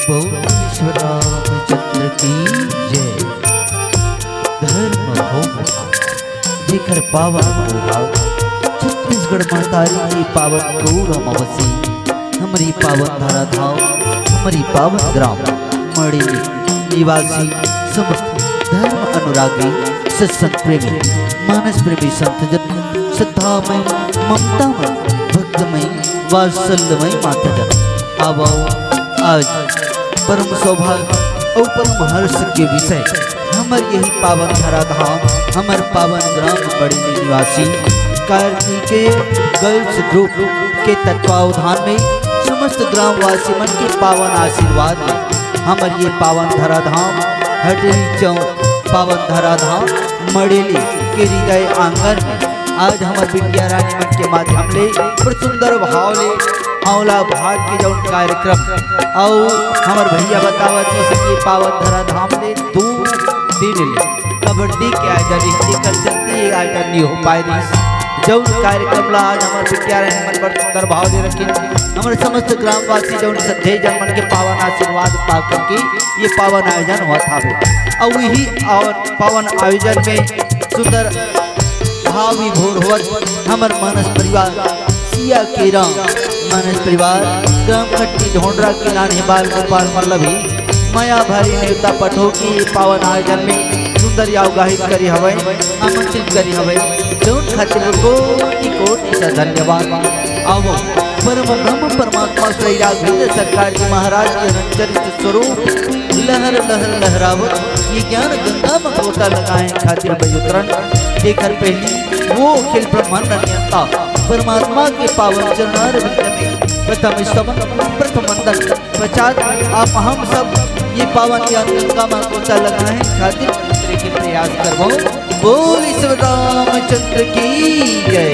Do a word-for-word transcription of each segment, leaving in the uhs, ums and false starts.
बोल ईश्वर रामचंद्र की जय। धर्म हो महान, जेकर पावन प्रभाव छत्तीसगढ़ महतारी के पावन गोर अमावसी, हमरी पावन धरा धाम, हमरी पावन ग्राम मड़ेली निवासी समस्त धर्म अनुरागी, सत्संग प्रेमी, मानस प्रेमी संतजन, श्रद्धामय, ममतामय, भक्तमय, वात्सल्यमय माताजन, आवो आज परम सौभाग्य अउ परम हर्ष के विषय हमर यही पावन धरा धाम, हमर पावन ग्राम मड़ेली निवासी कार्तिकेय गर्ल्स ग्रुप के तत्वावधान में समस्त ग्रामवासी मन के पावन आशीर्वाद में हमर ये पावन धरा धाम हटरी चौक पावन धरा धाम मड़ेली के हृदय आंगन में आज हमर बिटिया रानी मन के माध्यम ले बड़ सुंदर भाव ले आंवला भात के जौन कार्यक्रम अउ हमर भैया बतावत हे कि पावन धरा धाम ले दू दिन ले कबड्डी के आयोजन हे, एकर चलते ये आयोजन नहीं हो पाए रहिस। जौन कार्यक्रम ला आज हमर बिटिया रानी मन बड़ सुंदर भाव ले रखिन, हमर समस्त ग्रामवासी जौन श्रद्धेय जन मन के पावन आशीर्वाद पा करके ये पावन आयोजन होत हावे। अउ यही और पावन आयोजन में सुंदर भाव विभोर होवत हमर मानस परिवार सिया केरा, मानस परिवार ग्राम खट्टी ढोंडरा के नान्हे बाल गोपाल मन ल भी मया भरी नेवता पठो के पावन आयोजन में सुंदर याव गाहित करे हवय, आमंत्रित करे हवय। जौन खातिर कोटि कोटि से धन्यवाद। आवो परम ब्रह्म परमात्मा श्री राघवेंद्र सरकार जी महाराज के रंग चरित्र स्वरूप लहर लहर लहरावत ये ज्ञान गंगा में गोता लगाए खातिर बयुतरन, जेकर पहली वो अखिल ब्रह्मांड नियंता परमात्मा के पावन चरणार विंद में प्रथम स्तवन, प्रथम वंदन, पश्चात आप हम सब ये पावन ज्ञान गंगा में गोता लगाए खातिर के प्रयास करबो। बोल ईश्वर रामचंद्र की जय।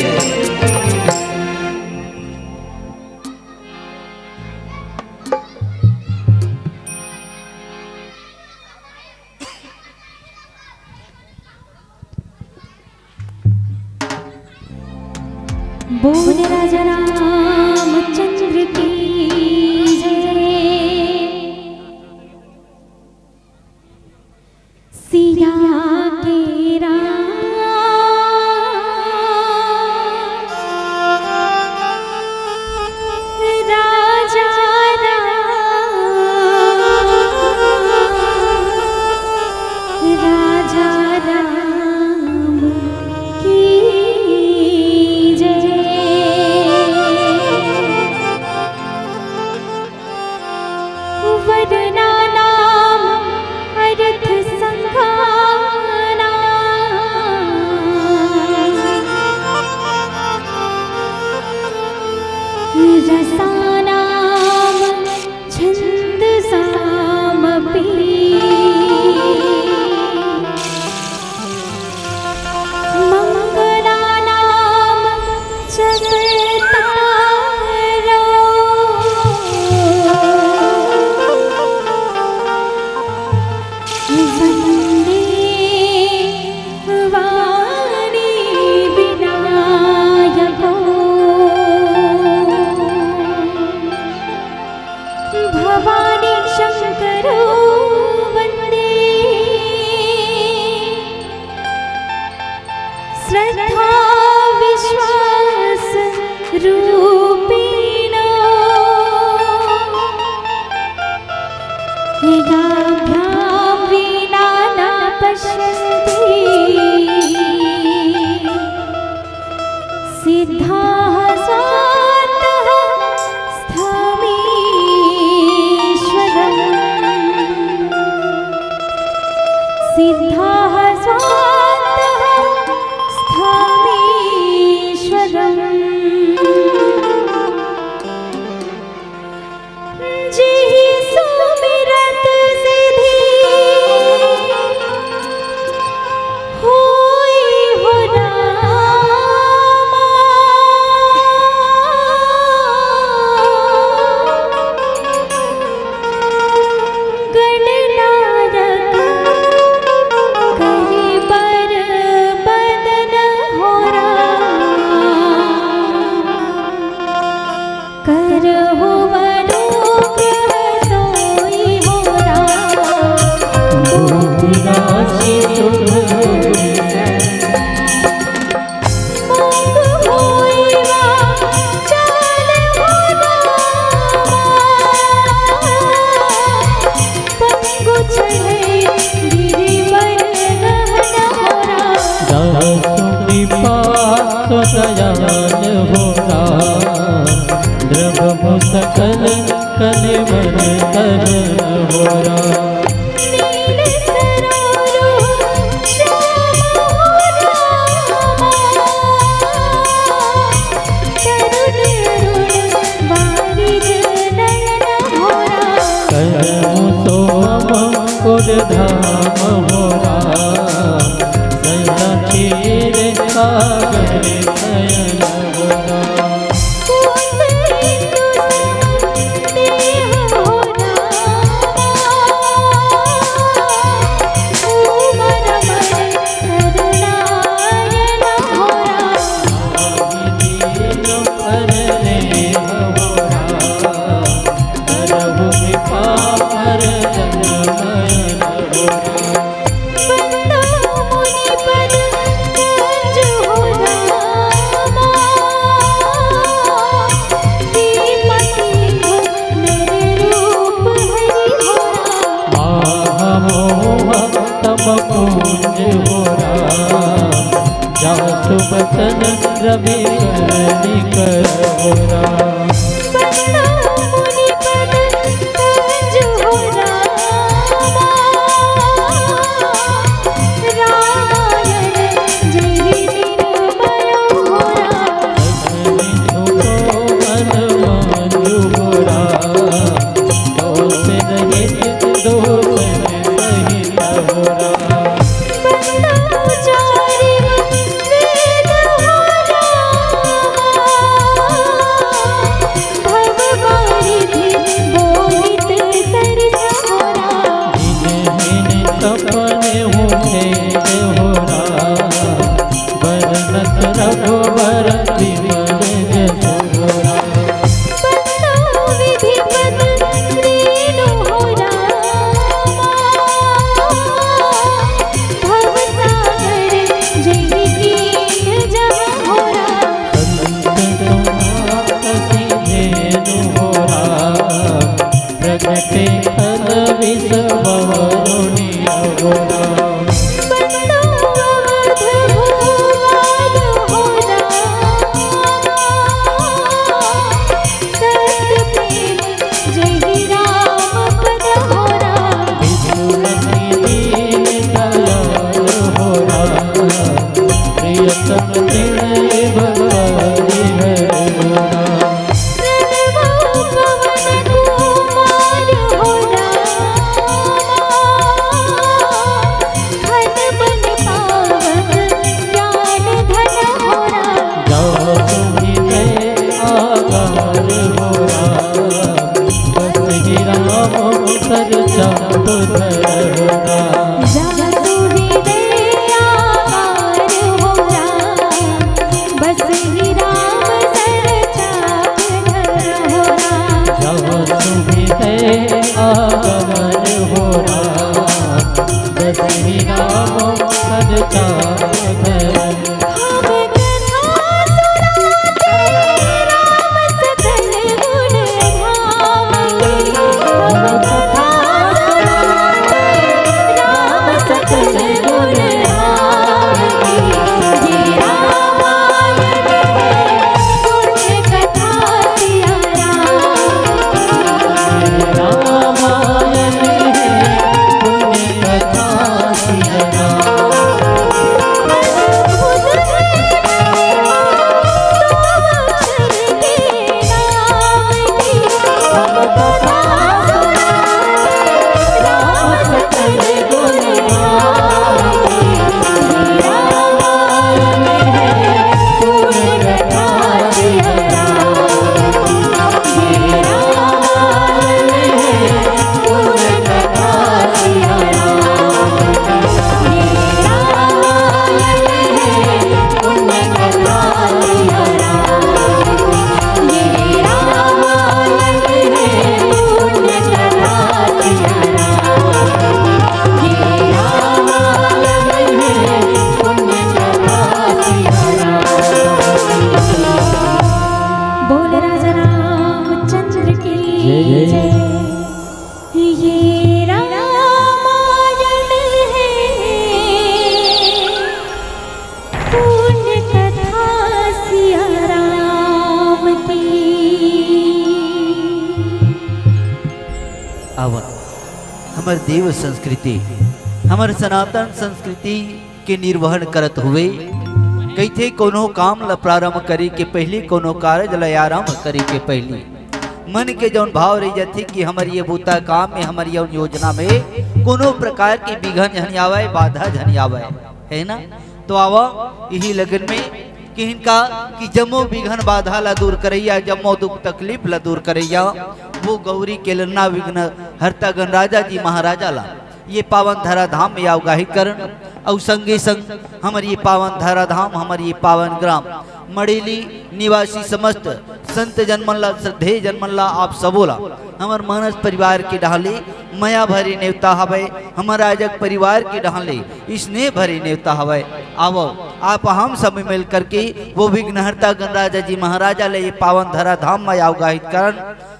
बोल राजा रामचंद्र की जय। सिया के राम राजा राम, राजा राम की जय। वरना नाम अर्थ संघाना, रसानाम छंद सामपि। मंगलानां चक्रतारो वन्दे वाणी विनायको। भवानी शंकरो वन्दे श्रद्धा विश्वास रूपिणो। याभ्यां विना न पश्यन्ति सिद्धाः स्वान्तः स्थमीश्वरम्। सिद्धाः स्वान्तः स्थमीश्वरम्। जेहि सुमिरत सिद्धि होई हो रामा। गणनायक करि तो दयाल हो राम, द्रवहु सकल कलेवर करण हो राम। नील सरारो श्याम हो रामा, तरुण अरुण बारिज नयन हो राम। करहु सोम उर धाम हो राम, सदा क्षीर सागर शयन हो राम। मोह तम पूंज हो राम, जासु बचन रवि करनि कर हो राम। हमर देव संस्कृति, हमर सनातन संस्कृति के निर्वहन करत हुए कहिथे, कोनो काम ल प्रारंभ करे के पहिली, कोनो कारज ल आरंभ करे के पहिली मन के जौन भाव रह जाथे कि हमर ये बूता काम में, हमर ये योजना में कोनो प्रकार के विघन झन आवय, बाधा झन आवय, है ना? तो आवा इही लगन में कि इनका कि जम्मो विघन बाधा ला दूर करैया, जम्मो दुख तकलीफ ला दूर करैया, वो गौरी के ललना विघ्न हरता गणराजा जी महाराजा ला ये पावन धरा धाम में अवगाहित करन। अउ संगे संग हमर ये पावन धरा धाम, हमर ये पावन ग्राम मड़ेली निवासी समस्त संत जन मन ला, श्रद्धेय जन मन ला, आप सबो ला हमर मानस परिवार के डहान ले मया भरे नेवता हवय, हमर राजक परिवार के डहान ले स्नेह भरे नेवता हवय। आवव, आप हम सब मिल करके वो विघ्नहर्ता गणराजा जी महाराजा ले ये पावन धरा धाम में अवगाहित करन।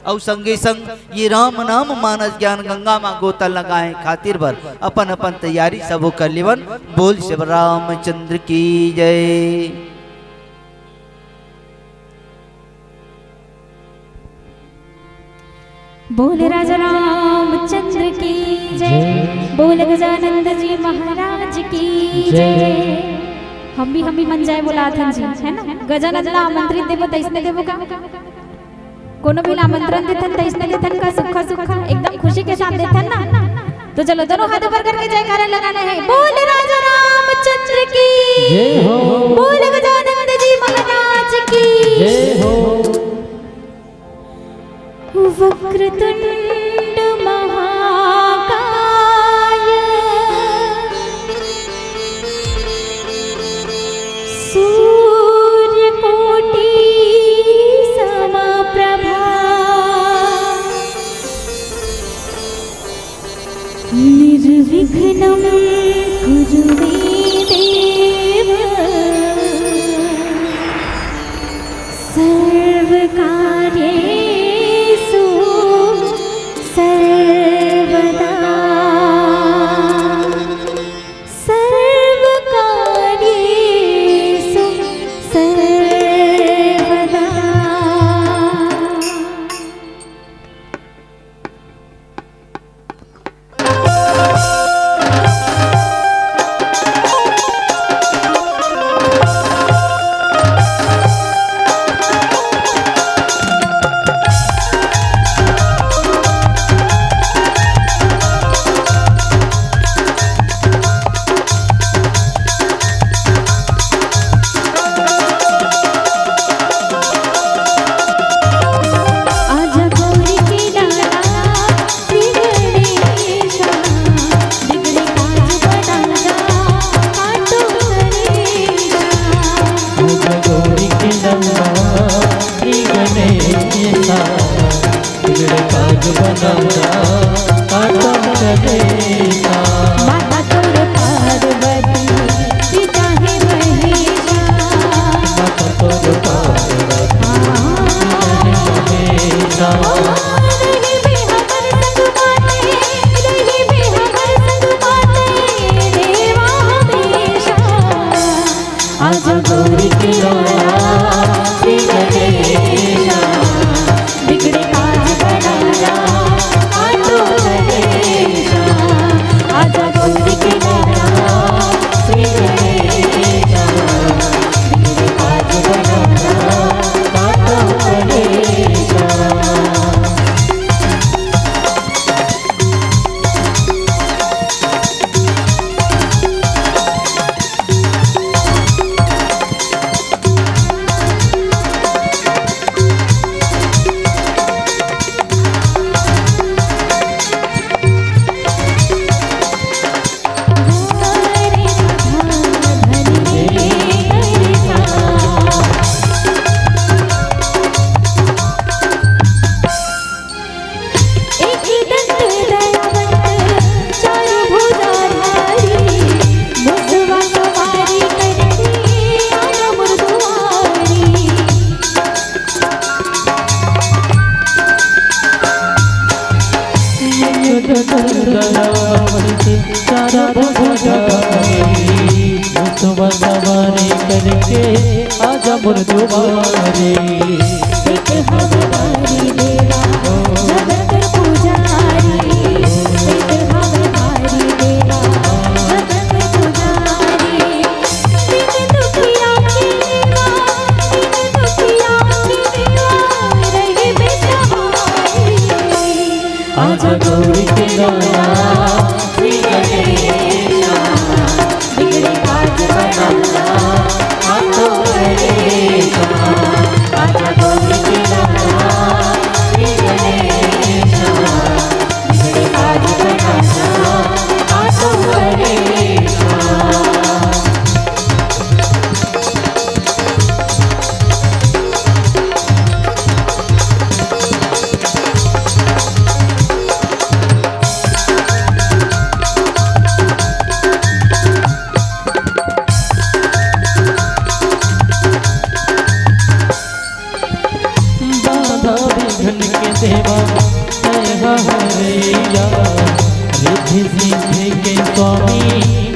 अउ संगे संग ये राम नाम मानस ज्ञान गंगा मा गोता लगाए खातिर बर अपन अपन तैयारी सबो कर लेवन। बोल शिव रामचंद्र की जय। बोल राजा रामचंद्र की जय। जय। बोल गजानंद जी महाराज की जय। जय। हम भी, हम भी मन जाए बोलाथन जी, है ना? गजानंद ला आमंत्रित देबो, तैसने देबो का? कोनो भी ला आमंत्रण देथन, तैसने देथन का? सुक्खा सुक्खा, एकदम खुशी के साथ देथन ना। तो चलो, दोनों हाथ ऊपर करके जयकारा लगाना है। बोल राजा रामचंद्र की जय हो। बोल गजानंद जी महाराज की जय हो। वक्रतुंड महाकाय सूर्यकोटि समप्रभा निर्विघ्नं कुरु मे देव सर्वकार्येषु सर्वदा। सर्वकार्येषु सर्वदा। आजा गौरी के लाला श्री गणेशा, बिगड़े काज बना जा, काटो कलेशा। आजा गौरी के लाला श्री गणेशा, बिगड़े काज बना जा, काटो कलेशा। माता तोर पार्वती, पिता है महेशा। माता तोर पार्वती, पिता है महेशा। रहिबे हमर संग माते, रहिबे हमर संग माते, देवा हमेशा। आजा गौरी के लाला श्री गणेशा, बिगड़े काज बना जा, काटो कलेशा। आजा गौरी के लाला श्री गणेशा, बिगड़े काज बना जा, काटो कलेशा। एक दंत दयावंत चारों भुजाधारी, मुसवा सवारी करके आना मोर दुआरी। एक दंत दयावंत चारों भुजाधारी, मुसवा सवारी करके आजा मोर दुआरी। एक हवलदारी देवा जगत पुजारी, एक स्वामी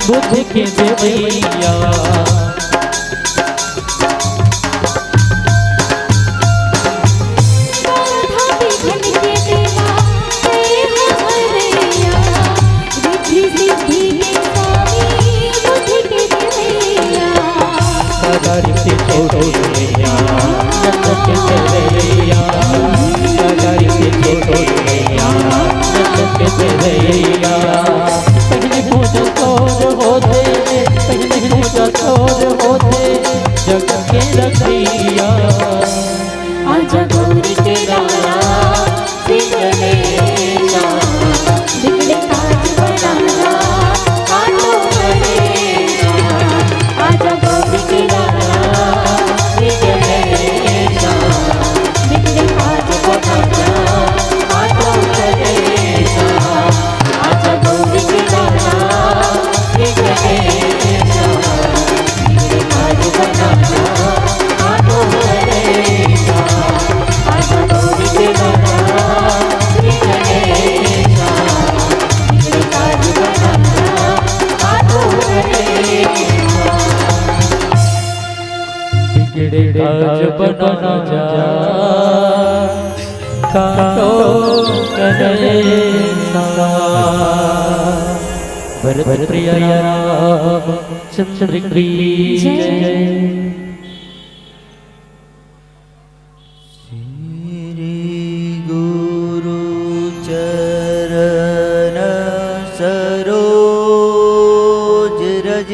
बुद्धि के देवैया। पहली पूजा तोर होथे, पहली पूजा तोर होथे, जग के रखैया। आजा गौरी के लाला, श्री गणेशा, बिगड़े काज बनाना, काटो कलेशा। आजा गौरी के लाला, श्री गणेशा, बिगड़े काज बनाना, काटो कलेशा। आजा गौरी के लाला, श्री गणेशा, बिगड़े काज बनाना, काटो कलेशा। आजा गौरी के लाला, श्री गणेशा, बिगड़े काज बनाना, काटो कलेशा। बिगड़े काज बनाना, काटो कलेशा। भरत प्रिय रामचंद्र की जय। श्री गुरु चरण सरोज रज,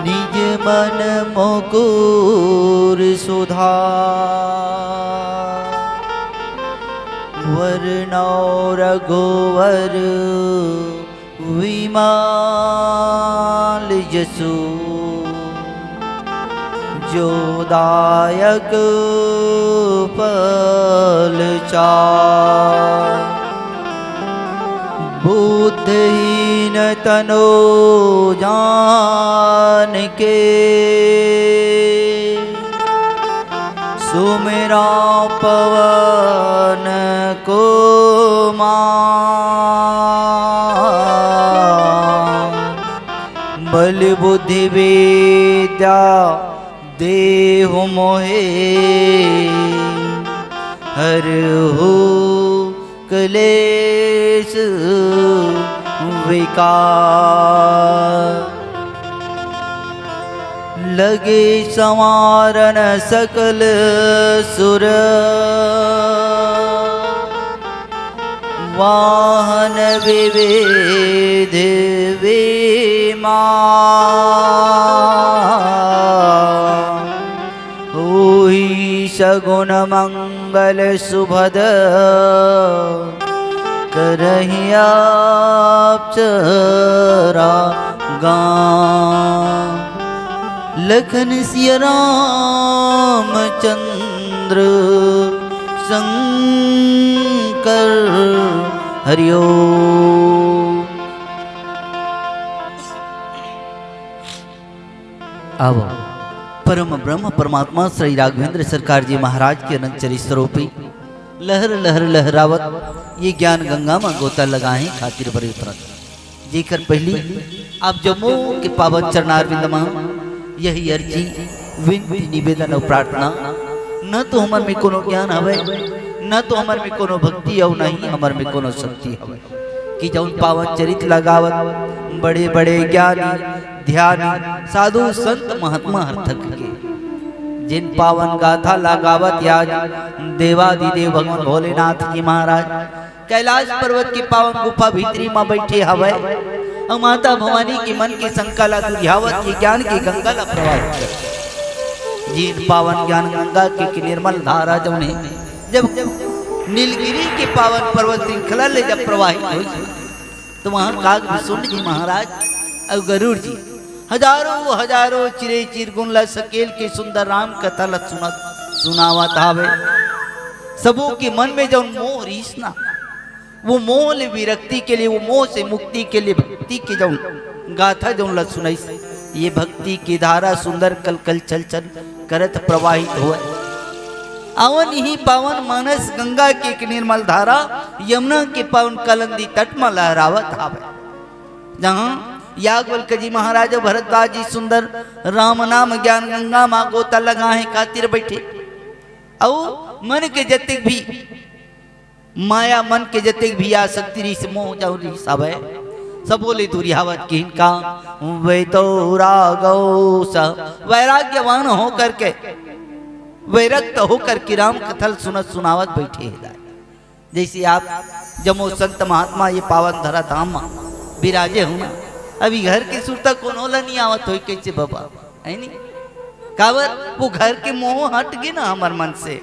निज मन मुकुर सुधार। वरनौ रघुवर विमल जसु, जो दायक फल चार। बुद्धहीन तनु जान के, सुमिरा पवन कुमार। बल बुद्धि विद्या देहु मोहे, हरहु कलेश विकार। लगे संवारन सकल सुर, वाहन विविध विमान। होई सगुन मंगल सुभद, करहिं अप्सरा गान। लखन सिया रामचंद्र शंकर हरिओम। आवो, परम ब्रह्म परमात्मा श्री राघवेंद्र सरकार जी महाराज के अनंत चरित स्वरूपी लहर लहर लहरावत ये ज्ञान गंगा म गोता लगाहे खातिर बरे उतरत। जेकर पहली आप जम्मो के पावन चरणारविंद म यही अर्जी, विनती, निवेदन अउ प्रार्थना, न तो हमर में कोनो ज्ञान हवय, न तो हमर में कोनो भक्ति अउ न ही हमर में कोनो शक्ति हवय। कि जउन पावन चरित ला गावत बड़े-बड़े ज्ञानी, ध्यानी, साधु, संत, महात्मा हर थक गे। जिन पावन गाथा ला गावत आज देवादिदेव भगवान भोलेनाथ जी महाराज कैलाश पर्वत के पावन गुफा भीतरी म बइठे हवय, अउ माता भवानी के मन के शंका ला सुलझावत ये ज्ञान के गंगा ला प्रवाहित कर। जिन पावन ज्ञान गंगा के, के निर्मल धारा जउन हे जब नीलगिरी के पावन पर्वत श्रृंखला ले जब प्रवाहित होइस, तो वहां काग विसुंड जी महाराज अउ गरुड़ जी हजारों हजारों चिरे चिरगुन ला सकेल के सुंदर राम कथा ला सुनत सुनावत हावे। सबो के मन में जउन मोह रहिस ना, वो मोह ले विरक्ति के लिए, वो मोह से मुक्ति के लिए भक्ति के जउन गाथा जउन ला सुनाइस, ये भक्ति की धारा सुंदर कल कल छल छल करत प्रवाहित होवय। अवन ही पावन मानस गंगा के एक निर्मल धारा यमुना के पावन कलंदी तट म लहरावत हावय, जहां याज्ञवल्क्य जी महाराज अउ भरद्वाज जी सुंदर राम नाम ज्ञान गंगा मा गोता लगाए खातिर बैठे। अउ मन के जतेक भी माया, मन के जतेक भी आसक्ति रिहिस, मोह जउन रिहिस हवय, सबो ले दुरिहावत किहिन का, वैतौ रागौ स, वैराग्यवान होकर के, वैरक्त होकर के राम कथा ल सुनत सुनावत बैठे हे दाई। जैसे आप जम्मो संत महात्मा ये पावन धरा धाम म बिराजे हो ना, अभी घर के सुरता कोनो ला नहीं आवत होई, कैसे बाबा, है नी? काबर वो घर के मोह हट गे ना हमर मन से।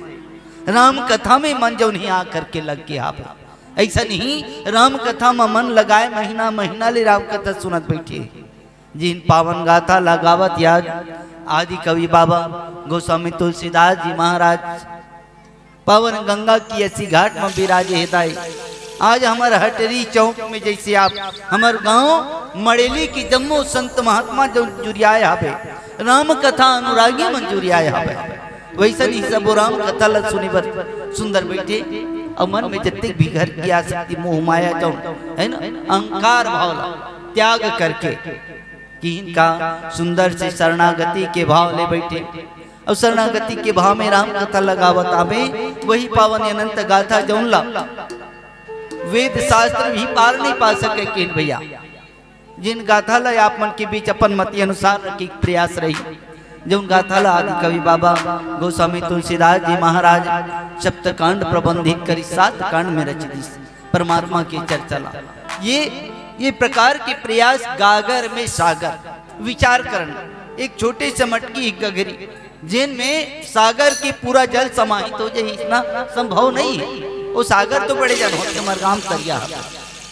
राम कथा में मन जउन ही आ करके लग गे हावय। ऐसा नहीं, राम कथा म मन लगाए महीना महीना ले राम कथा सुनत बैठे। जिन पावन गाथा ला गावत याद आदि कवि बाबा गोस्वामी तुलसीदास जी महाराज पावन गंगा की असी घाट म बिराजे हे दाई। आज हमर हटरी चौक में जैसे आप हमर गांव मड़ेली की जम्मो संत महात्मा जो जुरियाए हावे, राम कथा अनुरागी मन जुरियाए हावे, वैसन ही सबो राम कथा ला सुने बर सुंदर बैठे। अउ मन में जतेक भी घर की आसक्ति मोह माया जउन है ना, अहंकार भाव ला त्याग करके किहिन का सुंदर से शरणागति के भाव ले बैठे। अउ शरणागति के भाव में राम कथा लगावत आवे, वही पावन अनंत गाथा जउन ला वेद शास्त्र भी पार नहीं पा सके किहिन भैया। जिन गाथा ला आप मन के बीच अपन मति अनुसार रखे के प्रयास रही, जउन गाथा ला आदि कवि बाबा गोस्वामी तुलसीदास जी महाराज सप्तकांड प्रबंधित करी, सात कांड में रच दिस परमात्मा के चर्चा ला। ये, ये प्रकार के प्रयास गागर में सागर, विचार करना, एक छोटे से मटकी, एक गगरी, जिन में सागर के पूरा जल समाहित हो जाए, इतना संभव नहीं है। वो सागर तो बड़े जन होते, हमर गांव तरिया है।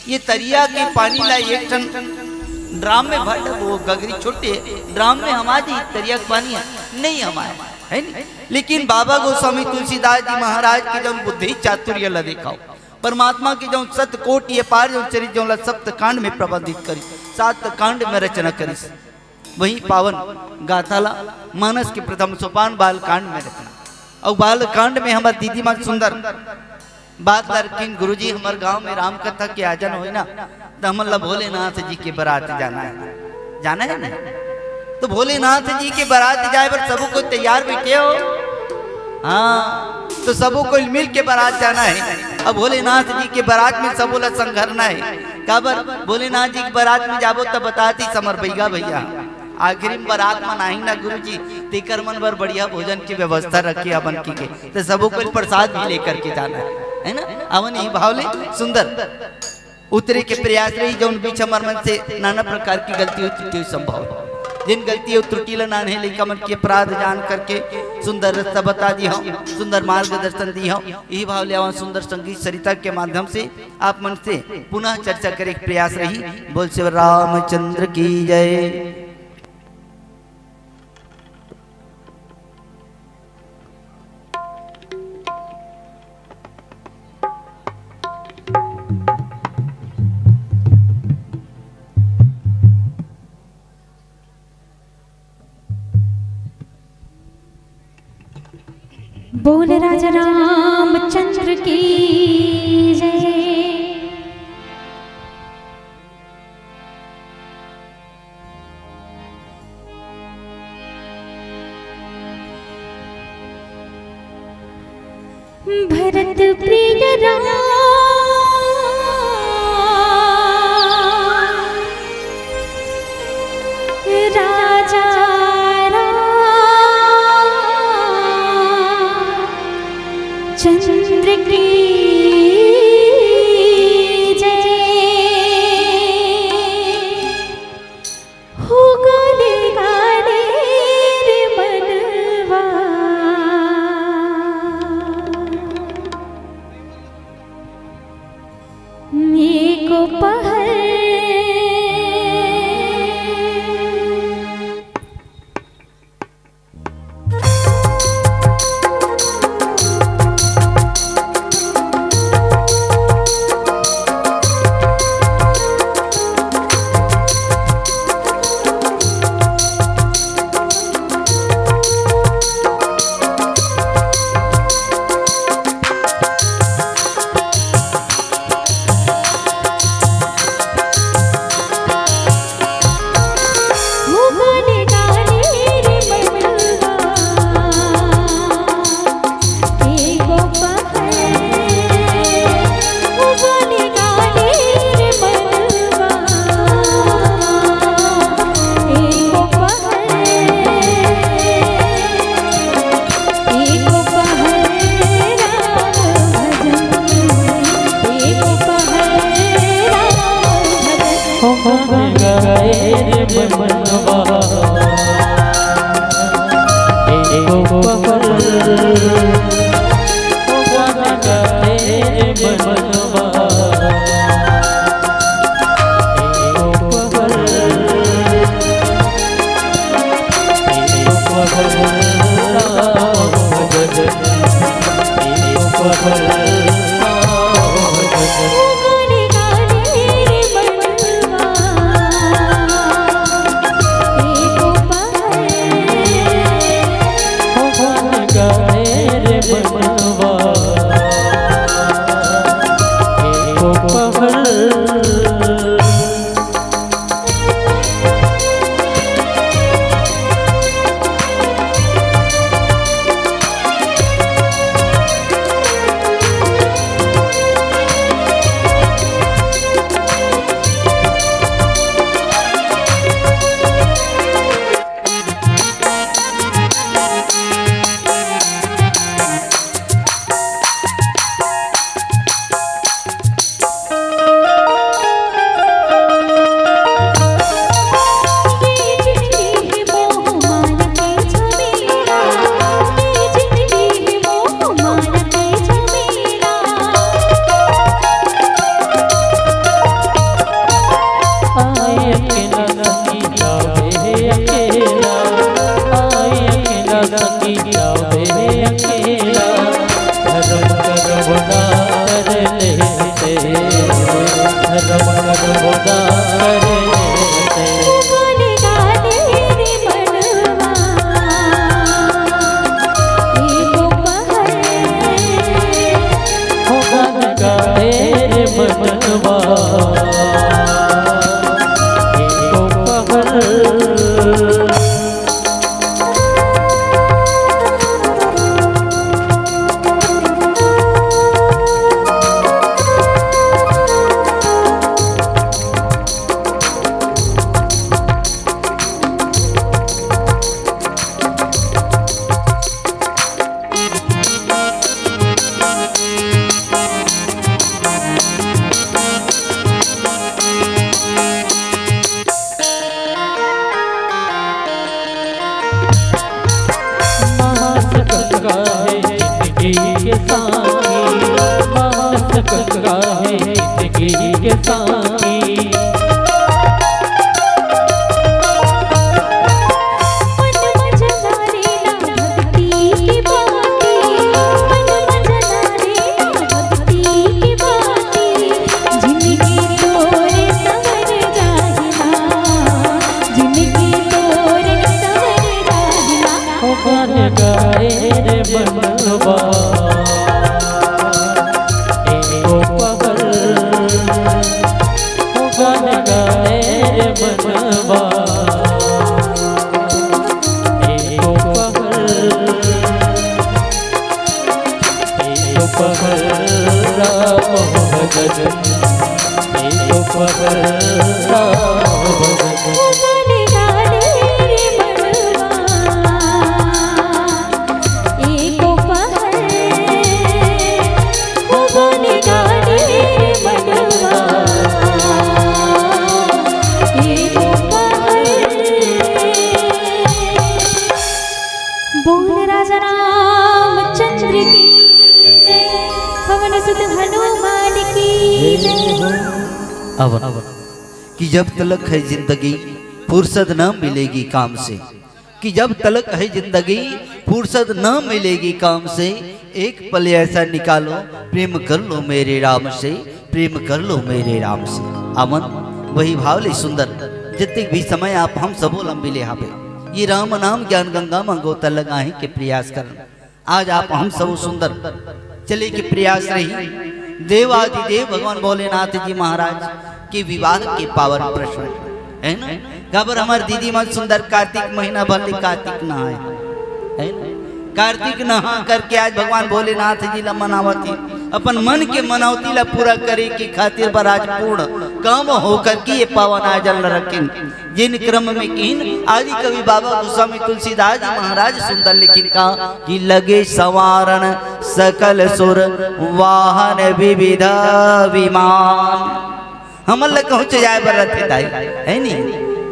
ये तरिया के पानी ला एक ठन ड्राम में भर दे, वो गगरी छोटे ड्राम में हमा जी, तरिया के पानी है, नहीं हमाए, है नहीं। लेकिन बाबा गोस्वामी तुलसीदास जी महाराज के जउन बुद्धि चातुर्य ला देखाओ, परमात्मा के जउन सत कोटि ये पार जउन चरित जउन ला सप्त कांड में प्रबंधित करी, सात कांड में रचना करी, वही पावन गाथा ला मानस के प्रथम सोपान बाल कांड में रचना। अउ बाल कांड में हमर दीदी मन सुंदर बात ला रखिन, "गुरुजी, हमर गांव में राम कथा के आयोजन होई ना, त हमन ला भोलेनाथ जी के बरात जाना है।" जाना है ना? तो भोलेनाथ जी के बरात जाए बर सबो कोई तैयार बैठे हो? हाँ, तो सबो कोई मिल के बरात जाना है। अब भोलेनाथ जी के बरात में सबो ला संघरना है। काबर भोलेनाथ जी के बरात में जाबो त बता दी समर भैया, भैया, आखिरी में बरात म आही ना गुरुजी, तेकर मन बर बढ़िया भोजन की व्यवस्था रखे हमन की के, तो सबो कोई प्रसाद भी लेकर के जाना है, है ना? अवन ही भाव ले सुंदर उतरे के प्रयास रही, जउन बीच हमर मन से नाना प्रकार की गलती हुई, त्रुटि हुई, संभव है। जिन गलती अउ त्रुटि ला नान्हे लइका मन के अपराध जान करके सुंदर रास्ता बता दी हूँ, सुंदर मार्गदर्शन दी हूँ। यही भाव ले आवा सुंदर संगीत सरिता के माध्यम से आप मन से पुनः चर्चा करे के प्रयास रही। बोल श्री रामचंद्र की जय। बोल राजा रामचंद्र की जय। भरत प्रिय राम, राजा राम चंद्र की जय। हो गाले गाले रे मनवा। बोल राजा रामचंद्र की जय, पवन सुत हनुमान की जय। अब कि जब तलक है जिंदगी, फुर्सत न मिलेगी काम से। कि जब तलक है जिंदगी, फुर्सत न मिलेगी काम से। एक पल ऐसा निकालो, प्रेम कर लो मेरे राम से, प्रेम कर लो मेरे राम से। अमन, वही भाव ले सुंदर, जतेक भी समय आप हम सबो ला मिले हाबे, ये राम नाम ज्ञान गंगा म गोता लगाए के प्रयास करन। आज आप हम सब सुंदर चले के प्रयास रही। देव आदि देव भगवान भोलेनाथ जी महाराज के विवाह के पावन प्रसंग, है ना? काबर हमर दीदी मन सुंदर कार्तिक महीना भर ले कार्तिक नहाए, है ना? कार्तिक नहा करके आज भगवान भोलेनाथ जी ला मनावत ही, अपन मन के मनौती ला पूरा करे के खातिर बर आज पूर्ण काम होकर के ये पावन आयोजन ला रखिन। जिन क्रम में किहिन आदि कवि बाबा गोस्वामी तुलसीदास जी महाराज सुंदर लिखिन का कि लगे संवारन सकल सुर वाहन विविध विमान। हमन ला कहूँ जाए बर रथे दाई, है नी?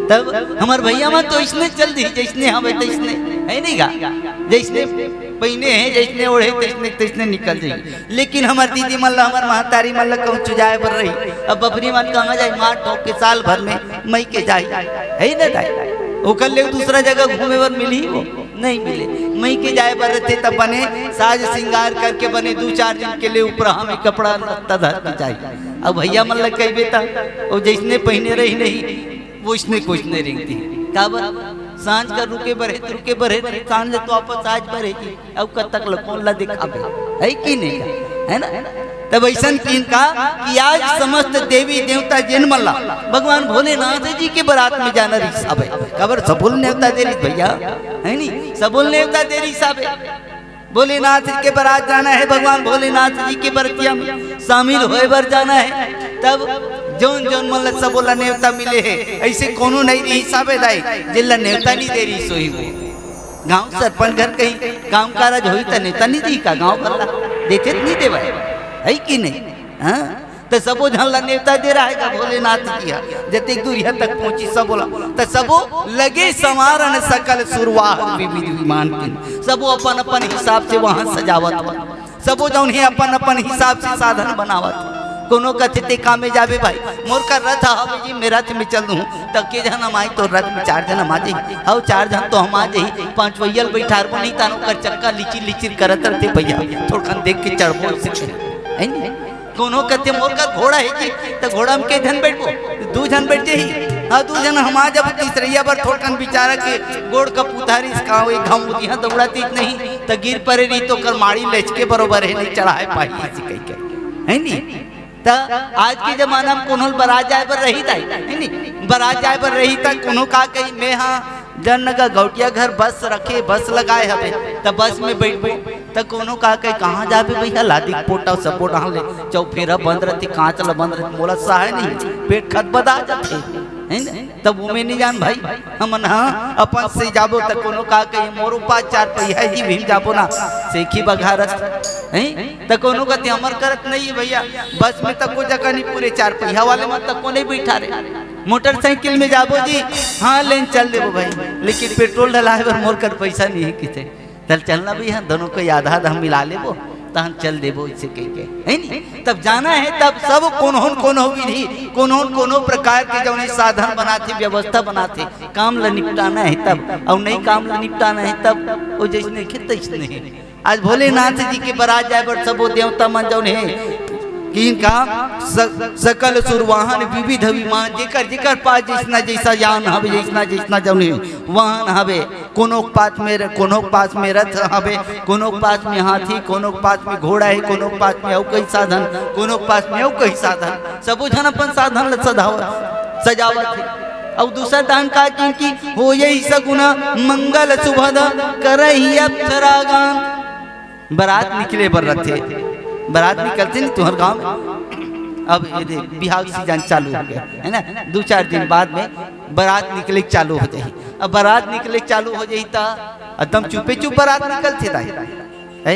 तब हमर भैया मन तो इसने चल दी, जैसने हवे तैसने, है नी गा? जैसने पहिने हे, जैसने ओढ़े, तैसने, तैसने निकल जाई। लेकिन हमर दीदी मन ला, हमर महतारी मन ला कहूँ जाए बर रही, अब बबरी मन कहाँ जाई? मार ठोक के साल भर में मई के जाई, है ना दाई? ओकर ले दूसरा जगह घूमे बर मिलही वो? नहीं मिले। मई के जाए बर रथे, तब बने साज सिंगार करके बने दू चार दिन के लिए उपरहा में कपड़ा लत्ता धर के जाई। अब भैया मन ला कहिबे त, वो जैसने पहिने रही नहीं, वो इसने कुछ नहीं रेंगती। काबर? सांझ का रुके बर हे, रुके बर हे, सांझ ले तो वापस आज बर हे जी। अब कब तक ल-, कोन ला दिखाबे? है कि नहीं? है ना? तब ऐसन किन का कि आज समस्त देवी देवता जिन मन ला भगवान भोलेनाथ जी के बरात में जाना रिहिस हवे। काबर? सबो ल नेवता दे रिहिस भैया, है नी? सबो ल नेवता दे रिहिस हवे। भोलेनाथ जी के बरात जाना है, भगवान भोलेनाथ जी के बरतिया में शामिल होए बर जाना है। तब जौन जौन मन ला सबो ला नेवता मिले हे, ऐसे कोनो नहीं रिहिस हवे दाई, जिन ला नेवता नहीं दे रिहिस होही वो। गांव सरपंच घर कहीं काम कारज होही त नेवता नहीं दी का गांव भर ला? देथे त नहीं देवय, है कि नहीं? हाँ, त सबो झन ला नेवता दे रहा है का भोलेनाथ जी हा, जतेक दूरिहा तक पहुंची सबो ला, त सबो लगे संवारन सकल सुरवाहन विविध विमान किन। सबो अपन अपन हिसाब से वहां सजावत बा, सबो जौन हे अपन अपन हिसाब से साधन बनावत। कोनो कथे ते कामे जाबे भाई, मोर कर रथ हवे जी, मैं रथ में चल दूं, त के झन हम आई? तो रथ में चार झन हम आ जाई, हव चार झन तो हम आ जाई, पांच वैयल बैठारबो नहीं तानो कर चक्का लिचिर लिचिर करत रहते भैया, थोड़कन देख के चढ़बो से कहीं, है नी? कोनो कथे मोर कर घोड़ा हे जी, त घोड़ा में के झन बैठबो? दू झन बैठ जाही। हाँ, दू झन हम आ जाबो, तीसरैया बर थोड़कन बिचारा के गोड़ का पुथारी इसका एक घाव दिहा दौड़ा तीत नहीं, त गिर परे रही तो कर माड़ी लेचके बरोबर है, नहीं चढ़ाए पाही ऐसे कह के, है नी? त आज के जमाना में कोनो ल बरात जाए बर रही ताई, है नी? बरात जाए बर रही त कोनो का कही, मैं हाँ जन का गौटिया घर बस रखे, बस लगाए हवे, त बस में बैठबो, त कोनो का कहे, "कहाँ जाबे भैया, लादी के पोटा सबो डाल ले, चौफेरा बंद रहती, कांच ला बंद रहती, मोला सहाय नहीं, पेट खदबदा जाथे, है ना?" तब वो मैं नहीं जान भाई, हमन हाँ अपन से जाबो, त कोनो का कहे, "मोर उपास चार पहिया जी, भीम जाबो ना, सेखी बघारत," हैं? त कोनो कथे, "हमर करत नहीं है भैया, बस में तको जगह नहीं पूरे, चार पहिया वाले में तको नहीं बैठा रे, मोटरसाइकिल में जाबो जी, हाँ लेन चल देबो भाई, लेकिन पेट्रोल डलाए बर मोर कर पैसा नहीं है किथे।" चल चलना भी है, दोनों को आधा आधा मिला लेबो, तहन चल देबो, इसे कह के, है नी? तब जाना है, तब सब कोनो न कोनो विधि, कोनो न कोनो प्रकार के जौन साधन बनाथे, व्यवस्था बनाथे, काम ल निपटाना है तब, और नहीं काम ल निपटाना है तब, वो जैसने खे तैसने है। आज भोलेनाथ जी के बरात जाए बर सबो देवता मन जौन है कि इनका स-, सकल सुरवाहन विविध विमान, जेकर जेकर पास जैसना जैसा यान हवे, जैसना जैसना जौन है वाहन हवे, कोनो के पास में र-, कोनो के पास में रथ हवे, कोनो के पास में हाथी, कोनो के पास में घोड़ा है, कोनो के पास में अउ कई साधन, कोनो के पास में अउ कई साधन, सबो झन अपन साधन ल सजावत, सजावत है। अउ दूसर दान का किन की हो यही सगुना मंगल सुभद करही अप्सरा गान। बरात निकले बर रथे, बरात निकलथे नहीं तुहर गांव में। अब ये दे बिहाव सीजन चालू हो गया है ना, दू चार दिन बाद में बरात निकले चालू हो जाही। अब बरात निकले चालू हो जाही त एकदम चुपे चुप बरात निकलथे दाई, है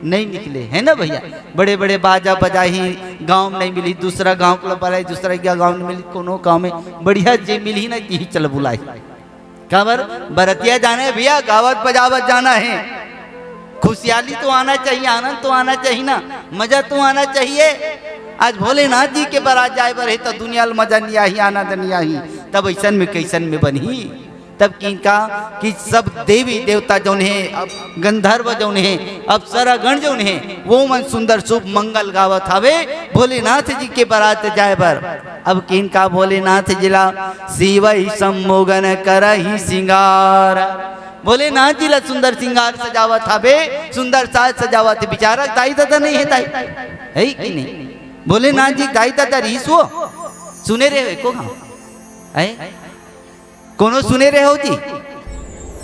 नहीं निकले, है ना भैया? बड़े बड़े बाजा बजाही, गांव में नहीं मिली, दूसरा गांव को बुलाई, दूसरा क्या गांव में मिली, कोनो गांव में बढ़िया जे मिली ना, यही चल बुलाई। काबर? बरतिया जाना है भैया, गावत बजावत जाना है। खुशियाली तो आना चाहिए, आनंद तो आना चाहिए ना, मजा तो आना चाहिए। आज भोलेनाथ जी के बरात जाए बर है तो दुनिया ल मजा नहीं आही, आनंद नहीं आही, तब ऐसन में कैसन में बनही? तब किन का कि सब देवी देवता जौन है, अब गंधर्व जौन है, अप्सरागण जौन है, वो मन सुंदर शुभ मंगल गावत हवे भोलेनाथ जी के बरात जाए बर। अब किन का भोलेनाथ जी ला शिवई सम्मोहन करही सिंगार। भोलेनाथ जी ला सुंदर सिंगार सजावत हवे, सुंदर साज सजावत हे। बिचारा दाई ददा नहीं है दाई, है कि नहीं? भोलेनाथ जी दाई ददा रहिस वो, सुने रहे हो एको घाव? है? कोनो सुने रहे हो जी?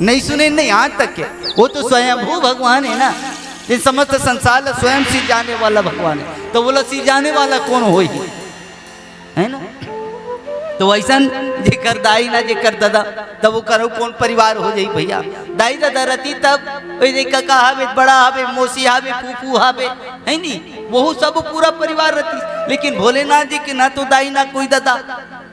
नहीं सुने, नहीं आज तक के। वो तो स्वयंभू भगवान है ना, ये समस्त संसार ला स्वयं सिरजाने वाला भगवान है, तो बोला सिरजाने वाला कौन होही? है ना? तो वैसन जेकर दाई ना, जेकर ददा, तब वो करो कौन परिवार हो जाई भैया? दाई ददा रहती तब, ओए देख, काका हवे, बड़ा हवे, मौसी हवे, फूफू हवे, है नी? वो सब पूरा परिवार रहती, लेकिन भोलेनाथ जी के ना तो दाई ना कोई ददा,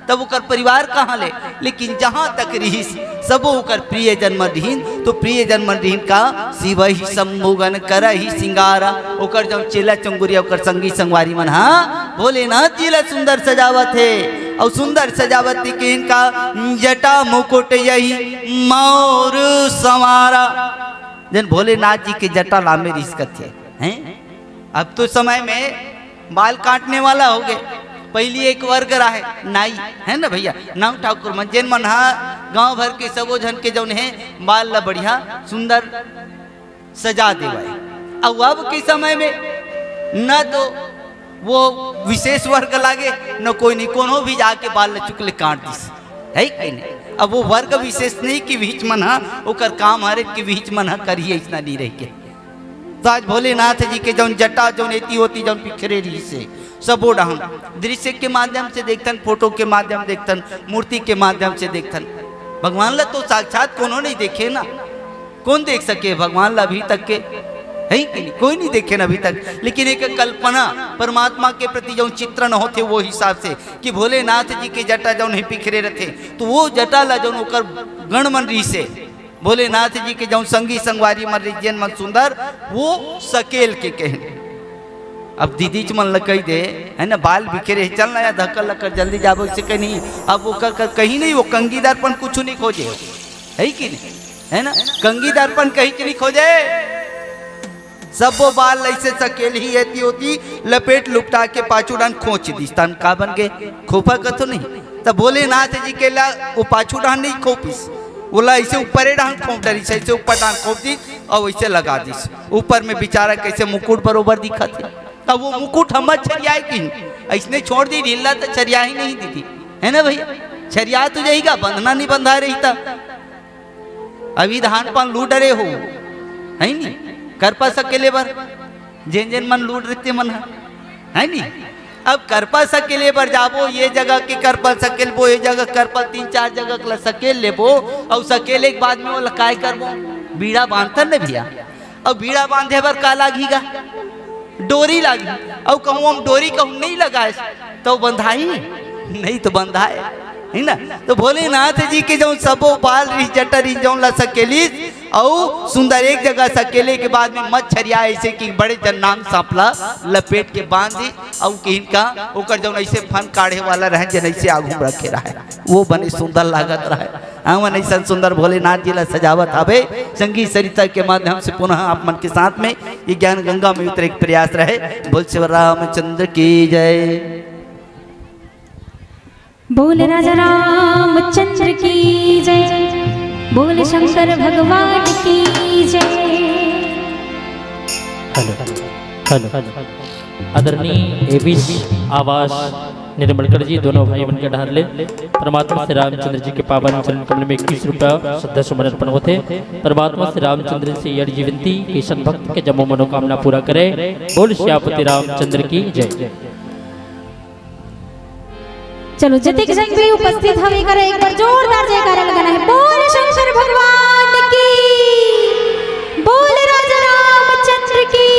तब ओकर परिवार कहाँ ले? लेकिन जहाँ तक रिहिस, सबो ओकर प्रियजन मन रिहिन, तो प्रियजन मन रिहिन का, शिवहि शंभुगन करहि सिंगारा। ओकर जौन चेला चंगुरिया, ओकर संगी संगवारी मन हा भोलेनाथ जी ला सुंदर सजावत हे, अउ सुंदर सजावत के इनका जटा मुकुट यही मौर संवारा। जन भोलेनाथ जी के जटा लामे रिहिस कथे, हैं? अब तो समय में बाल काटने वाला हो गए। पहली एक वर्ग रहे नाई, है ना भैया, नाऊ ठाकुर मन, जेन मन हा गांव भर के सबो झन के जौन है बाल ला बढ़िया सुंदर सजा देवाए। अब अब के समय में न तो वो विशेष वर्ग लागे, न कोई नहीं, कोनो भी जाके बाल ला चुक ले काट दिस, है कि नहीं? अब वो वर्ग विशेष नहीं कि विहिच मन हा ओकर काम हरे कि विहिच मन हा करिए, ऐसना नहीं रह के। तो आज भोलेनाथ जी के जौन जटा जौन एती ओती जौन बिखरे रहिस हे, सबो डहन दृश्य के माध्यम से देखथन, फोटो के माध्यम देखथन, मूर्ति के माध्यम से देखथन। भगवान ला तो साक्षात कोनो नहीं देखे ना, कौन देख सके भगवान ला अभी तक के, है कि नहीं? कोई नहीं देखे ना अभी तक। लेकिन एक कल्पना परमात्मा के प्रति जौन चित्रण होथे वो हिसाब से कि भोलेनाथ जी के जटा जौन है बिखरे रथे, तो वो जटा ला जौन ओकर गण मन रहिस हे, भोलेनाथ जी के जौन संगी संगवारी मन रहिस, जेन मन सुंदर, वो सकेल के कहिन। अब दीदीच मन ल कहि दे, है ना, बाल बिखरे हे, चल ना यार, धक्का लक्कर जल्दी जाबो, इसे कहीं नहीं। अब वो कर, कर, कहीं नहीं, वो कंगी दर्पण कुछ नहीं खोजे, है कि नहीं? है ना, कंगी दर्पण कहीं के नहीं खोजे। सबो बाल ऐसे सकेल ही एती ओती लपेट लुपटा के पाछू डान खोंच दिस। तन का बन के? खोपा कथो नहीं। तब भोलेनाथ जी के ला वो पाछू डान नहीं खोपिस, वो ला ऐसे ऊपरे डान खोप डरिस, ऐसे ऊपर डान खोप दिस और वैसे लगा दिस। ऊपर में बेचारा कैसे मुकुट बरोबर दिखत हे। तब वो मुकुट हम छरियाए कि ऐसने छोड़ दी ढीला तो छरिया ही नहीं दीदी, है ना भैया? छरिया तो जाएगा, बंधना नहीं बंधा रही था। अभी धान पान लूट डरे हो, है नी? करपा सकेले बर जेन जेन मन लूट रहिथे मन ह, है नी? अब करपा सकेले बर जाबो, ये जगह के करपा सकेलबो, ये जगह करपा, तीन चार जगह के ला सकेल लेबो, अउ सकेले के बाद में ओला काय करबो? बीड़ा बांधथन न भैया, अउ बीड़ा बांधे बर का लागही गा? डोरी लागही। अउ कहूँ हम डोरी कहूँ नहीं लगाए, तो बंधाही? नहीं तो बंधाए, है ना? तो भोलेनाथ जी के जौन सबो बाल रिस जटा रिस जौन ला सकेलिस, अउ सुंदर एक जगह सकेले के बाद में मत छरिया ऐसे कि बड़े जन नांग सांप ला लपेट के बांध दी, अउ किहिन का ओकर जौन ऐसे फन काढ़े वाला रहे, जन ऐसे आगू में रखे रहे, वो बने सुंदर लागत रहे। हमन ऐसन सुंदर भोलेनाथ जी ला सजावत हवे। संगीत सरिता के माध्यम से पुनः आप मन के साथ में ये ज्ञान गंगा में उतरे के प्रयास रहे। बोल शिव रामचंद्र की जय। बोल राजा रामचंद्र की जय। बोल शंकर भगवान की जय। Hello, hello. आदरणीय एविश आवास निर्मलकर जी, दोनों भाई मन के डहर ले परमात्मा श्री रामचंद्र जी के पावन चरण कमल में इक्कीस रुपया श्रद्धा सुमन अर्पण होथे। परमात्मा श्री रामचंद्र से यह जीवंती किशन भक्त के जम्मो मनोकामना पूरा करे। बोल श्यापति रामचंद्र की जय। चलो, जतेक झन भी उपस्थित हवे, करा एक बार जोरदार जयकारा लगाना है। बोल शंकर भगवान की, बोल राजा रामचंद्र की।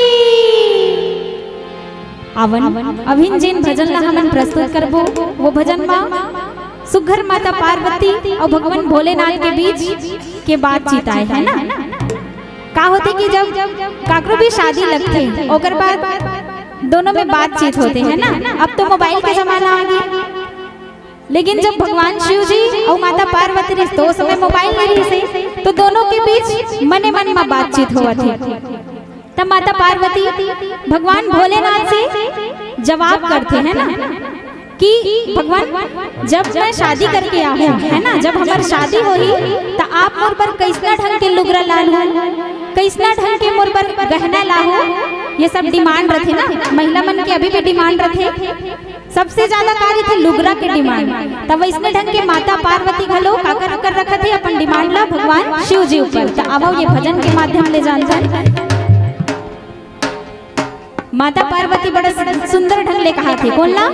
आवन, अभिन जेन भजन ला हमन प्रस्तुत करबो, वो भजन मा सुघर माता पार्वती अउ भगवान भोलेनाथ के बीच के बातचीत आए, है ना? का होथे कि जब काकरो भी शादी लगथे, ओकर बाद दोनों में बातचीत होथे, है ना? अब तो मोबाइल के जमाना आ गया, लेकिन जब भगवान शिव जी अउ माता पार्वती रिस, तो उस समय मोबाइल नहीं रहिस हे, तो दोनों के बीच मने मन में बातचीत होवत हे। तब माता पार्वती भगवान भोलेनाथ से जवाब करथे, है ना, कि भगवान, जब मैं शादी करके आहूँ, है ना, जब हमर शादी होही, त आप मोर बर कइसना ढंग के लुगरा लानहू, कइसना ढंग के मोर बर गहना लाहू, ये सब डिमांड रथे ना, महिला मन के अभी भी डिमांड रथे। सबसे ज्यादा का रथे लुगरा के डिमांड। तब वैसने ढंग के माता पार्वती घलो काकर कर रखत हे अपन डिमांड ला भगवान शिव जी ऊपर। त आवो ये भजन के माध्यम ले जानथन। माता पार्वती बड़ा सु-, सुंदर ढंग ले कहा थे। कौन ला?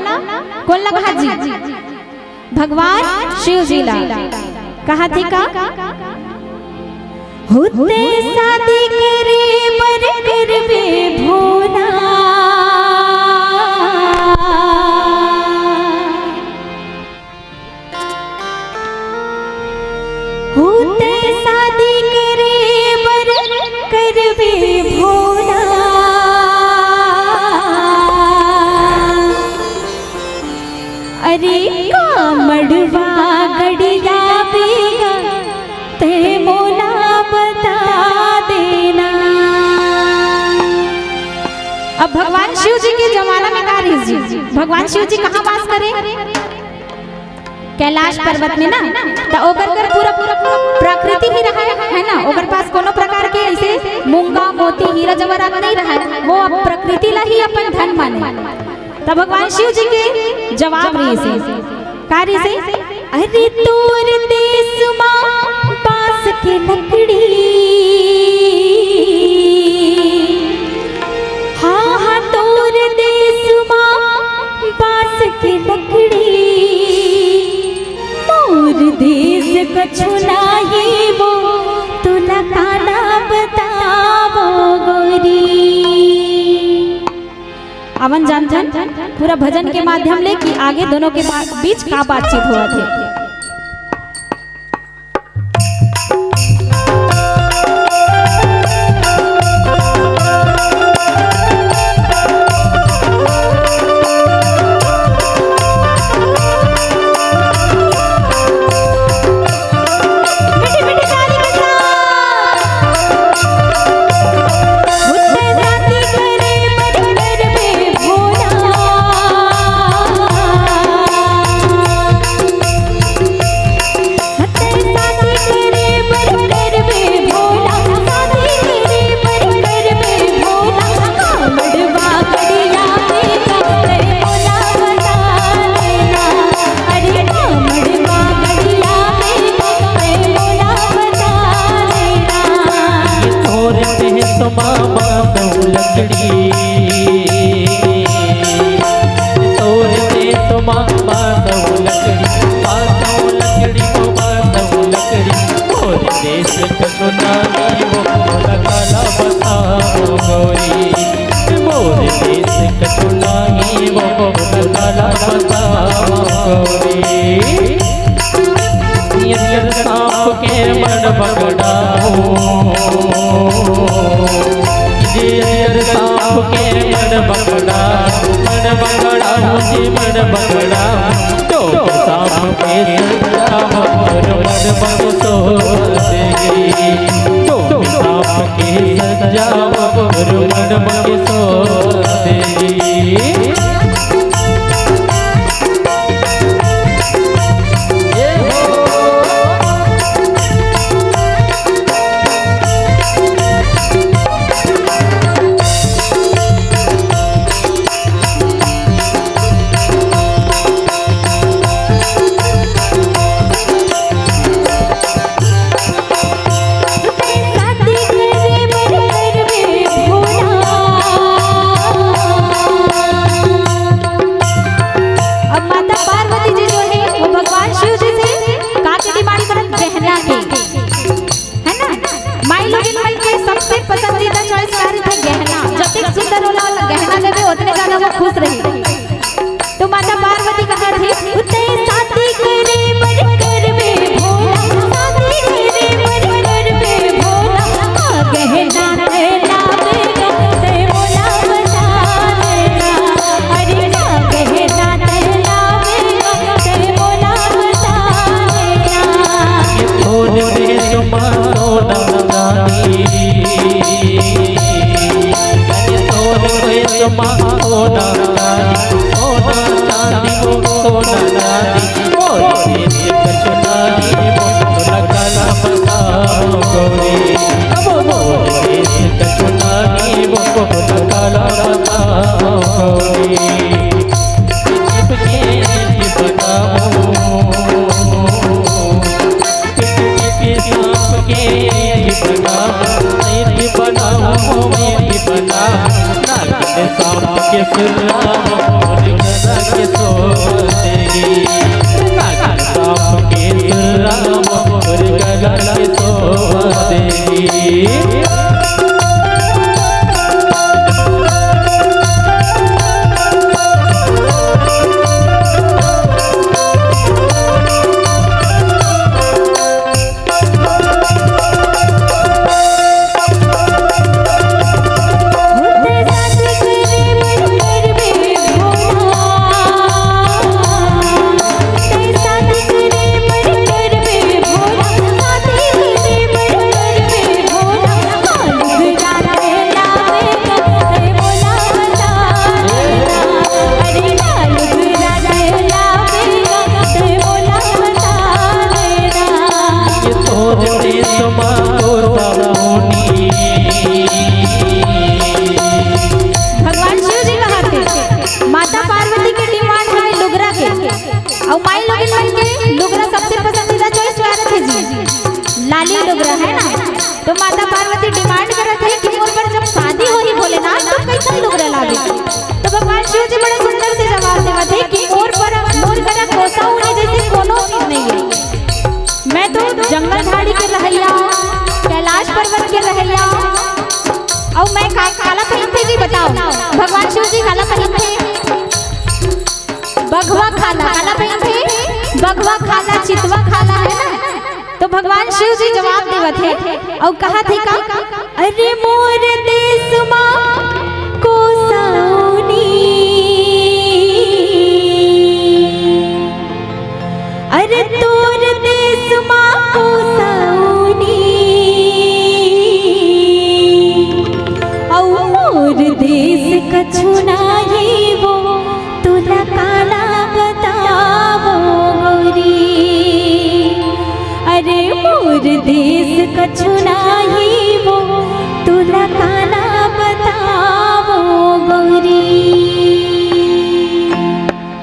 कौन ला कहा जी? भगवान शिव जी ला। कहा थे का? होते शादी करे बर करबे भोला। हो तैं शादी करे बर करबे भोला। अरे का मड़वा गड़ियाबे गा, तैं मोला बता देना। अब भगवान शिव जी के जमाना में का रहिस जी? भगवान शिव जी कहाँ वास करे? कैलाश पर्वत में ना, त ओकर कर पूरा, पूरा प्रकृति ही रहय, है ना? ओकर पास कोनो प्रकार के ऐसे मूंगा, मोती, हीरा जवाहरात नहीं रहय। वो अब प्रकृति ला ही अपन धन माने। त भगवान शिव जी के जवाब रहिसे, का रहिसे? अरे तोर देश मा बांस के लकड़ी, हाँ, हाँ, तोर देश मा बांस के लकड़ी, मोर देश कछु नाही वो, तोला काला बतावो गोरी। आवन जानथन पूरा भजन के माध्यम ले कि आगे दोनों के बा-, बीच का बातचीत होवत हे। मीठी मीठी ताली के साथ। तोर देश मा बांसो लकड़ी, तोर देश मा बांसो लकड़ी, बांसो लकड़ी, ओ बांसो लकड़ी, मोर देश कछु नाही वो, मोला काला बतावो गोरी, मोर देश कछु नाही वो, मोला काला बतावो गोरी। अगर सांप के मन बगड़ा हो, जी, अगर सांप के मन बगड़ा, मन बगड़ा हो जी, मन बगड़ा, तो सांप के सजा हो, मन बगसो देगी, तो सांप के सजा हो, मन बगसो देगी। अब माता पार्वती जी जो है, वो भगवान शिव जी से का के डिमांड करत? गहना के, है ना? माई लोगन मन के सबसे पसंदीदा चॉइस का रहिथे? गहना। जतेक सुंदर होला, ओला गहना देबे, ओतने ज्यादा वो खुश रही। तो माता पार्वती कहा थी, "तैं शादी करे बर करबे भोला, शादी करे बर करबे भोला, का गहना तैं लाबे गा, तैं मोला बता देना, अरे का गहना तैं लाबे गा, तैं मोला बता देना।" तोर देश मा सोना चांदी, तोर देश मा सोना चांदी, सोना चांदी, ओ सोना चांदी, मोर देश कछु नाही वो, मोला काला बतावो गोरी, मोर देश कछु नाही वो, मोला काला बतावो गोरी। बतावो। सांप के बनाओ, सांप के सुराओ, मोर गला के सोतेगी। सांप के सुराओ, मोर गला के सोतेगी। तो माता पार्वती डिमांड करत हे कि मोर बर जब शादी होही भोलेनाथ, तो कैसन लुगरा लाबे? तो भगवान शिव जी बड़ा सुंदर से जवाब देवत हे कि मोर पर, मोर करा कोसा ऊनी जैसे कोनो चीज नहीं है। मैं तो जंगल झाड़ी के रहइया, कैलाश पर्वत के रहइया, अउ मैं का, काला पहिनथे जी बताओ? भगवान शिव जी काला पहिनथे? बघवा खाला, काला पहिनथे? बघवा खाला, चितवा खाला, है ना? तो भगवान शिव जी जवाब देवत हे अउ कहत हे का, "अरे मोर देश मा कोसा ऊनी, अरे तोर देश मा कोसा ऊनी, अउ मोर देश कछु नाही वो, तोला काला बतावो गौरी। अरे मोर देश कछु नाही वो, तोला काला बतावो गौरी।"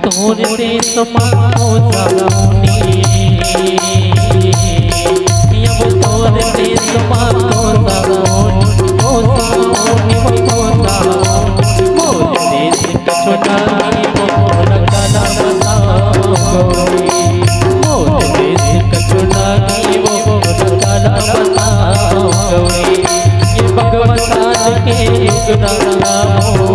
तोर देश मा कोसा ऊनी, अब तोर देश मा कोसा ऊनी, कोसा ऊनी, कोसा ऊनी, मोर देश कछु नाही वो, मोला काला बतावो गौरी। मोर देश कछु नाही वो, मोला काला बतावो गौरी। ये भगवतान के लुगरा हो,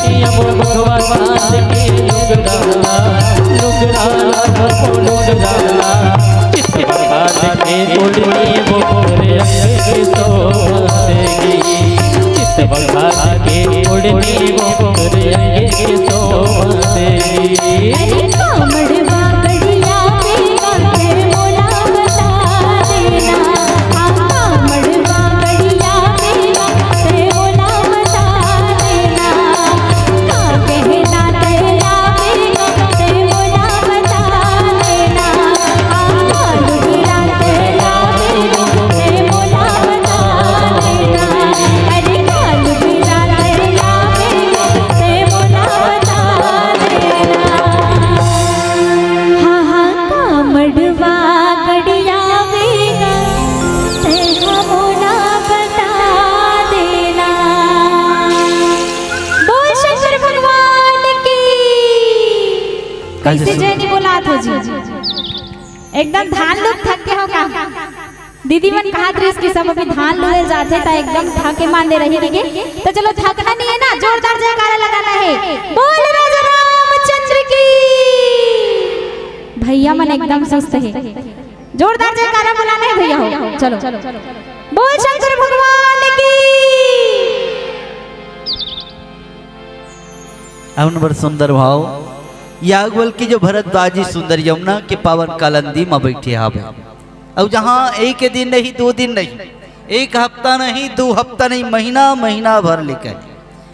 ये भगवतान के लुगरा, लुगरा, लुगरा। चित भगवान के ओढ़नी वो मोरे अंग के शोभा देगी। चित भगवान के ओढ़नी वो मोरे अंग के शोभा देगी। अरे कामड़वा गड़िया में गाते मोला बता देना। हाँ, कामड़वा गड़िया में गाते मोला बता देना। का कहना तेरा में गाते मोला बता देना। हाँ, कालू गिरा तेरा में गाते मोला बता देना। अरे कालू गिरा तेरा में गाते मोला बता देना। हाँ, हाँ, कामड़वा गड़िया वेगा, ते हमो ला बता देना। बोल शंकर भगवान की। कैसे कैसे जय नहीं बोला था जी? एकदम धान लोग थक के हो का? दीदी मन कहात रहिस कि सब अभी धान लुए जाथे, त एकदम थके मांदे रही के। तो चलो, थकना नहीं है ना, जोरदार जयकारा लगाना है। बोल राजा रामचंद्र की। भैया मन एकदम सुस्त है, जोरदार जयकारा बुलाना है भैया हो। चलो, बोल शंकर भगवान की। अउ बड़ सुंदर भाव। याग बोल के जो भरद्वाजी सुंदर यमुना के पावन कालंदी म बैठे हावे। अउ जहाँ एक दिन नहीं, दो दिन नहीं, एक हफ्ता नहीं, दो हफ्ता नहीं, महीना, महीना भर ले कहे।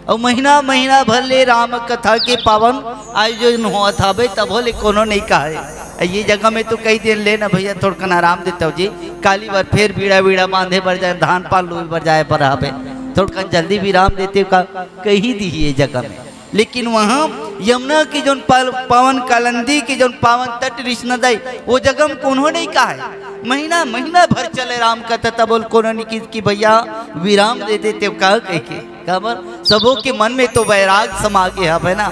अउ महीना, महीना भर ले राम कथा के पावन आयोजन होत हावे, तभो ले कोनो नहीं कहे। ये जगह में तो कही दिन ले ना भैया, थोड़कन आराम देता हो जी, काली बार फेर बीड़ा, बीड़ा बांधे बर जाए, धान पान लुए बर जाए बर हावे, थोड़कन जल्दी विराम देते का, कही दी ये जगह में। लेकिन वहाँ यमुना के जौन पाल-, पावन कालंदी के जौन पावन तट रिस नदी, वो जगह में कोनो नहीं कहे। महीना, महीना भर चले राम कथा, तब बोल कोनो नहीं किस कि भैया विराम दे देते हो का कह के। काबर सबो के मन में तो वैराग समा गे हवे ना,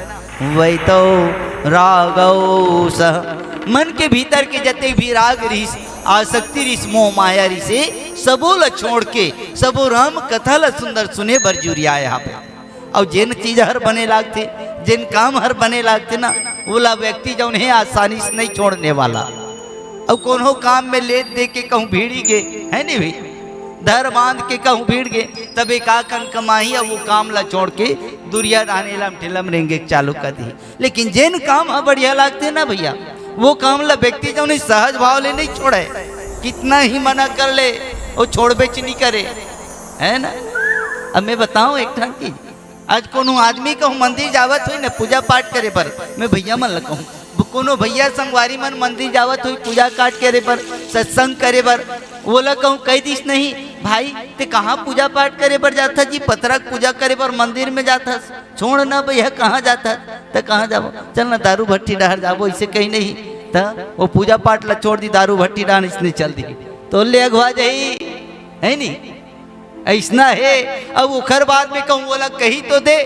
वै तो रागौ सह। मन के भीतर के जते भी राग रिस, आसक्ति रिस, मोह माया रिसे, सबो ला छोड़ के, सबो राम कथा ला सुंदर सुने बर जुरियाए हवे। अउ जेन चीज हर बने लागथे, जेन काम हर बने लागथे ना, ओला व्यक्ति जौन हे आसानी से नहीं छोड़ने वाला। अउ कोनो काम में लेत दे के कहूँ भीड़ी गे, है नहीं भाई? धर बांध के कहूँ भीड़ गे, तब एकाकन कमाही अउ वो काम ला छोड़ के दुरिया रहने लम ठेलम रेंगे चालू कर दी। लेकिन जेन काम ह बढ़िया लागथे ना भैया, वो काम ला व्यक्ति जौन हे सहज भाव ले नहीं छोड़े, कितना ही मना कर ले, वो छोड़बेच नहीं करे, है ना? अब मैं बताऊं एक ठन चीज, आज कोनो आदमी कहूँ मंदिर जावत होई ना पूजा पाठ करे बर, मैं भैया मन ला कहूँ, कोनो भैया संगवारी मन मंदिर जावत होई पूजा पाठ करे बर, सत्संग करे बर, ओला कहूँ कह दिस नहीं, "भाई, ते कहाँ पूजा पाठ करे बर जाथा जी? पथरा पूजा करे बर मंदिर में जाथस, छोड़ ना भैया, कहाँ जाथा?" त कहाँ जाबो? चल ना दारू भट्टी डहर जाबो, इसे कहीं नहीं। त वो पूजा पाठ ला छोड़ दी, दारू भट्टी डहर इसने चल दी। तो ले अगवा जाही, है नी? अइसना हे। अब ओखर बाद में कहूँ, ओला कही तो दे,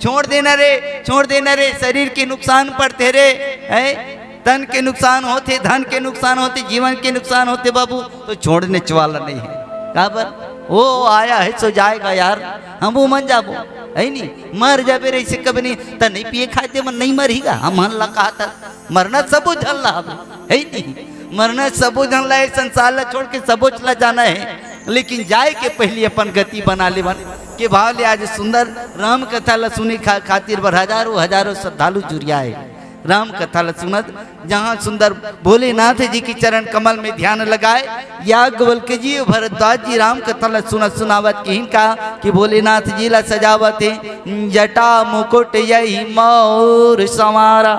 छोड़ देना रे, छोड़ देना रे, शरीर के नुकसान पड़थे रे, है? तन के नुकसान होथे, धन के नुकसान होथे, जीवन के नुकसान होथे बाबू, तो छोड़ने वाला नहीं है। काबर? वो आया है सो जाएगा यार, हम वो मन जाबो, है नी? मर जाबे रे, इसे कभी नहीं, त नहीं पिए खाए ते मन नहीं मरहीगा, हम हन ला कहा था, मरना सबो झन ला हवे, है नी? मरना सबो झन ला, ये संसार ला छोड़ के सबो ला जाना है, लेकिन जाए के पहली अपन गति बना लेवन। के भाव ले आज सुंदर राम कथा ला सुने खा-, खातिर बर हजारों हजारों श्रद्धालु जुरिया है। राम कथा ला सुनत, जहाँ सुंदर भोलेनाथ जी के चरण कमल में ध्यान लगाए, याज्ञवल्क्य जी, भरद्वाज जी राम कथा ला सुनत सुनावत किहिन का कि भोलेनाथ जी ला सजावत हे, जटा मुकुट यही मौर संवारा।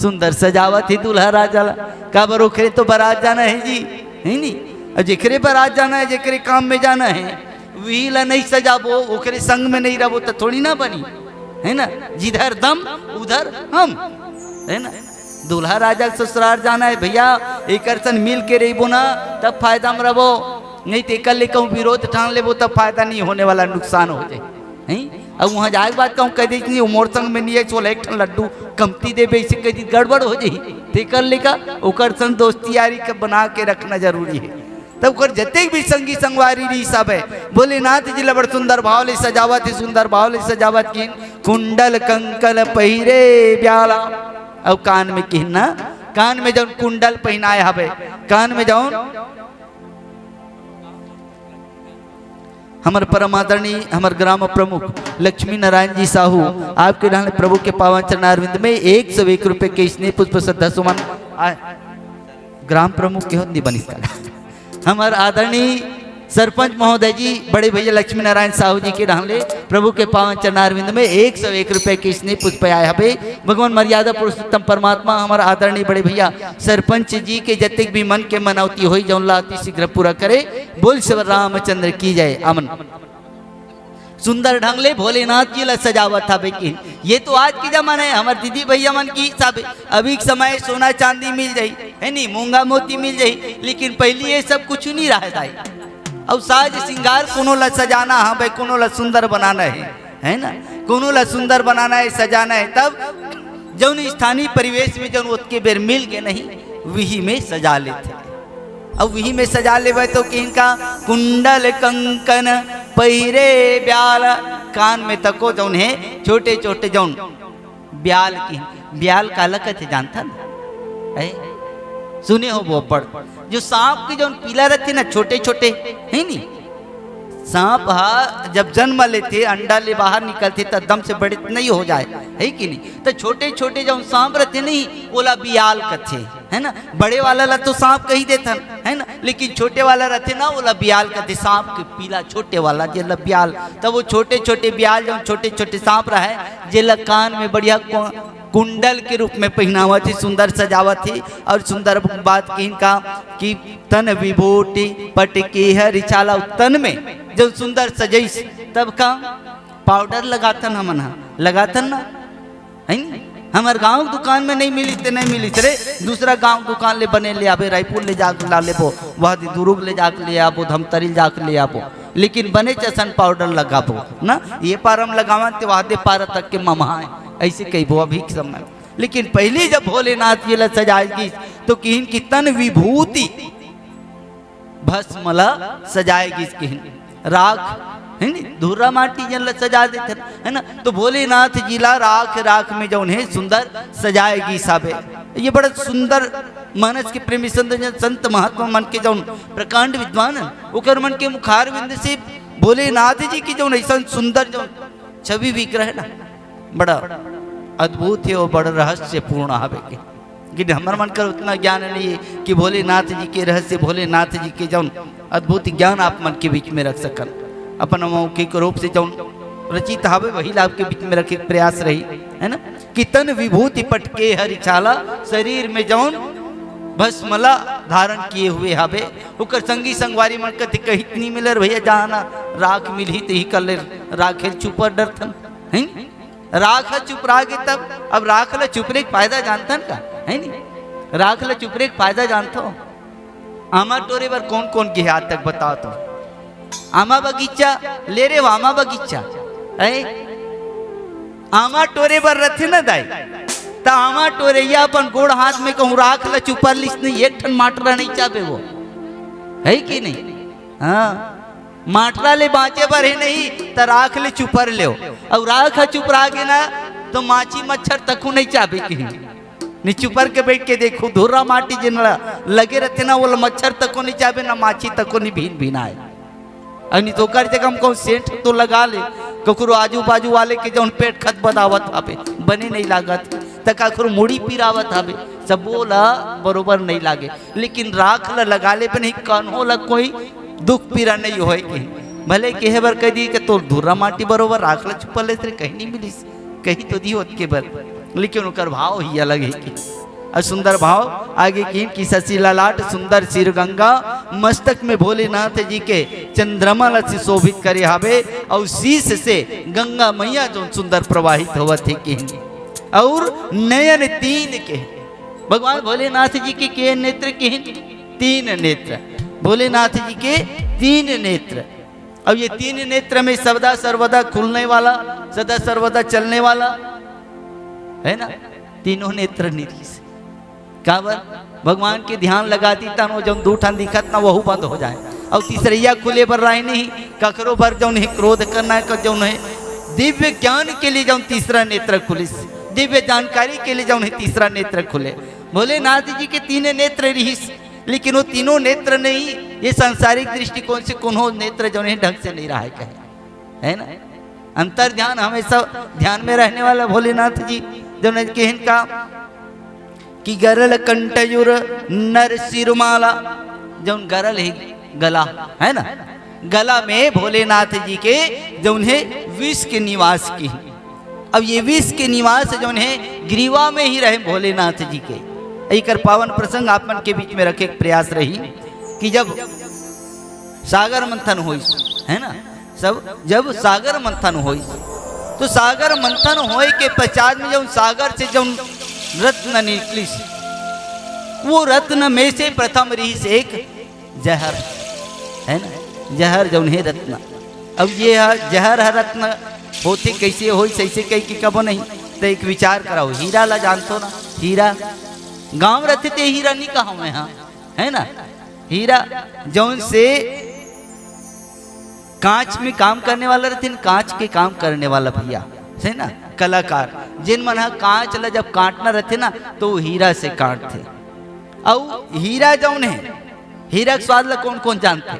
सुंदर सजावत हे दूल्हा राजा ला, काबर ओखरे तो बारात जाना है जी, है नी? और जेकरे बारात जाना है, जेकरे काम में जाना है, वही ला नहीं सजाबो, ओकरे संग में नहीं रहबो, तो थोड़ी ना बनी, है ना? जिधर दम उधर हम, है ना? दूल्हा राजा के ससुराल जाना है भैया, एकर सन मिल के रहिबो ना, तब फायदा में रहबो, नहीं तो एकर ले कहूँ विरोध ठान लेबो, तब फायदा नहीं होने वाला, नुकसान हो जाए। हैं? अब वहाँ जाए के बाद कहूँ कह दे कि वो मोर संग में नहीं है, चोला एक ठन लड्डू कमती देबे, इसे कह दी गड़बड़ हो जाही। तेकर लेकर ओकर संग दोस्ती यारी के बना के रखना जरूरी है। तब ओकर जतेक भी संगी संगवारी रही सब है, भोलेनाथ जी ला बड़ सुंदर भाव ले सजावत है, सुंदर भाव ले सजावत किहिन, कुंडल कंकन पहिरे ब्याला। अब कान में किहिन ना, कान में जौन कुंडल पहिनाए हवे, कान में जौन हमर परम आदरणीय, हमर ग्राम प्रमुख लक्ष्मी नारायण जी साहू, आपके रहने प्रभु के पावन चरणारविंद में एक सौ एक रुपए के स्नेह पुष्प श्रद्धा सुमन आ-, ग्राम प्रमुख के होत नहीं बनिस का। हमर आदरणीय सरपंच महोदय जी, बड़े भैया लक्ष्मी नारायण साहू जी के रहने प्रभु के पावन चरणारविंद में एक सौ एक रुपए के स्नेह पुष्प आए हवे। भगवान मर्यादा पुरुषोत्तम परमात्मा हमर आदरणीय बड़े भैया सरपंच जी के जतेक भी मन के मनौती होई, जौन ला अति शीघ्र पूरा करे। बोल श्री रामचंद्र की जय। अमन सुंदर ढंग ले भोलेनाथ जी ला सजावत हवे कि ये तो आज के जमाना है, हमर दीदी भैया मन की हिसाब है। अभी के समय सोना चांदी मिल जाही, है नी, मूंगा मोती मिल जाही, लेकिन पहली ये सब कुछ नहीं रहता है। अउ साज सिंगार कोनो ला सजाना हवे, कोनो ला सुंदर बनाना है, है ना? कोनो ला सुंदर बनाना है, सजाना है, तब जौन स्थानीय परिवेश में जौन ओतके बेर मिल गे नहीं, वही में सजा लेथे। अब वही में सजा लेबे तो किहिन का कुंडल कंकन पहिरे ब्याल, कान में तको जौन है छोटे छोटे जौन ब्याल की, ब्याल काला कथे जानथन? ऐ? सुने होबो अब्बड़। जो सांप के जौन पीला रथे ना, छोटे छोटे, है नी? सांप हा जब जन्म लेथे, अंडा ले बाहर निकलथे, त एकदम से बड़े नहीं हो जाए, है कि नहीं? त छोटे छोटे जौन सांप रथे नहीं, ओला बियाल कथे, है ना? बड़े वाला ला तो सांप कही देथन, है ना? लेकिन छोटे वाला रथे ना, ओला बियाल कथे। सांप के पीला छोटे वाला जेला बियाल, तब वो छोटे छोटे बियाल जौन छोटे छोटे सांप रहे, जेला कान में बढ़िया को-, कुंडल के रूप में पहिनावत ही, सुंदर सजावत ही। और सुंदर बात किहिन का कि तन विभूति पट के हरि छाला, तन में जब सुंदर सजइस, तब का पाउडर लगाथन हमन ह, लगाथन ना, है नी? हमर गांव के दुकान में नहीं मिलिस ते नहीं मिलिस रे, दूसरा गांव के दुकान ले बने ले आबे, रायपुर ले जाके ला लेबो, वह दे दुर्ग ले जाके ले आबो, धमतरी ले जाके ले आबो, लेकिन बने चसन पाउडर लगाबो ना। ये पारम लगावन ते वह दे पारा तक के ममहा है, ऐसे कहिबो अभी के समय। लेकिन पहली जब भोलेनाथ जी ला सजाए गिस, तो किहिन की तन विभूति भस्म ला सजाए गिस किहिन। राख, है नी, धुर्रा माटी जन ला सजा देथे, है ना? तो भोलेनाथ जी ला राख, राख में जौन है सुंदर सजाए गिस हाबे। ये बड़ा सुंदर मानस के प्रेमी संत जन, संत महात्मा मन के जौन प्रकांड विद्वान है, ओकर मन के मुखारविंद से भोलेनाथ जी की जौन ऐसा सुंदर जौन छवि विग्रह ना, बड़ा अद्भुत है और बड़ा रहस्यपूर्ण हावे के। लेकिन हमर मन कर उतना ज्ञान नहीं है कि भोलेनाथ जी के रहस्य, भोलेनाथ जी के जौन अद्भुत ज्ञान आप मन के बीच में रख सकन। अपन मौखिक रूप से जौन रचित हावे, वही ला आपके बीच में रखे के प्रयास रही, है ना? कि तन विभूति पटके हरि छाला, शरीर में जौन भस्म ला धारण किए हुए हावे, ओकर संगी संगवारी मन कथे कहित नहीं मिलर भैया, जहाँ ना राख मिलही, ते ही कर ले, राखे चुपर डरथन, हैं? राख ह चुपरा गे तब, अब राख ल चुपरे के फायदा जानथन का, है नी? राख ल चुपरे के फायदा जानथो? आमा टोरे बर कोन कोन गे हे आज तक बताओ तो? आमा बगीचा, ले रे वो आमा बगीचा, ऐ आमा टोरे बर रथे न दाई, त आमा टोरइया अपन गोड़ हाथ में कहूँ राख ल चुपर लिस नहीं, एक ठन माटरा नहीं चाबे वो, है कि नहीं? हाँ, माटरा ले बाँचे बर हे नहीं, त राख ले चुपर लेव, अउ राख ह चुपरा गे ना, तो माछी मच्छर तको नहीं चाबे कहीं। नि चुपर के बैठ के देखो, धुर्रा माटी जेन ला लगे रथे ना, वो ला मच्छर तको नि चाबे, ना माछी तको नि भीन भीनाए। अउ नि तो ओकर जगह हम कहूँ सेंट तो लगा ले, ककरो आजू बाजू वाले के जौन पेट खत बदावत हवे, बने नहीं लागत, त ककरो मुड़ी पिरावत हवे, सबो ला बरोबर नहीं लागे। लेकिन राख ला लगा ले, बने कान्हो ला कोई दुख पीरा नहीं होए के। भले केहे बर कह दी कि तोर धुर्रा माटी बरोबर राख ला छुपा लेत रे, कहीं नहीं मिलिस। कही तो दी होत के बर, लेकिन ओकर भाव ही अलग हे कि। अउ सुंदर भाव आगे किहिन कि शशि ललाट सुंदर सिर गंगा, मस्तक में भोलेनाथ जी के चंद्रमा ल सुशोभित करे हावे, अउ शीश से गंगा मैया जौन सुंदर प्रवाहित होवत हे किहिन, अउ नयन तीन के, भगवान भोलेनाथ जी के, के नेत्र किहिन? तीन नेत्र, भोलेनाथ जी के तीन नेत्र। अब ये तीन नेत्र में सदा सर्वदा खुलने वाला, सदा सर्वदा चलने वाला, है ना, तीनों नेत्र नि रिहिस। काबर? भगवान के ध्यान लगाती तन वो जौन दू ठन दिखत ना, वहू बंद हो जाए। अउ तीसरैया खुले बर राय नहीं, ककरो बर जौन हे क्रोध करना है, जौन हे दिव्य ज्ञान के लिए जौन तीसरा नेत्र खुलिस, दिव्य जानकारी के लिए जौन हे तीसरा नेत्र खुले। भोलेनाथ जी के तीन नेत्र रिहिस, लेकिन वो तीनों नेत्र नहीं, ये सांसारिक दृष्टिकोण से कोनो नेत्र जौन हे ढंग से नहीं रहा है कहे, है ना? अंतर ध्यान हमेशा ध्यान में रहने वाला भोलेनाथ जी जौन हे किहिन का कि गरल कंटयुर नर सिरमाला, जौन गरल हे गला, है ना, गला में भोलेनाथ जी के जौन हे विष के निवास की। अब ये विष के निवास जौन हे ग्रीवा में ही रहे भोलेनाथ जी के। एकर पावन प्रसंग आप मन के बीच में रखे के प्रयास रही कि जब सागर मंथन होइस, है ना, सब जब सागर मंथन होइस, तो सागर मंथन होए के पश्चात में जौन सागर से जौन रत्न निकलिस, वो रत्न में से प्रथम रिहिस एक जहर, है ना, जहर जौन हे रत्न। अब ये ह, जहर ह रत्न होथे, कैसे होइस, ऐसे कह के कबो नहीं। तो एक विचार कराओ, हीरा ला जानथो ना, हीरा गांव रथे ते हीरा नहीं कहा मैं, हाँ, है ना, हीरा जौन से कांच में काम करने वाला रथे ना, कांच के काम करने वाला भैया, है ना, कलाकार, जिन मन ह कांच ला जब काटना रथे ना, तो वो हीरा से काटथे। अउ हीरा जौन हे, हीरा के स्वाद ला कौन कौन जानथे?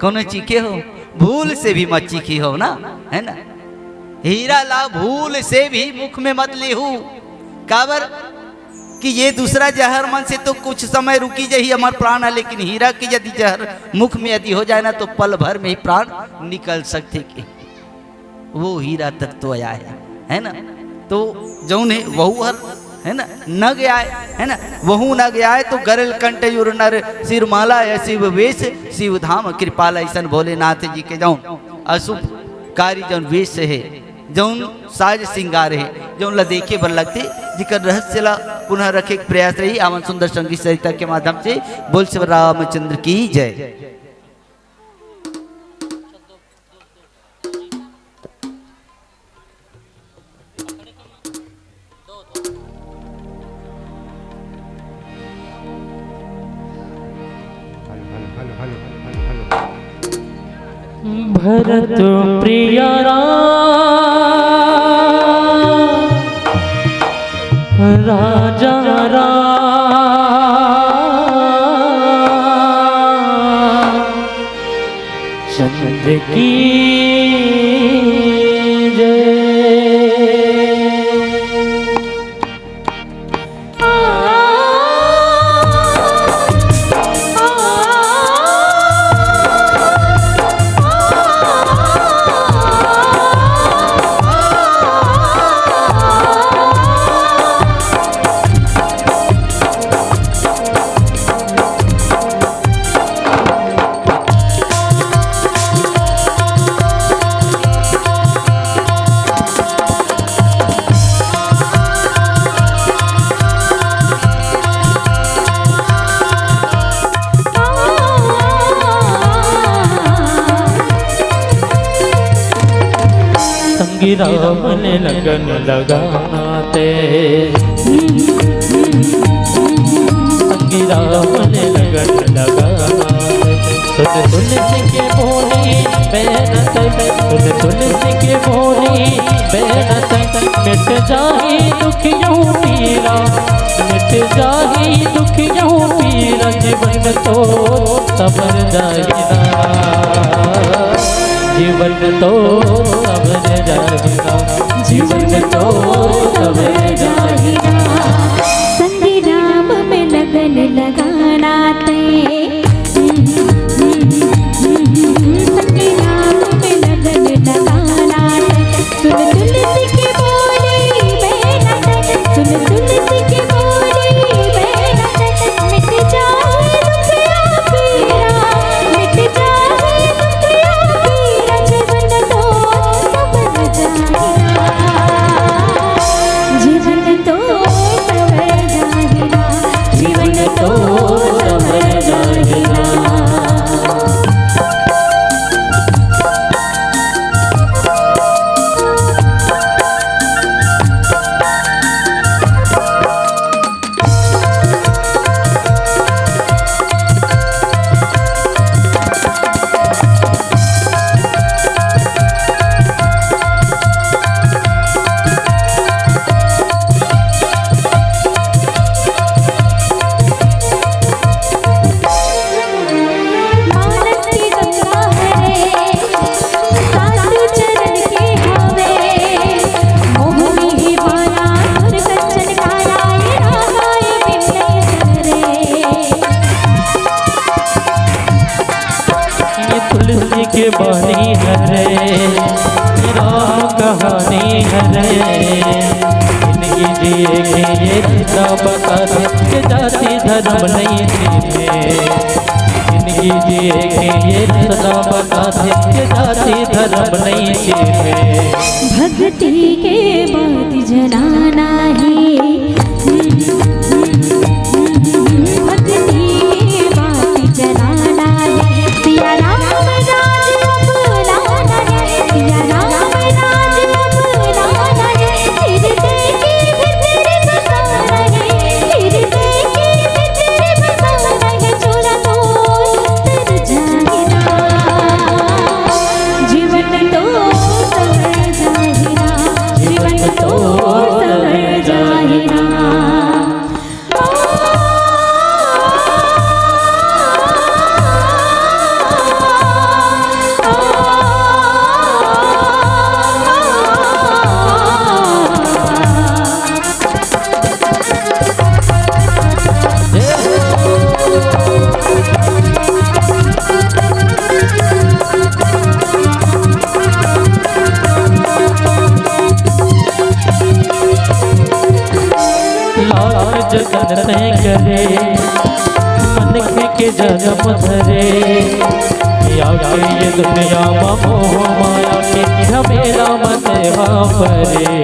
कोनो चीखे हो? भूल से भी मत चीखे हो ना, है ना? हीरा ला भूल से भी मुख में मत लेहू। काबर कि ये दूसरा जहर मन से तो कुछ समय रुकी जाही हमार प्राण ह, लेकिन हीरा के यदि जहर मुख में यदि हो जाए ना, तो पल भर में ही प्राण निकल सकथे के। वो हीरा तत्व आय, है ना? तो जौन हे वहू हर, है ना, नग आय, है ना, वहू नग आय। तो गरल कंटयुर नर सिरमाला, या शिव वेश शिव धाम कृपाला। ऐसन भोलेनाथ जी के जौन अशुभ कारी जौन वेश हे, जौन साज श्रृंगार हे, जौन ला देखे बर लगथे, जिकर रहस्य ला पुनः रखे के प्रयास रही। आवन सुंदर संगीत सरिता के माध्यम से। बोल श्री रामचंद्र की जय। भरत प्रिय राम, राजा राम चंद्र की जय। संगी राम ने लगन लगाना ते, संगी राम ने लगन लगाना ते। सुन तुलसी के बोली बेनत, सुन तुलसी के बोली बेनत, मिट जाही दुख यहू पीरा, मिट जाही दुख यहू पीरा। जीवन तो संवर जाही ना, जीवन तो संवर जाही ना, जीवन तो संवर जाही ना। संगी राम में लगन लगाना ते, संगी राम में लगन लगाना ते। सुन तुलसी के बोली बेनत, सुन तुलसी के बोली बेनत, मिट जाए दुख या पीरा, मिट जाए दुख या पीरा, जीवन तो संवर जाए ना, जीवन तो संवर जाए ना, जीवन तो संवर जाए ना। मानस के गंगा हरे, सात चरण के हवे, मोहनी ही माला सुर कंचन काया, ये रामायण विनय हरे। ये तुलसी के बानी हरे, ये राम कहानी हरे। जिंदगी जिए के ये रास्ता बता दे, ये जाति धर्म नहीं चीन्हे। जिंदगी जिए के ये रास्ता बता दे, ये जाति धर्म नहीं चीन्हे। भक्ति के बात जनाना है, भक्ति के बात जनाना है। सिया राम राज अपनाना है, सिया राम राज अपनाना है। फिर देखे फिर तेरे बसाना है, फिर देखे फिर तेरे बसाना है। चोरा तो तर जाए ना, जीवन तो संवर जाए ना, जीवन तो संवर जाए ना। लाज जतन तैं करे, मनखे के जनम धरे। आके ये दुनिया म मोह माया के झमेला म तैं हा परे।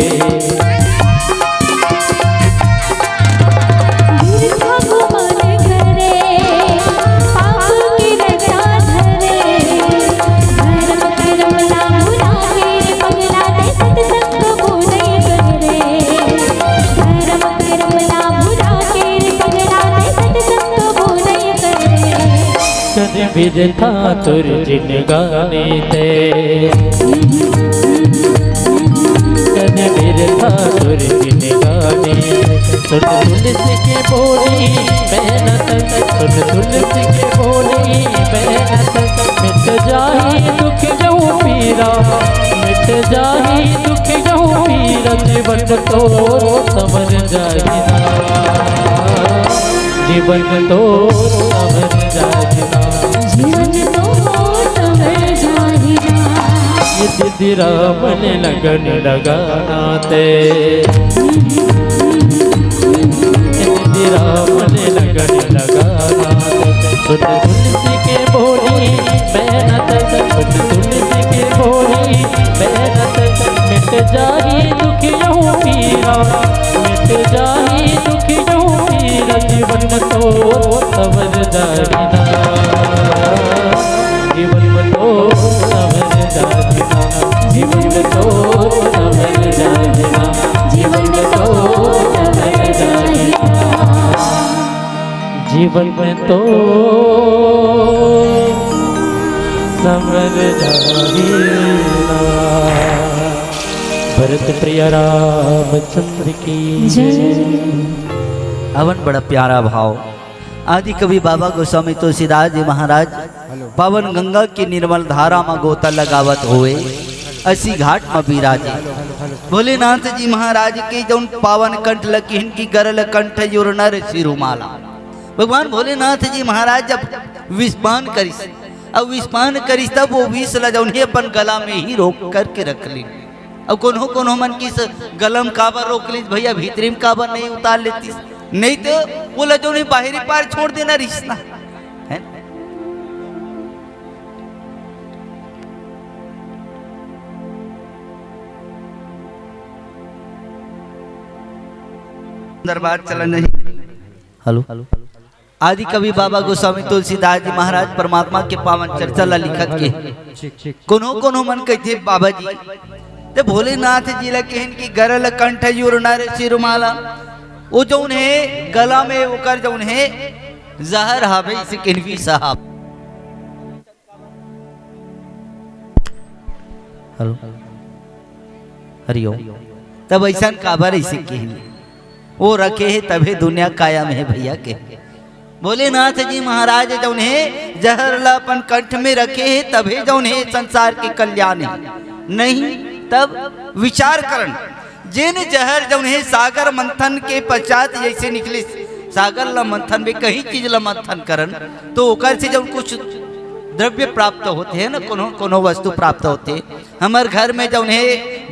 बिरथा घुमन करे, पाप के रचा धरे। धर्म करम ला भुला के रे पगला, तैं सत्संग वो नहीं करे। धर्म करम ला भुला के रे पगला, तैं सत्संग वो नहीं करे। कद बिरथा तोर जिनगानी ते, कद बिरथा तोर जिनगानी ते। सुन तुलसी के बोली बेनत, सुन तुलसी के बोली बेनत, मिट जाही दुख यहू पीरा, मिट जाही दुख यहू पीरा। जीवन तो संवर जाही ना, जीवन तो संवर जाही ना, जीवन तो संवर जाही ना। ये दीदी राम ने लगन लगाना ते, ये दीदी राम ने लगन लगाना ते। सुन तुलसी के बोली बेनत, सुन तुलसी के बोली बेनत, मिट जाही दुख यहू पीरा, मिट जाही दुख यहू पीरा। जीवन तो संवर जाही ना, जीवन तो संवर जाही ना, जीवन तो जीवन में तो समझ जाही ना, भरत प्रिय रामचंद्र की जय। अवन बड़ा प्यारा भाव। आदि कवि बाबा गोस्वामी तुलसीदास जी महाराज पावन गंगा की निर्मल धारा म गोता लगावत हुए अस्सी घाट म बिराजे। भोलेनाथ जी महाराज के जौन पावन कंठ ल किहिन कि गरल कंठ उर नर शिरोमाला। भगवान भोलेनाथ जी महाराज जब विषपान करिस, अब विषपान करिस, तब वो विष ल जौन हे अपन गला में ही रोक करके रख ली। अब कोनो कोनो मन किस गला म काबर रोक लीस भैया, भीतरी म काबर नहीं उतार लेतिस, नहीं तो वो ल जौन हे बाहरी पार छोड़ देना रिहिस ना, है ना? दरबार चला नहीं। हेलो। आदि कवि बाबा गोस्वामी तुलसीदास जी महाराज परमात्मा के पावन चर्चा ला लिखत के कोनो कोनो मन कहिथे, "बाबा जी, ते भोलेनाथ जी ला कहिन कि गरल कंठ उर नर शिरोमाला, वो जौन हे गला में ओकर जौन हे जहर हावे, इसे कहिन विष हावे।" हेलो, हरिओम। तब ऐसा काबर ऐसे कहिन? वो रखे हे तभे दुनिया कायम हे भैया के। भोलेनाथ जी महाराज जौन हे जहर ला अपन कंठ में रखे हे, तभे जौन हे संसार के कल्याण हे। नहीं तब विचार करन, जेन जहर जौन हे सागर मंथन के पश्चात जैसे निकलिस, सागर ला मंथन में कहीं चीज ला मंथन करन तो ओकर से जौन कुछ द्रव्य प्राप्त होथे ना, कोनो कोनो वस्तु प्राप्त होथे। हमर घर में जौन हे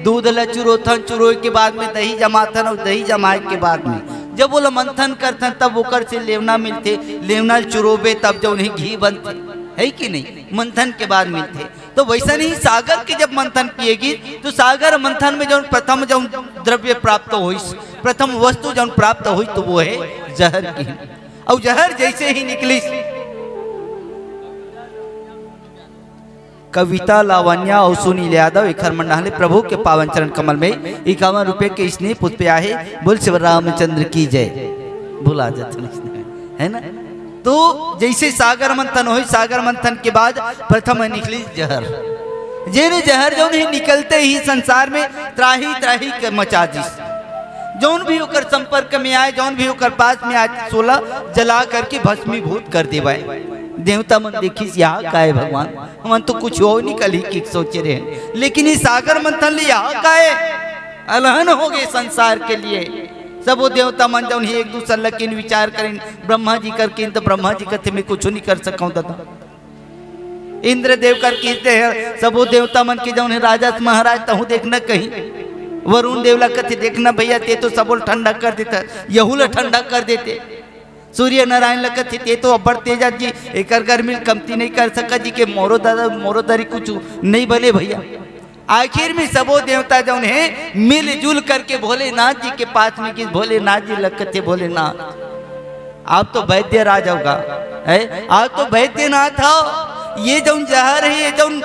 दूध ल चुरोथन, चुरोए के बाद में दही जमाथन अउ दही जमाए के बाद में जब ओला मंथन करथन तब ओकर से लेवना मिलथे, लेवना ल चुरोबे तब जौन हे घी बनथे, है कि नहीं? मंथन के बाद मिलथे। तो वैसन ही सागर के जब मंथन किए गिस तो सागर मंथन में जौन प्रथम जौन द्रव्य प्राप्त होइस, प्रथम वस्तु जौन प्राप्त होइस तो वो हे जहर की। अउ जहर जैसे ही निकलिस, कविता लावण्या अउ सुनील यादव एखर मन डाहले प्रभु के पावन चरण कमल में इक्यावन रुपये के स्नेह पुष्प आहे। बोल शिव रामचंद्र की जय। भुला जात हन, है ना? तो जैसे सागर मंथन होई, सागर मंथन के बाद प्रथम निकली जहर। जेने जहर जौन ही निकलते ही संसार में त्राही त्राही के मचा दिस। जौन भी ओकर संपर्क में आए, जौन भी ओकर पास में आए, सोला जला करके भस्मीभूत कर देवाए। देवता मन देखिस, "यहाँ का है भगवान, हमन तो कुछ और निकली की सोचे रहे, लेकिन इस सागर मंथन ले यहाँ का है?" अलहन हो गए संसार के लिए। सबो देवता मन जौन ही एक दूसर लकिन विचार करिन, ब्रह्मा जी करकिन तो ब्रह्मा जी कथे, "मैं कुछ नहीं कर सकूं दादा।" इंद्रदेव कर कहते हैं, सबो देवता मन के जौन हे राजा महाराज तहु देखना कहीं। वरुण देव ला कथे, "देखना भैया, ते तो सबो ठंडा कर देता, यहू ला ठंडा कर देते।" सूर्य नारायण ला कथे, "ते तो अब्बड़ तेज आत जी, एकर गर्मी ल कमती नहीं कर सकत जी के मोरो दादा, मोरो दरी कुछ नहीं बने भैया।" आखिर में सबो देवता जौन हे मिलजुल करके भोलेनाथ जी के पास में गिस, भोलेनाथ जी ला कथे, "भोलेनाथ, आप तो वैद्य राज होगा, है? आप तो वैद्यनाथ हो, ये जौन जहर हे, ये जौन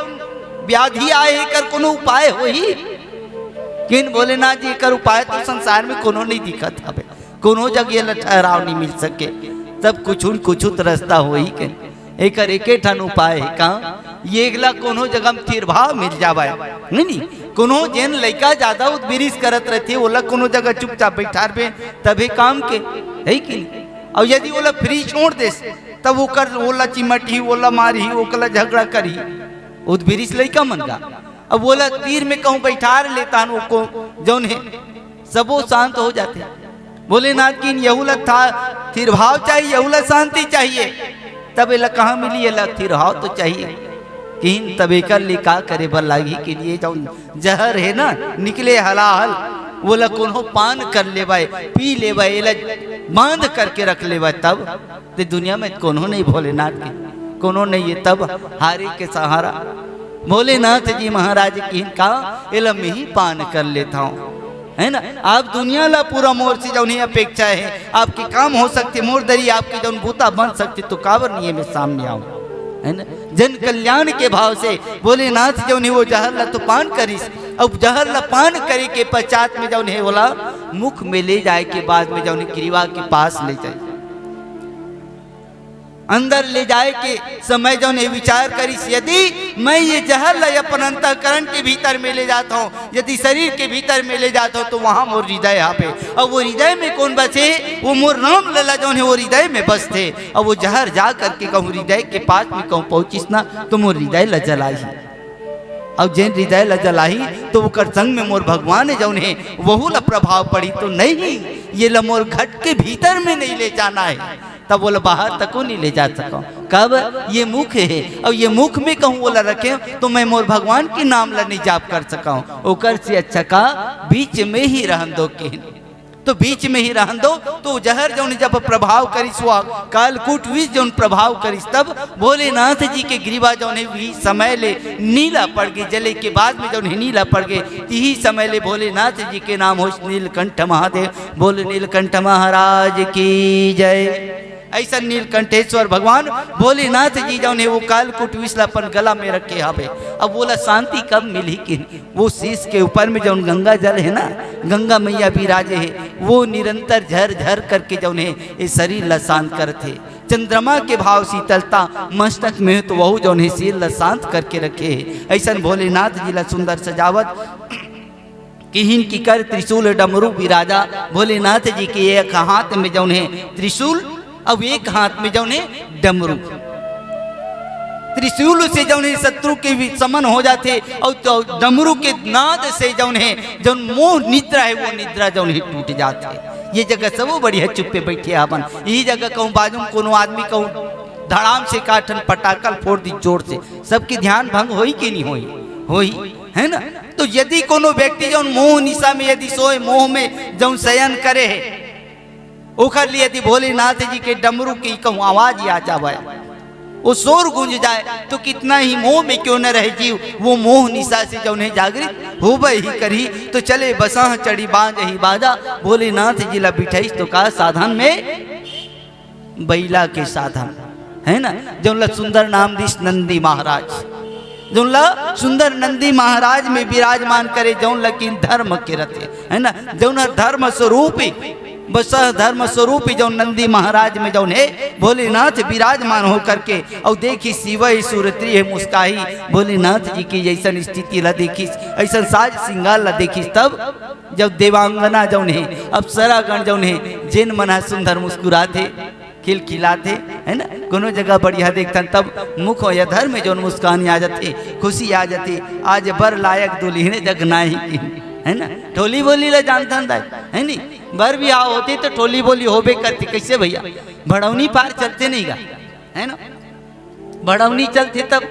व्याधि आए हे, एकर कोनो उपाय होही?" किन भोलेनाथ जी, "एकर उपाय तो संसार में कोनो नहीं दिखत हवे, कोनो जगह एला ठहराव नहीं मिल सके, तब कुछू न कुछू तो रास्ता होही के।" एकर एके ठन उपाय हे का, ये एकला कोनो जगह म थिर भाव मिल जावय, नहीं, नहीं, कोनो जेन लइका ज्यादा उदबिरिस करत रहिथे, ओला कोनो जगह चुपचाप बैठारबे, तभे काम के, है कि नहीं? अउ यदि ओला free छोड़ देस, तब ओकर, ओला चिमटही, ओला मारही, ओकला झगड़ा करही, उदबिरिस लइका मन का। अब ओला तीर में कहूँ बैठार लेता हन, ओको जौन हे, सबो शांत हो जाथे। भोलेनाथ किन यहू ला था, थिर भाव चाहिए, यहू ला शांति चाहिए। तब एला कहाँ मिली? एला थिर भाव तो चाहिए। किन तब एकर ले का करे बर लागही के लिए जौन जहर हे ना, निकले हलाहल, ओला कोनो पान कर लेवय, पी लेवय, एला बांध करके रख लेवय, तब ते दुनिया में कोनो नहीं भोलेनाथ के, कोनो नहीं हे तब हारे के सहारा। भोलेनाथ जी महाराज किन का एला मैं ही पान कर लेता हूँ, है ना? आप दुनिया ला पूरा मोर से जौन ही अपेक्षा हे, आपके काम हो सकथे, मोर दरी आपके जौन बूता बन सकथे, तो काबर नहीं हे मैं सामने आऊँ, है ना? जन कल्याण के भाव से भोलेनाथ जौन हे वो जहर ला तो पान करिस, अब जहर ला पान करे के पश्चात में जौन हे ओला मुख में ले जाए के बाद में जौन हे ग्रीवा के पास ले जाए। अंदर ले जाए के समय जौन हे विचार करिस, यदि मैं ये जहर ला अपन अंतःकरण के भीतर में ले जात हूँ, यदि शरीर के भीतर में ले जात हूँ, तो वहाँ मोर हृदय हवे। अउ वो हृदय में कोन बसे? वो मोर राम लला जौन हे वो हृदय में बसथे। अउ वो जहर जा करके कहूँ हृदय के पास में कहूँ पहुँचिस ना, तो मोर हृदय ला जलाही। अउ जेन हृदय ला जलाही, तो ओकर संग में मोर भगवान जौन हे, वहू ला प्रभाव पड़ी। तो नहीं, ये ला मोर घट के भीतर में नहीं ले जाना हे। तब वो ला बाहर तको नहीं ले जा सकव। कब? ये मुख हे, अउ ये मुख में कहूँ वो ला रखे, तो मैं मोर भगवान के नाम ला नहीं जाप कर सकव। ओकर से अच्छा का बीच में ही रहन दो किहिन। तो बीच में ही रहन दो। तो जहर जौन जब प्रभाव करिस, वो कालकूट विष जौन प्रभाव करिस, तब भोलेनाथ जी के ग्रीवा जौन हे, वही समय ले नीला पड़ गे, जले के बाद में जौन हे नीला पड़ गे, तिही समय ले भोलेनाथ जी के नाम होइस नीलकंठ महादेव। बोल नीलकंठ महाराज की जय। ऐसा नीलकंठेश्वर भगवान भोलेनाथ जी जौन हे, वो कालकूट विष ला अपन गला में रखे हवे। अब वो ला शांति कब मिलही कि वो शीश के ऊपर में जौन गंगा जल हे ना, गंगा मैया विराजे हे, वो निरंतर झर झर करके जौन हे, ये शरीर ला शांत करथे। चंद्रमा के भाव शीतलता मस्तक में हे, तो वहू जौन हे, शरीर ला शांत करके रखे हे। ऐसन भोलेनाथ जी ला सुंदर सजावत किहिन कि कर त्रिशूल डमरू विराजा। भोलेनाथ जी के एक हाथ में जौन हे त्रिशूल, अब एक हाथ में जौन हे डमरू। त्रिशूल से जौन हे शत्रु के भी समन हो जाथे, अउ तो डमरू के नाद से जौन हे, जौन मोह निद्रा हे, वो निद्रा जौन हे टूट जाथे। ये जगह सबो बढ़िया चुप्पे बैठे हवन। यही जगह कहूँ बाजू में कोनो आदमी कहूँ धड़ाम से काठन पटाकल फोड़ दी जोर से, सबके ध्यान भंग होई कि नहीं होई? होई, है ना? तो यदि कोनो व्यक्ति जौन मोह निशा में यदि सोए, मोह में जौन शयन करे हे, ओखर लिए यदि भोलेनाथ जी के डमरू की कहूँ आवाज आ जावे, वो शोर गूंज जाए, तो कितना ही मोह में क्यों न रहे जीव, वो मोह निशा से जौन हे जागृत होबे ही करही। तो चले बसंह चढ़ी बांजही बाजा, भोलेनाथ जी ला बिठाइस तो का साधन में बइला के साधन, है ना, जौन ला सुंदर नाम दिस नंदी महाराज, जौन ला सुंदर नंदी महाराज में विराजमान करे, जौन ला कि धर्म के रथे, है ना, जौन हर धर्म स्वरूप, बस धर्म स्वरूप जौन नंदी महाराज में जौन हे भोलेनाथ विराजमान हो करके, अउ देखी शिवई सुरतरी हे मुस्काही, भोलेनाथ जी की जैसन स्थिति ला देखिस, ऐसन साज श्रृंगार ला देखिस, तब जब देवांगना जौन हे, अप्सरागण जौन हे, जेन मन ह सुंदर मुस्कुराथे, खिलखिलाथे, है ना? कोनो जगह बढ़िया देखथन तब मुख या धर में जौन मुस्कान आ जाथे, खुशी आ जाथे। आज बर लायक दुल्हिन जग नाहीं किहिन, है ना? टोली बोली ला जानथन दाई, है नी? बर बिहाव होथे तो टोली बोली होबे करथे। कैसे भैया? भड़ौनी पार चलथे नहीं गा, है ना? भड़ौनी चलथे तब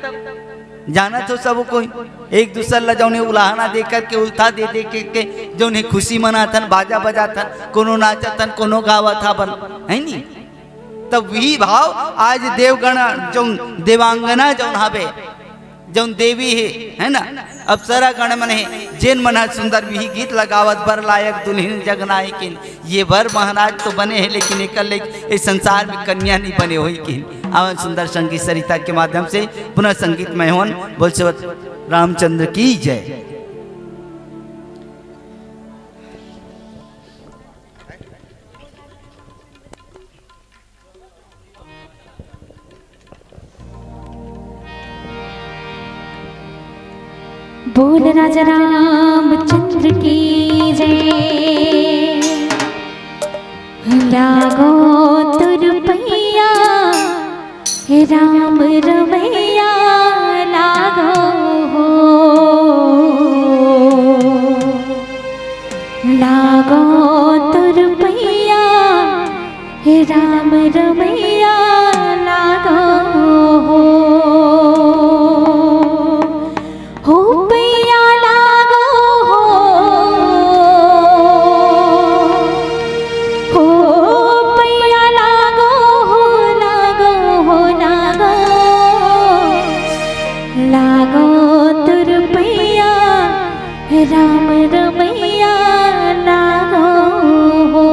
जानत हो सब कोई, एक दूसर ला जौन हे उलाहना दे करके, उल्था दे दे के, के जौन हे खुशी मनाथन, बाजा बजाथन, कोनो नाचथन, कोनो गावत हवन, है नी? तब वही भाव आज देवगण जौन देवांगना जौन हवे, जौन देवी हे, है ना, अप्सरा गण मन हे, जेन मन ह सुंदर वही गीत ला गावत, बर लायक दुल्हिन जग नाहीं किहिन। ये बर महाराज तो बने हे, लेकिन एकर ले ए संसार में कन्या नहीं बने होही किहिन। आवन सुंदर संगीत सरिता के माध्यम से पुनः संगीतमय होन। बोल श्रीमद रामचंद्र की जय। बोल राजा रामचंद्र की जय। लागो तुर पैया राम रमैया लागो हो। लागो तुर पैया राम रमैया लागो हो। हो पैया लागो हो। हो पैया लागो हो, लागो हो, लागो। लागो तुर पैया राम रमैया लागो हो।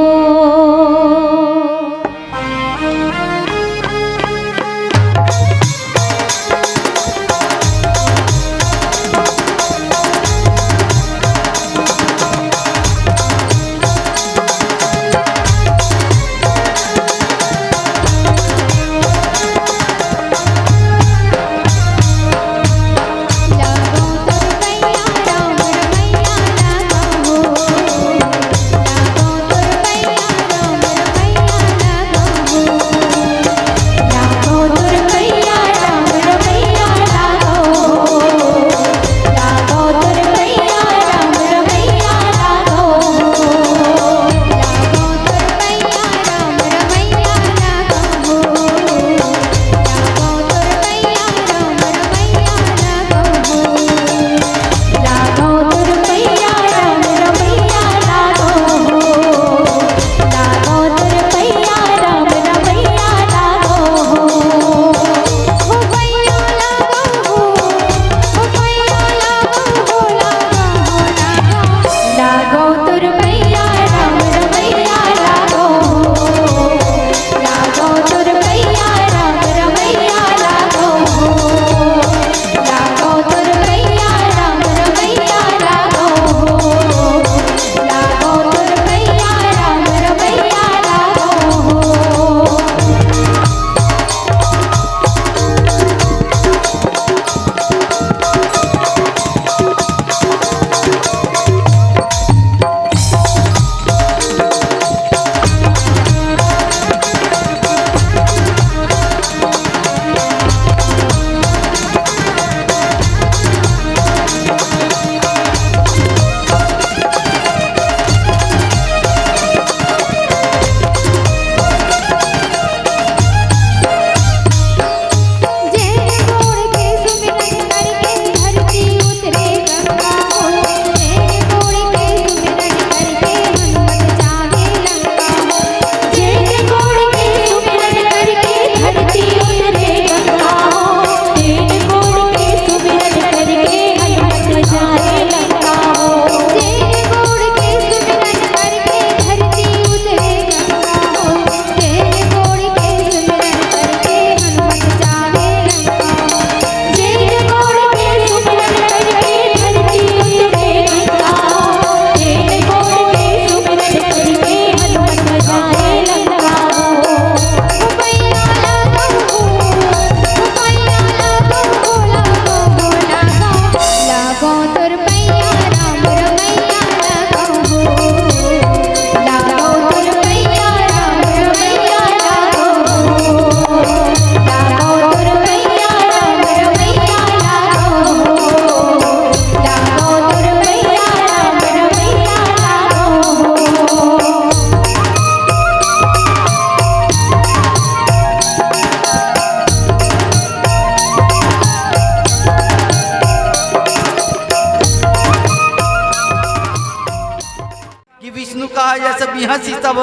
तब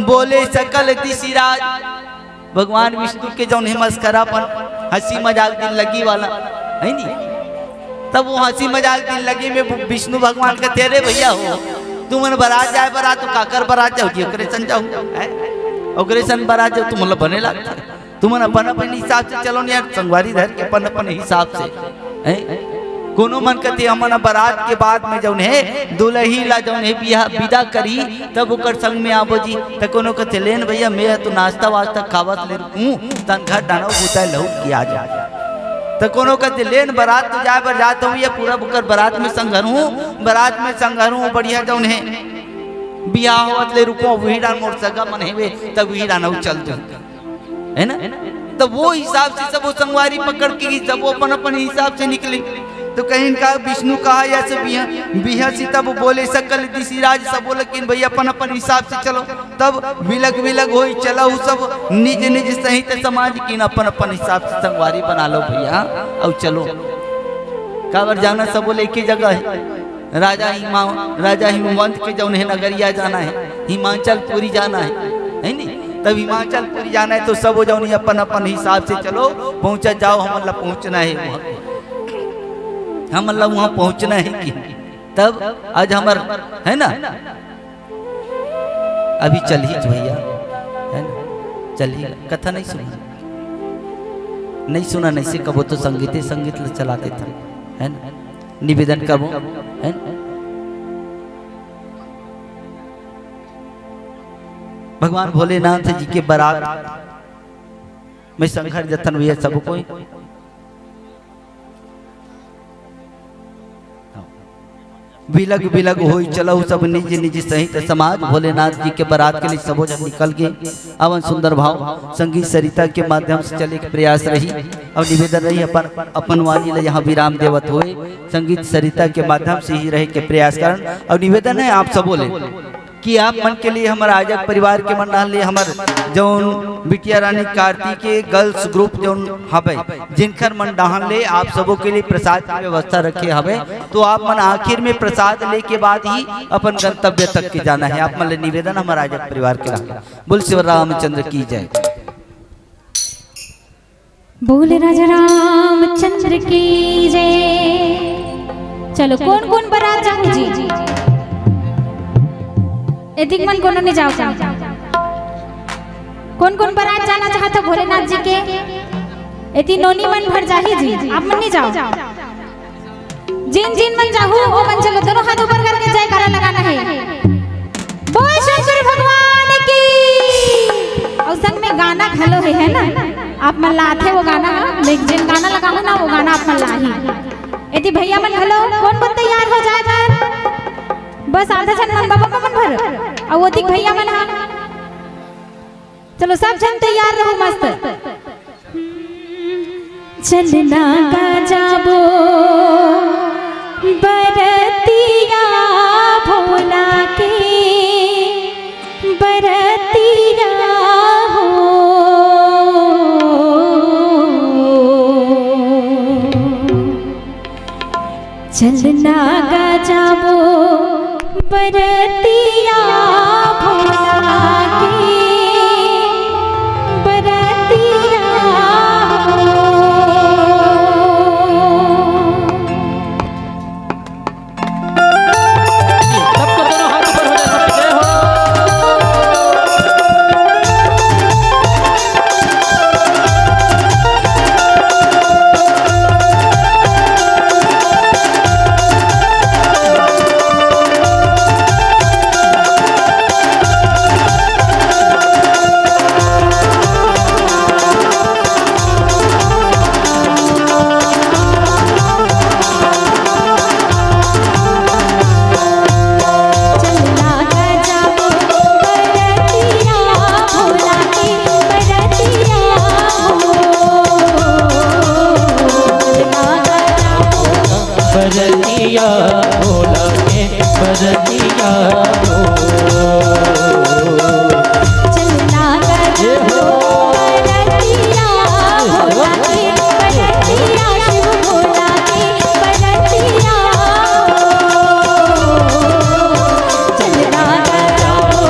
बोले सकल दिशिराज। भगवान विष्णु के जौन हे मस्करापन, हंसी मजाक दिल लगी वाला, है नी? तब वो हंसी मजाक दिल लगी में विष्णु भगवान कहते, "अरे भैया हो, तुमन बरात जाए बरात, तो काकर बरात जाहू जी, ओकरे सन जाहू, हैं? ओकरे सन बरात जाहू, तुमन ला बने लागथे। तुमन अपन अपन हिसाब से चलो न यार, संगवारी धर के अपन अपन हिसाब से।" हैं? कोनो मन कथे, "हमन बरात के बाद में जौन हे दुलही ला जौन हे बिहा-, बिदा करही, तब ओकर संग में आबो जी।" त कोनो कथे, "लेन भैया, मैं तो नाश्ता वास्ता खावत ले रुकूं, तन घर डानो बुता लहुट के आ जाओ।" त कोनो कथे, "लेन बरात तो जाए बर जात हूं, ये पूरा बुकर बरात में संघर हूं, बरात में संघर हूं, बढ़िया जौन हे बिहा होवत ले रुकूं, वही डान मोर सगा मन हेवे, तब वही डान अउ चल दूं।" है ना? तो वो हिसाब से सब वो संगवारी पकड़ के गई, सब वो अपन अपन हिसाब से निकले। तो कहीं का विष्णु कहा, "यस बिहा-, बिहसी तब बोले सकल दिशिराज", सब बोले कि भाई अपन अपन हिसाब से चलो। तब विलग विलग होई चलहु सब निज निज सहित समाज, किन अपन अपन हिसाब से संगवारी बना लो भैया, अउ चलो। काबर जाना सब बोले एक ही जगह है। राजा हिमा-, राजा हिमवंत के जौन हे नगरिया जाना हे, हिमाचलपुरी जाना हे, है नी? तब हिमाचलपुरी जाना हे तो सब जौन हे अपन अपन हिसाब से चलो, पहुंचा जाओ, हमन ला पहुंचना हे वहां, हमन ला वहां पहुंचना हे कि तब आज हमर, है ना? अभी चलही भैया, है ना? चलही, कथा नहीं सुना, नहीं सुना, नहीं से कबो तो संगीते संगीत ला चला देता, है ना? निवेदन करबो, है ना? भगवान भोलेनाथ जी के बरात में संघर जथन भैया सब कोई। बिलग बिलग होई चलहु सब निज निज सहित समाज। भोलेनाथ जी के बरात के लिए सबो जन निकल के अवन सुंदर भाव संगीत सरिता के माध्यम से चले के प्रयास रही। अउ निवेदन रही अपन, अपन वाणी ला यहाँ विराम देवत हुए संगीत सरिता के माध्यम से ही रहे के प्रयास करन। अउ निवेदन है आप सबो ले कि आप मन के लिए, हमर आयोजक परिवार के मन ले, हमर जौन बिटिया रानी कार्तिक के girls group जौन हवे, जिनकर मन डहान ले आप सबो के लिए प्रसाद की व्यवस्था रखे हवे, तो आप मन आखिर में प्रसाद ले के बाद ही अपन गंतव्य तक के जाना है। आप मन ले निवेदन हमर आयोजक परिवार के ला। बोल शिव रामचंद्र की जय। बोल राजा रामचंद्र की जय। चलो, कोन कोन बरात जाहू जी? एतिक मन कोनो नहीं जाओ का? कोन कोन बरात जाना चाहत हो भोलेनाथ जी के? एती नोनी मन भर जाही जी, आप मन नहीं जाओ। जिन जिन मन जाहू, ओ मन चलो, दोनों हाथ ऊपर करके जयकारा लगाना है। बोल शंकर भगवान की। अउ संग में गाना घलो है, है ना? आप मन ला आथे वो गाना, लेकिन जिन गाना लगाहू ना, वो गाना आप मन ला ही। एती भैया मन घलो, कोन कोन तैयार हो जाए बर? बस आधा झन मन, बाबा मन भर। अउ ओतिक भैया मन हा। चलो, सब झन तैयार रहो मस्त। चलना गा जाबो बरतिया भोला के, बरतिया हो। चलना गा जाबो बरतिया भोला के, बरतिया हो। सबको दोनों हाथ ऊपर हो जाए, सबको जय हो। बरतिया भोला के बरतिया हो। चलना गा जाबो बरतिया भोला के, बरतिया शिव भोला के, बरतिया हो। चलना गा जाबो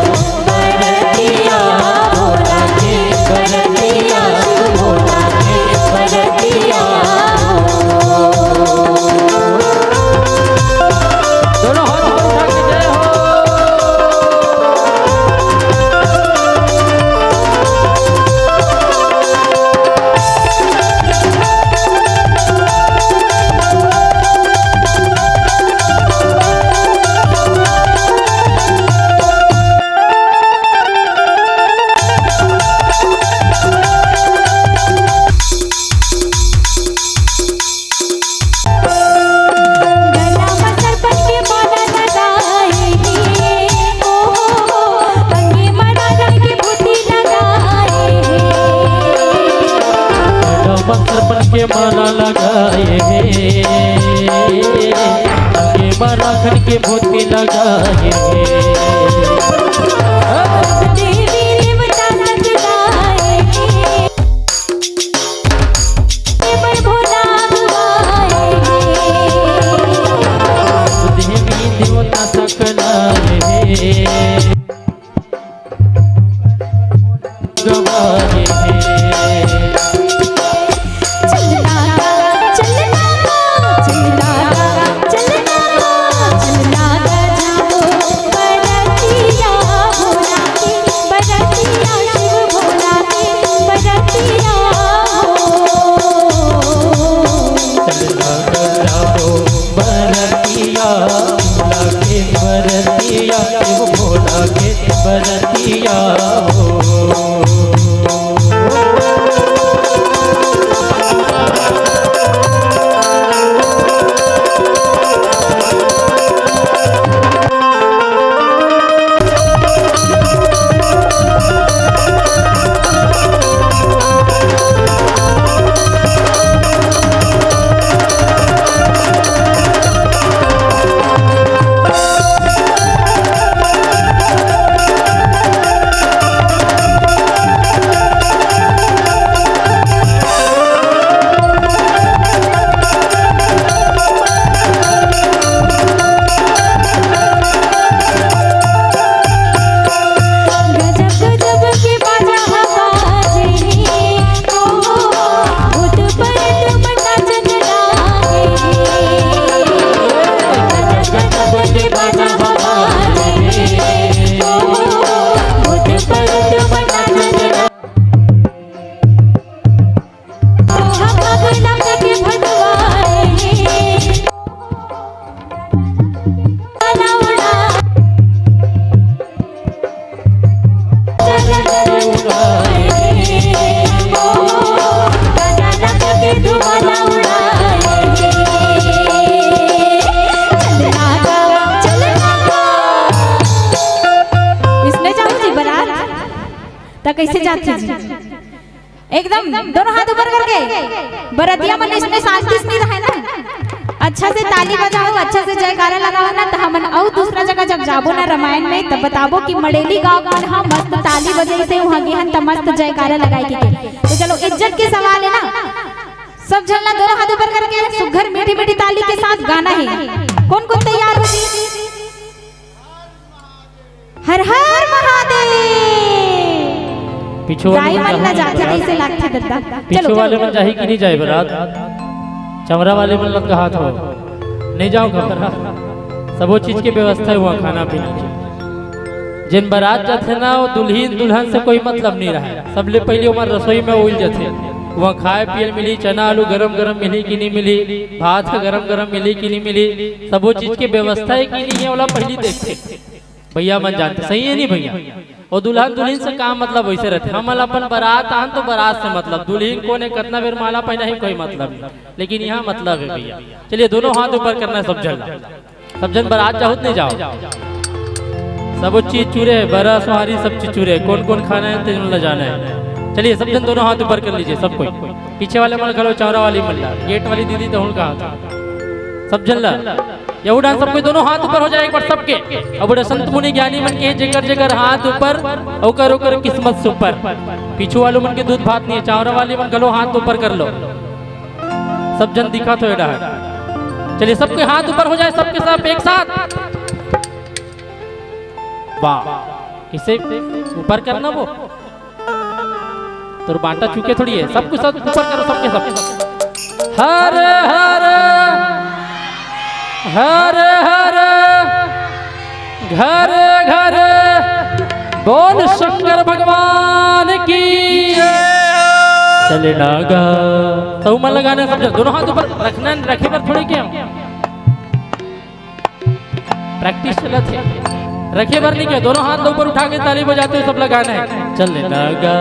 मंत्र बन के माला लगाए हे, के माला खन के मोती लगाए हे। देवी देवता सजगाए हे, पर भोला बुआए हे। देवी देवता सकलाए हे। गवाए हे। चलना गा, चलना गा, चलना गा, चलना गा, चलना गा जाबो बरतिया भोला के, बरतिया शिव भोला के, बरतिया हो। चलना गा जाबो बरतिया भोला के, बरतिया शिव भोला के, बरतिया हो। गजब गजब के बाजा ह बाजे हे, ओ, भूत प्रेत बंदा चंद लागे हे। गजब गजब के बाजा ह बाजे हे, ओ, भूत प्रेत बंदा चंद लागे हे। इसने जाओ जी बारात, त कैसे जाते जी? एकदम दोनों हाथ ऊपर करके। बरतिया मन इसमें शांति से नहीं रहे ना, अच्छा से ताली बजाओ, अच्छा से जयकारा लगाओ ना, त हमन अउ दूसरा जगह जब जाबो ना रामायण में, तब बताबो कि मड़ेली गांव मन ह मस्त ताली बजाइस हे, उहाँ गे हन त मस्त जयकारा लगाए के। त चलो, इज्जत के सवाल हे ना, सब झन ला दोनों हाथ ऊपर करके सुघर मीठी मीठी ताली के साथ गाना हे। कोन कोन तैयार हो जी? हर हर महादेव। पीछू वाले मन जाही कि नहीं? कैसे लागथे दद्दा? पीछू वाले मन जाही कि नहीं जाए बारात? चौरा वाले मन लग हाथ हो, नहीं जाओ घबरा। सबो चीज के व्यवस्था हे उहाँ, खाना पीना के। जेन बारात जाथे ना, वो दुल्हिन दुल्हन से कोई मतलब नहीं रहे। सबले पहले ओमन रसोई में उइल जाथे, उहाँ खाए पिए मिली, चना आलू गरम गरम मिली कि नहीं मिली, भात ह गरम गरम मिली कि नहीं मिली, सबो चीज के व्यवस्था हे कि नहीं हे, ओला पहली देखथे। भैया मन जानथे, सही हे नहीं भैया? अउ दुल्हन दुल्हिन से का मतलब, वैसे रहथे। हमन अपन बारात आन तो बारात से मतलब, दुल्हिन कोन हे, कतना बेर माला पहना हे, कोई मतलब नहीं, लेकिन यहाँ मतलब हे भैया। चलिए, दोनों हाथ ऊपर करना हे सब झन ला। सब झन बारात जाहू त नहीं जाओ? सबो चीज चुरे हे, बरा सुहारी सब चीज चुरे हे। कोन कोन खाना हे, तेन ला जाना हे। चलिए, सब झन दोनों हाथ ऊपर कर लीजिए, सब कोई। पीछे वाले मन घलो, चौरा वाली मन ला, गेट वाली दीदी, तहूँ कहा था, सब झन ला। यहू डांस सब कोई दोनों हाथ ऊपर हो जाए एक बार सबके। अब बड़े संत मुनि ज्ञानी मन के जेकर जेकर हाथ ऊपर, ओकर ओकर किस्मत सुपर। पीछू वालों मन के दूध भात नहीं हे, चौरा वाली मन घलो हाथ ऊपर कर लो। सब झन दिखत हो एडा। चलिए, सबके हाथ ऊपर हो जाए, सबके सब एक साथ। वाह, किसे ऊपर करना वो? तोर बांटा चुके थोड़ी हे, सब कुछ सब ऊपर करो, सबके सब। हर हर, हर हर, घर घर, बोल शंकर भगवान की। चले नागा, तहू मन लगाना हे सब झन, दोनों हाथ ऊपर रखना, रखे बर थोड़ी के हम। प्रैक्टिस चलत हे, रखे बर नहीं के, दोनों हाथ ला ऊपर उठा के ताली बजाते हुए सब लगाना हे। चले नागा,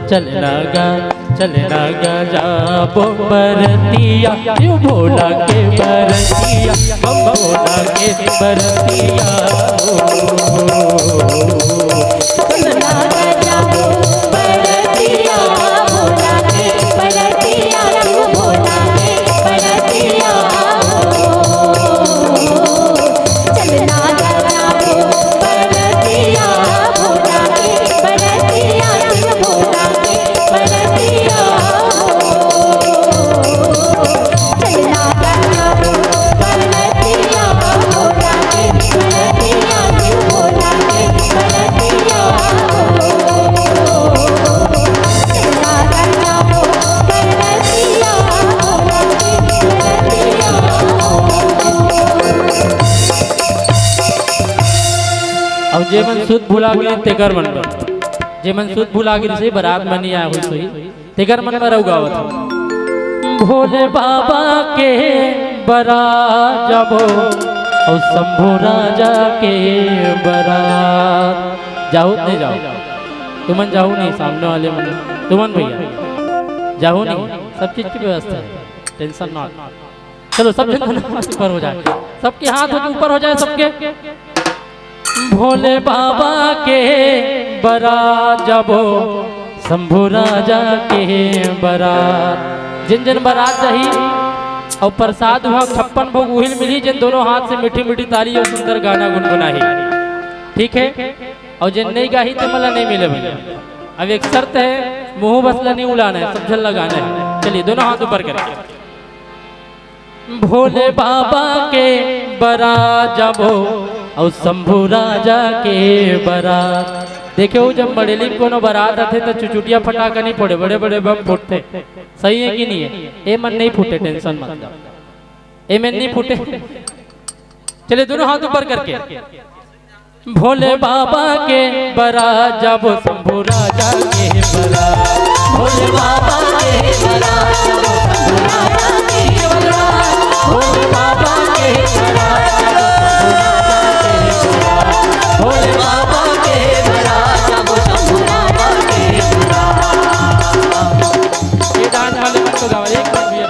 चले नागा, चले नागा जाबो बरतिया, शिव भोला के बरतिया, बम भोला के बरतिया। चले नागा जाबो बरतिया, भोला के बरतिया। सुध भुला गे तेकर मन बर, जेमन सुध भुला गे से बरात म नइ आए होइस होही, तेकर मन बर अउ गावत हँव। भोले बाबा के बरात जाबो अउ शंभू राजा के बरात। जाहू त नइ जाहू? तुमन जाहू नहीं, सामने वाले मन, तुमन भैया जाहू नहीं, सब चीज की व्यवस्था है, tension not। चलो, सब झन हाथ ऊपर हो जाए, सबके हाथ ऊपर हो जाए, सबके। भोले बाबा के बरात जाबो, शंभू राजा के बरात। जिन जिन बरात जाही अउ प्रसाद उहाँ छप्पन भोग उही ल मिलही, जिन दोनों हाथ से मीठी मीठी ताली अउ सुंदर गाना गुनगुनाही, ठीक है? अउ जिन नइ गाही ते मन ला नइ मिले भैया। अब एक शर्त है, मुंह बस ला नइ उड़ाना है, सब झन ला गाना है। चलिए, दोनों हाथ ऊपर करके। भोले बाबा के बरात जाबो अउ शंभू राजा के बरात। देखे हो, जब मड़ेली म कोनो बरात आथे त चुचुटिया फटाका नइ फोड़े, बड़े बड़े बम फूटथे। सही है कि नहीं है? ए मन नइ फूटे, tension मत लो, ए मन नइ फूटे। चलिए, दोनों हाथ ऊपर करके। भोले बाबा के बरात जाबो, शंभू राजा के बरात। भोले बाबा के बरात जाबो, शंभू राजा के बरात। भोले बाबा के बरात जाबो, शंभू राजा के बरात। भोले बाबा के बरात जाबो, शंभू राजा के बरात। ये dance वाले मन को गावा, एक बार भैया।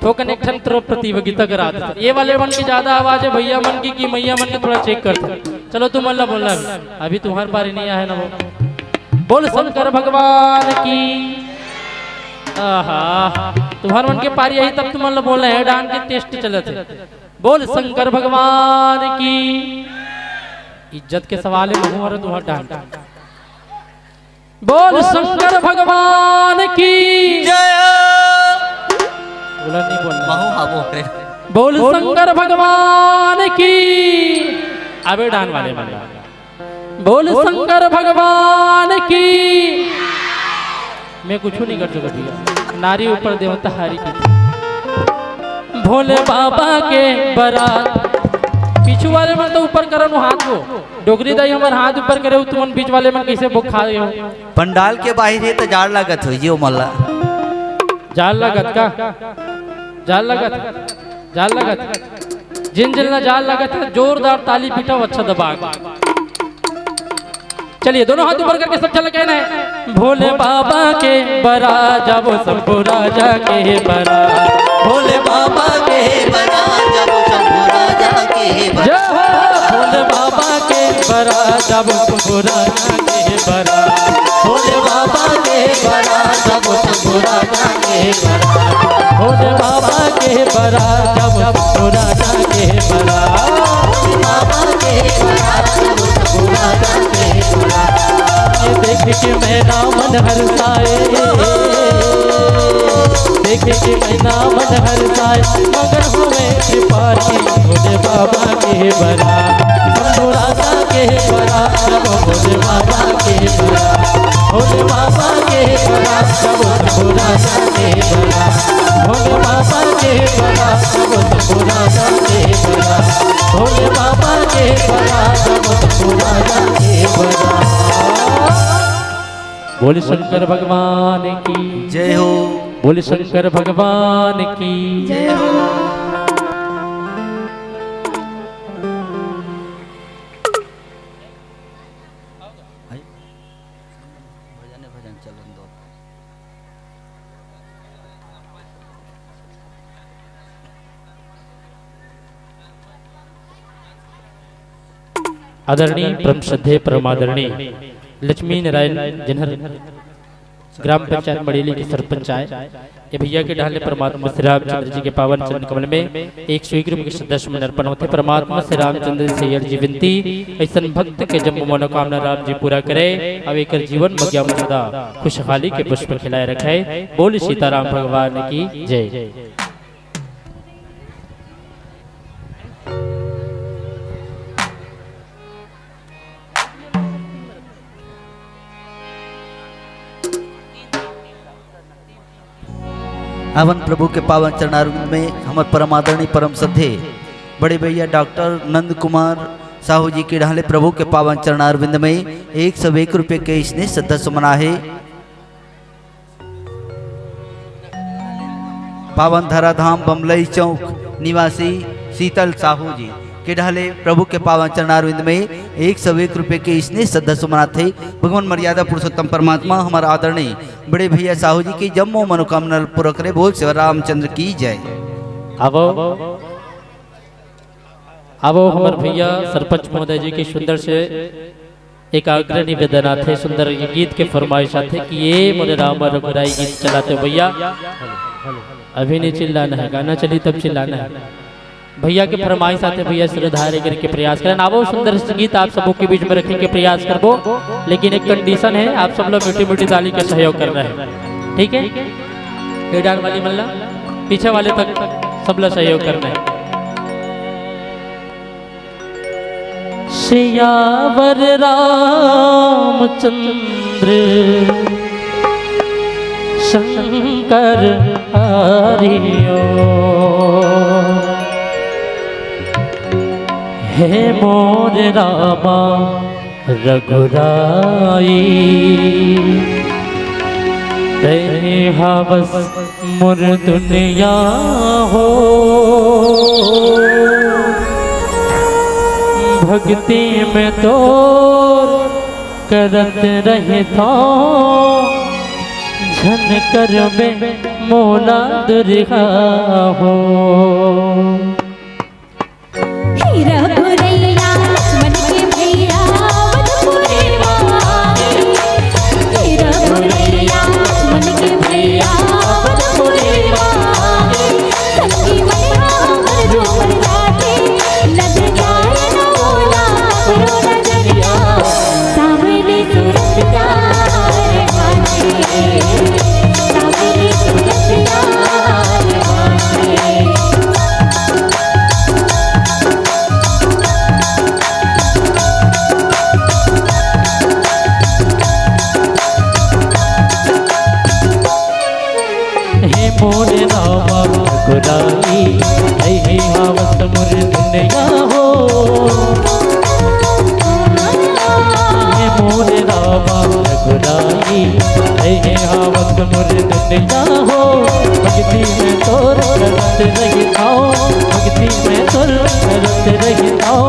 थोकन एक ठन प्रतियोगिता करात हे। ये वाले मन के ज्यादा आवाज है, भैया मन की कि मैया मन के, थोड़ा check करते। चलो, तुमन ला बोलना है, अभी तुम्हार पारी नइ आए ना वो। बोल शंकर भगवान की। आहा, तुम्हार मन के पारी आही तब तुमन ला बोलना है, dance के test चलत हे। बोल शंकर भगवान की। इज्जत के सवाल है, महू हर तुम्हार dance। बोल शंकर भगवान की। जय। बोला नहीं बोलना। महू हा बोल रे। बोल शंकर भगवान की। अबे dance वाले बंदा। बोल शंकर भगवान की। मैं कुछू नहीं कर सकत भैया, नारी ऊपर देवता हारी की। भोले बाबा के बरात। पीछू वाले मन तो ऊपर करन हाथ को। डोकरी दाई हमर हाथ ऊपर करे हो, तुमन बीच वाले मन कैसे भूखा गए हो? पंडाल के बाहिर हे त जाड़ लागत होही ओ मन ला। जाड़ लागत का? जाड़ लागत? जाड़ लागत? जिन जिन ला जाड़ लागत हे, जोरदार ताली पीटव, अच्छा दबा के। चलिए, दोनों हाथ ऊपर करके सब झन ला कहना है, भोले बाबा के बरात जाबो, शंभू राजा के बरात। भोले बाबा के बरात जाबो, शंभू राजा के बरात। जय हो। भोले बाबा के बरात जाबो, शंभू राजा के बरात। भोले बाबा के बरात जाबो, शंभू राजा के बरात। भोले बाबा के बरात जाबो, शंभू राजा के बरात। भोले बाबा के बरात जाबो, शंभू राजा के बरात। ये देख के मैना मन हर्षाए, देख के मैना मन हर्षाए, मगन होवे त्रिपाठी। भोले बाबा के बरात, शंभू राजा के बरात, भोले बाबा के बरात। भोले बाबा के बरात, शंभू राजा के बरात। भोले बाबा के बरात, शंभू राजा के बरात। भोले बाबा के बरात, शंभू राजा के बरात। बोल शंकर भगवान की। जय हो। बोल शंकर भगवान की। जय हो। भजन, भजन चलन दो। आदरणीय परम श्रद्धेय परम आदरणीय लक्ष्मी नारायण जिनहर ग्राम पंचायत मड़ेली के सरपंच आय, ये भैया के डहान ले परमात्मा श्री रामचंद्र जी के पावन चरण कमल में एक सौ एक रुपये के श्रद्धा सुमन अर्पण होथे। परमात्मा श्री रामचंद्र जी से यह अर्जी विनती, ऐसन भक्त के जम्मो मनोकामना राम जी पूरा करे, अउ एकर जीवन बगिया में सदा खुशहाली के पुष्प खिलाए रखे। बोल सीताराम भगवान की जय। आवन प्रभु के पावन चरणारविंद में हमर परम आदरणीय परम श्रद्धेय बड़े भैया डॉक्टर नंद कुमार साहू जी के डहले प्रभु के पावन चरणारविंद में एक सौ एक रुपये के स्नेह श्रद्धा सुमन आहे। पावन धराधाम बमलई चौक निवासी शीतल साहू जी के डहले प्रभु के पावन चरणारविंद में एक सौ एक रुपये के स्नेह श्रद्धा सुमन आथे। भगवान मर्यादा पुरुषोत्तम परमात्मा हमार आदरणीय बड़े भैया साहू जी की जम्मो मनोकामना पूरा करे। बोल सेवा रामचंद्र की जय। आवो, आवो हमर भैया सरपंच महोदय जी के सुंदर से एकाग्र निवेदन आथे, सुंदर ये गीत के फरमाइश आथे कि ये मोरे राम रघुराई गीत चलाते भैया। अभी नहीं चिल्लाना है, गाना चली तब चिल्लाना है। भैया के फरमाइश आथे, भैया सुधारे करके प्रयास करें। आवो सुंदर से गीत आप सबों के बीच में रखे के प्रयास करबो, लेकिन एक कंडीशन है, आप सब लोग मीठी मीठी ताली का सहयोग करना है, ठीक है? ये डाल वाली मल्ला पीछे वाले तक सब लोग सहयोग करना है। सियावर रामचंद्र शंकर हरियो। हे मोर रामा रघुराई, तैं हवस मोर दुनिया हो। भक्ति में तोर करत रहिथौं, झन करबे मोला दुरिहा हो। हे रघुरैया लक्ष्मण के भैया अवधपुरी वाले। हे रघुरैया लक्ष्मण के भैया अवधपुरी वाले। संगी मैया हमर झूमर लागे, लग जाए न मोला रो नजरिया। सावली सूरत प्यार बाटे, सावली सूरत प्यार बाटे। हे मोर रामा रघुराई, तैं हवस मोर दुनिया हो। हे मोर रामा रघुराई, तैं हवस मोर दुनिया हो। भक्ति में तोर करत रहिथौं, भक्ति में तोर करत रहिथौं,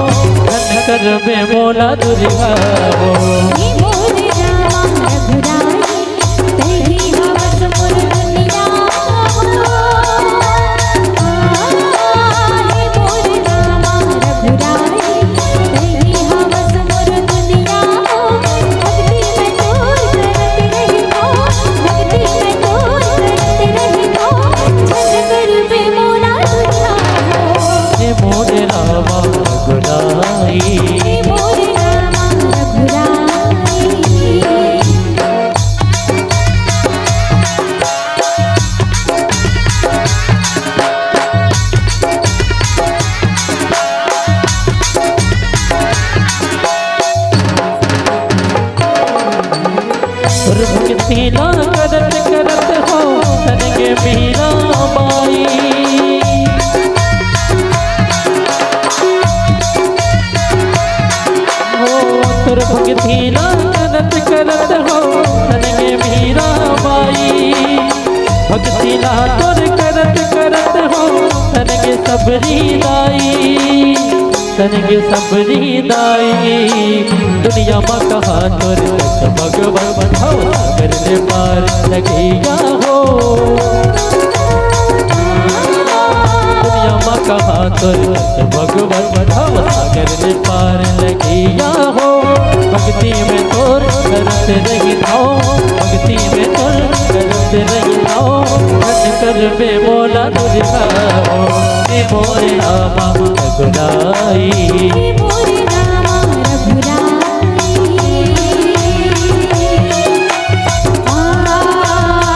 झन करबे मोला दुरिहा हो। हे मोर रामा रघुराई, तैं हवस मोर दुनिया हो। हे मोर रामा रघुराई, तैं हवस मोर दुनिया हो। भक्ति में तोर करत रहिथौं, भक्ति में तोर करत रहिथौं, झन करबे मोला दुरिहा हो। हे मोर रामा रघुराई। हे मोर रामा रघुराई। भक्ति ला करत करत हो तन के मीरा बाई। हो तोर भक्ति ला करत करत हो तन के मीरा बाई। भक्ति ला तोर करत करत हो तन के सबरी दाई। तन के सबरी दाई। दुनिया मा कहाँ तोर जस भगवान, भव सागर ले पार लगइया हो। दुनिया मा कहाँ तोर जस भगवान, भव सागर ले पार लगइया हो। भक्ति में तोर करत रहिथौं, भक्ति में तोर करत रहिथौं, झन करबे मोला दुरिहा हो। हे मोर रामा रघुराई। हे मोर रामा रघुराई। आ, आ, आ, आ।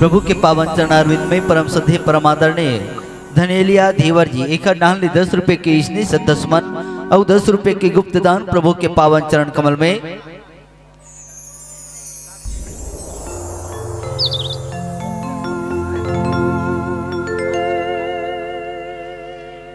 प्रभु के पावन चरणारविंद में परम श्रद्धेय परम आदरणीय धनेलिया धीवर जी एकर डाहन ले दस रुपये के स्नेह श्रद्धा सुमन अउ दस रुपये के गुप्त दान प्रभु के पावन चरण कमल में।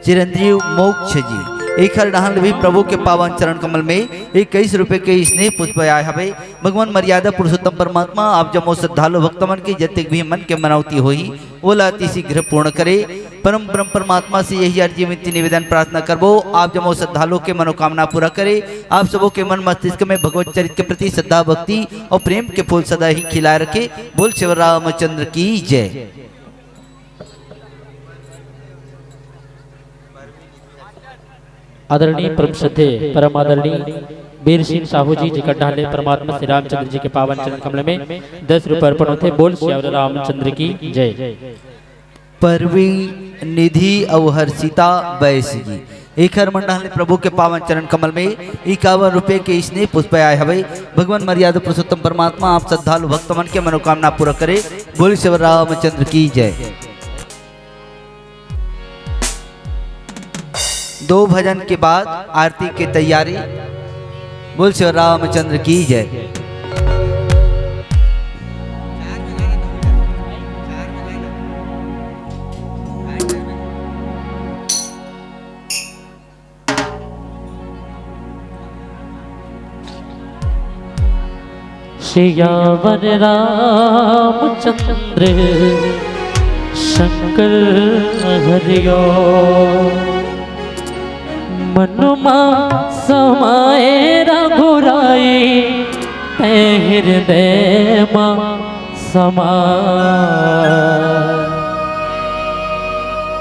चिरंजीव मोक्ष जी एकर डाहन ले भी प्रभु के पावन चरण कमल में इक्कीस रुपये के स्नेह पुष्प आय हवे। भगवान मर्यादा पुरुषोत्तम परमात्मा आप जम्मो श्रद्धालु भक्त मन के जतेक भी मन के मनौती होही ओला अति शीघ्र पूर्ण करे। परम ब्रह्म परमात्मा से यही अर्जी विनती निवेदन प्रार्थना करबो, आप जम्मो श्रद्धालु के मनोकामना पूरा करे, आप सबो के मन मस्तिष्क में भगवत चरित्र के प्रति श्रद्धा भक्ति अउ प्रेम के फूल सदा ही खिलाए रखे। बोल शिव रामचंद्र की जय। आदरणीय परम श्रद्धेय परम आदरणीय बीर सिंह साहू जी जेकर डाहन ले परमात्मा श्री रामचंद्र जी के पावन चरण कमल में दस रुपये अर्पण होथे। बोल सियावर रामचंद्र की जय। परवीन निधि अउ हर्षिता बैस जी एकर मन डाहन ले प्रभु के पावन चरण कमल में इक्यावन रुपये के स्नेह पुष्प आय हवे। भगवान मर्यादा पुरुषोत्तम परमात्मा आप श्रद्धालु भक्त मन के मनोकामना पूरा करे। बोल शिव रामचंद्र की जय। दो भजन के बाद आरती के तैयारी। बोल श्री रामचंद्र की जय। सियावर रामचंद्र शंकर हरियो। मनुमा समाए रघुराई, तै हृदय मा समा।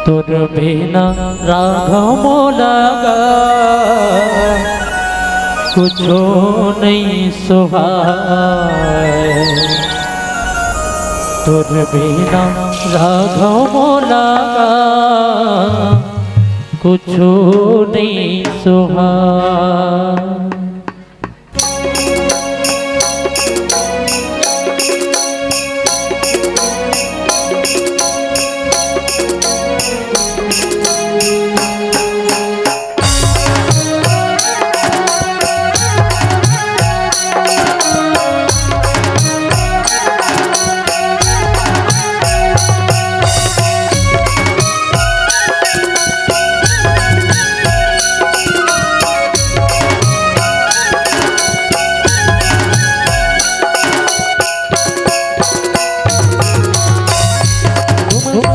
तोर बिना राघव मोला कुछो नइ सुहाय। तोर बिना राघव मोला कुछो नइ सुहाय।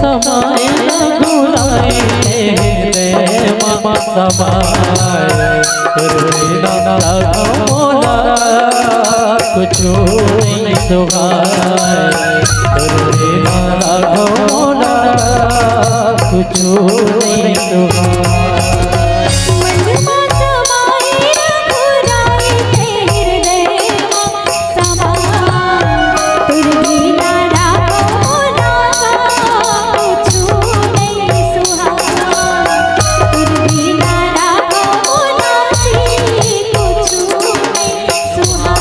समाए रघुराई तेरे मम समाए, तेरे बिना मोला कुछो नइ सुहाए, तेरे बिना मोला कुछो नइ सुहाए। मन मा समाए रघुराई तेरे दया मा समाए, तेरे बिना राघव मोला कुछो नइ सुहाए, तेरे बिना राघव मोला जी कुछो नइ सुहाए।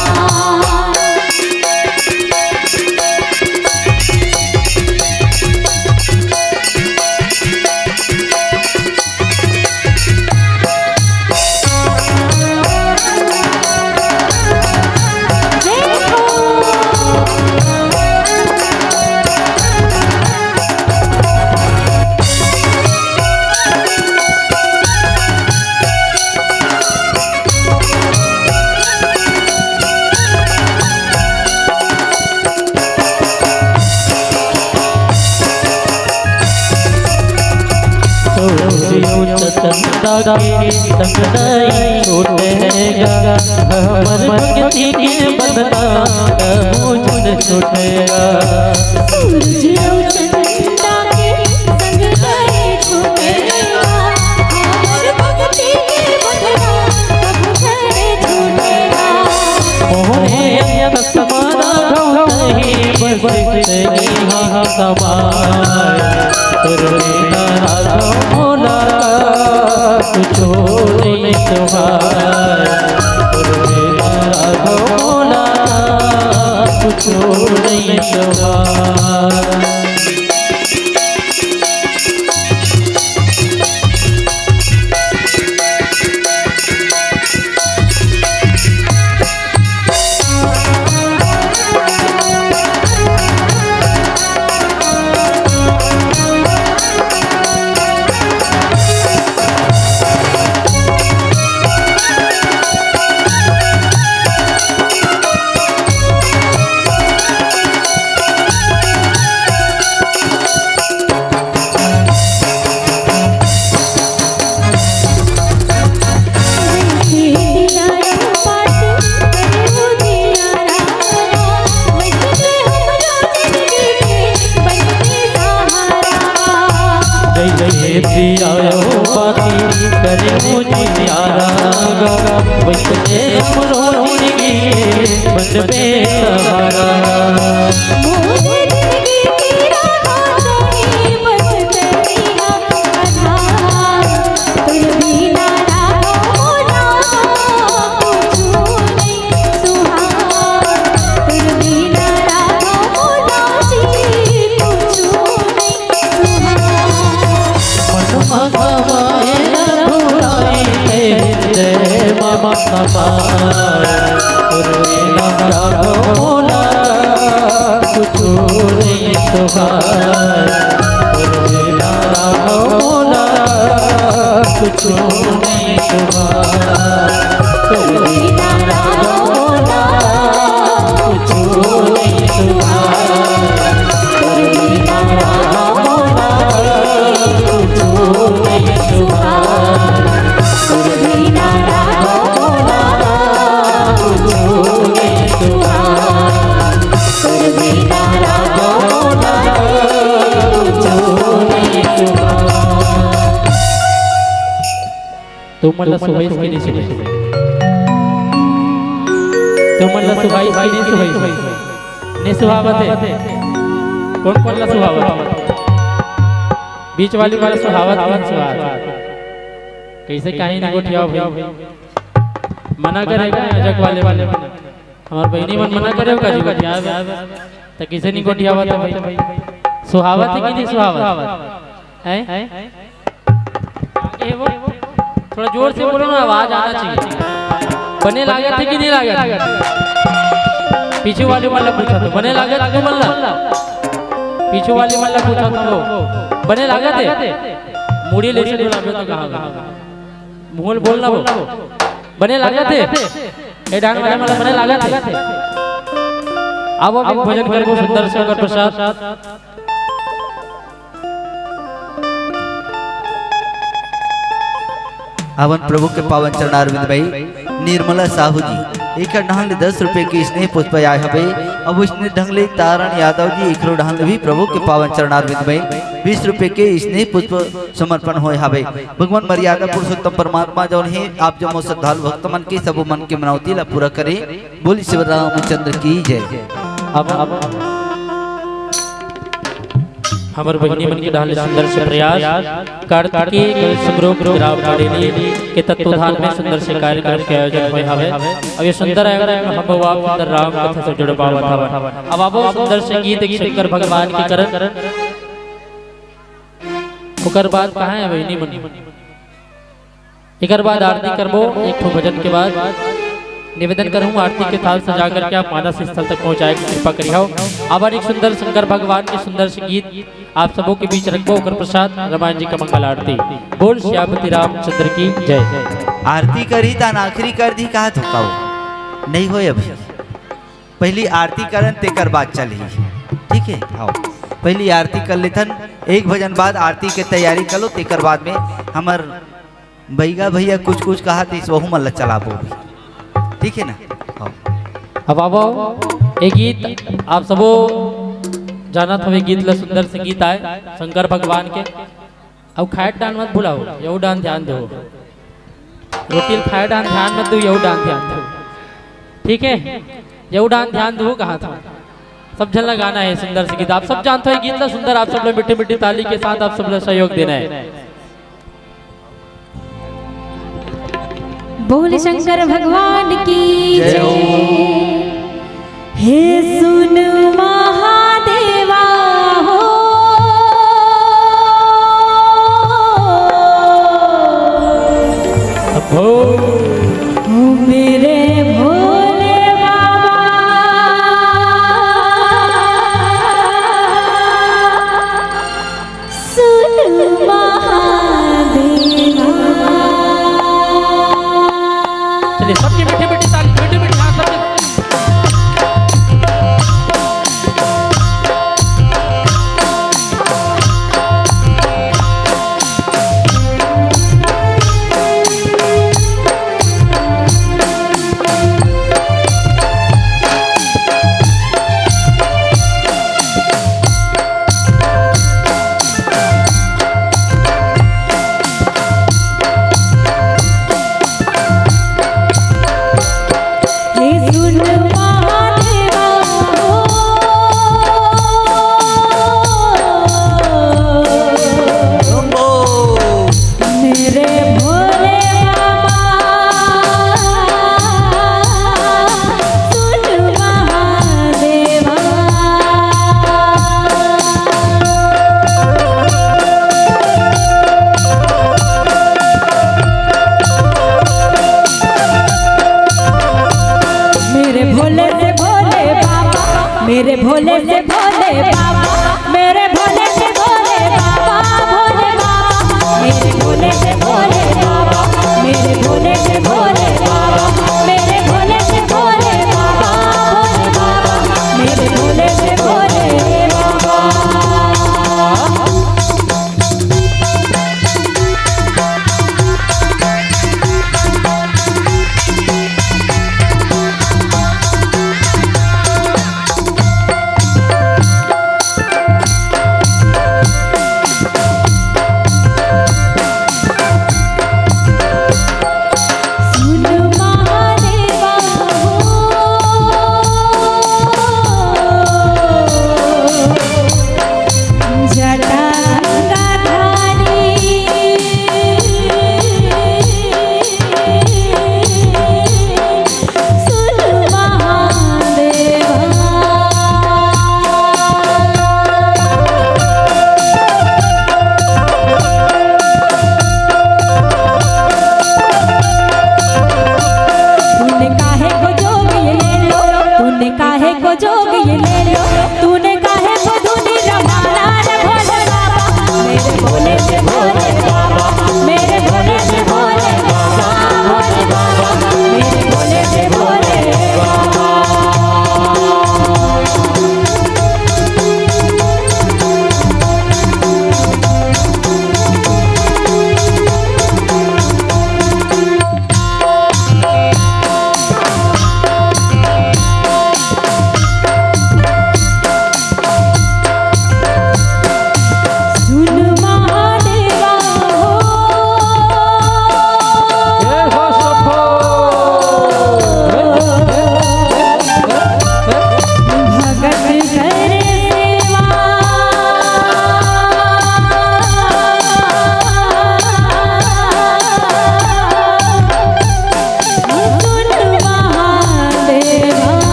सूरज चंदा के संग नहीं छूटेगा, हमर भक्ति के बंधना कबू न छूटेगा। सूरज अउ चंदा के संग नहीं छूटेगा, हमर भक्ति के बंधना कबू न छूटेगा। मोहे अंत समाना गौ नहीं बस तेरी हाँ समाए, तेरे बिना राघव मोला कुछो नइ सुहाए, तेरे बिना राघव मोला कुछो नइ सुहाए। जैसे पियायो बाकी करे मुझे प्यारा, वैसे हमरो जिंदगी बनबे सहारा। मोर जिंदगी के राह जाए बस तनिया आधार, तोर बिना राहो मोला कुछु नहीं सुहाए, तोर बिना राहो मोला जी कुछु नहीं मन मगवाए रघुराई तेरे मम कपार। उर्मिला राघव मोला कुछु नहीं सुहाय। उर्मिला राघव मोला कुछु नहीं सुहाय। उर्मिला राघव मोला कुछु नहीं सुहाय। तुमन ला सुहाइस कि नहीं सुहाइस? तुमन ला सुहाइस कि नहीं सुहाइस? नहीं सुहावत हे। कोन कोन ला सुहावत हे? बीच वाली मन ला सुहावत कि नहीं सुहावत? कइसे काहे नहीं गोठियाव भाई? मना करे का अजग वाले मन? हमर बहिनी मन मना करे का जी गोठियाव? त कइसे नहीं गोठियावत हे भाई? सुहावत हे कि नहीं सुहावत? हैं? आगे हे वो? थोड़ा जोर से बोलो ना, आवाज आना चाहिए। बने लागत हे कि नहीं लागत हे? पीछे वाले मन ला पूछा तो, बने लागत हे तुमन ला? पीछे वाले मन ला पूछा तो वो, बने लागत हे? मुड़ी ले से डोलाबे तो कहाँ गए? मुंह ले बोलना वो। बने लागत हे? ए डांग वाले मन ला बने लागत हे? अब हम एक भजन करबो सुंदर से ओकर पश्चात। हमन प्रभु के पावन चरणारविंद में निर्मला साहू जी एकर डहन ले दस रुपए के स्नेह पुष्प आए हवे। अब वइसने ढंग ले तारण यादव जी एकरो डहन ले भी प्रभु के पावन चरणारविंद में बीस रुपए के स्नेह पुष्प समर्पण होए हवे। भगवान मर्यादा पुरुषोत्तम परमात्मा जौन हे, आप जम्मो श्रद्धालु भक्त मन के, सबो मन के मनौती ला पूरा करे। बोल श्री रामचंद्र की जय। अब, अब हमर बहिनी मन के डहन ले सुंदर से प्रयास। कार्तिकी कवि संगरोध ग्राम बड़ेली के तत्वाधान में सुंदर से कार्यक्रम के आयोजन होए हवे। अब ये सुंदर आयोजन में हम बाबू आप सुंदर राम कथा से जुड़ पावत हवन। अब आबो सुंदर से गीत एक शंकर भगवान के करन, ओकर बाद कहाँ हे बहिनी मन? एकर बाद आरती करबो, एक ठो भजन के बाद निवेदन करहूँ, आरती के थाल सजा करके आप मानस स्थल तक पहुँचाए के कृपा करिहव। अब एक सुंदर शंकर भगवान के सुंदर से गीत आप सबो के बीच रखबो, ओकर पश्चात रामायण जी का मंगल आरती। बोल सियापति रामचंद्र की जय। आरती करही तहन आखिरी कर दिही, कहा तो कहो नहीं होय अभी। पहली आरती करन, तेकर बाद चलही। ठीक है, आओ, पहली आरती कर लेथन, एक भजन बाद आरती के तैयारी कर लो, तेकर बाद में हमर बैगा भैया कुछ कुछ कहा थे, वहू मन ला चलाबो। ठीक है ना? आओ। अब आबो, ये गीत आप सबो जानत हवे, गीत ला सुंदर से गीत आए शंकर भगवान के। अउ खाए डान मत भुलाओ, यहू डान ध्यान दो। रोटी ल खाए डान ध्यान मत दो, यहू डान ध्यान दो। ठीक है, यहू डान ध्यान दो, कहा था। सब झन ला गाना है सुंदर से गीत। आप सब जानते हो गीत ला सुंदर, आप सब लोग मीठी मीठी ताली के साथ आप सब लोग सहयोग देना है। बोल शंकर भगवान की जय हो। जय। हे सुन महादेवा हो। अभो। मेरे भोले बाबा। सुन महादेवा। चलिए, सबकी मीठी मीठी ताली, मीठी मीठी, हाँ, सबकी।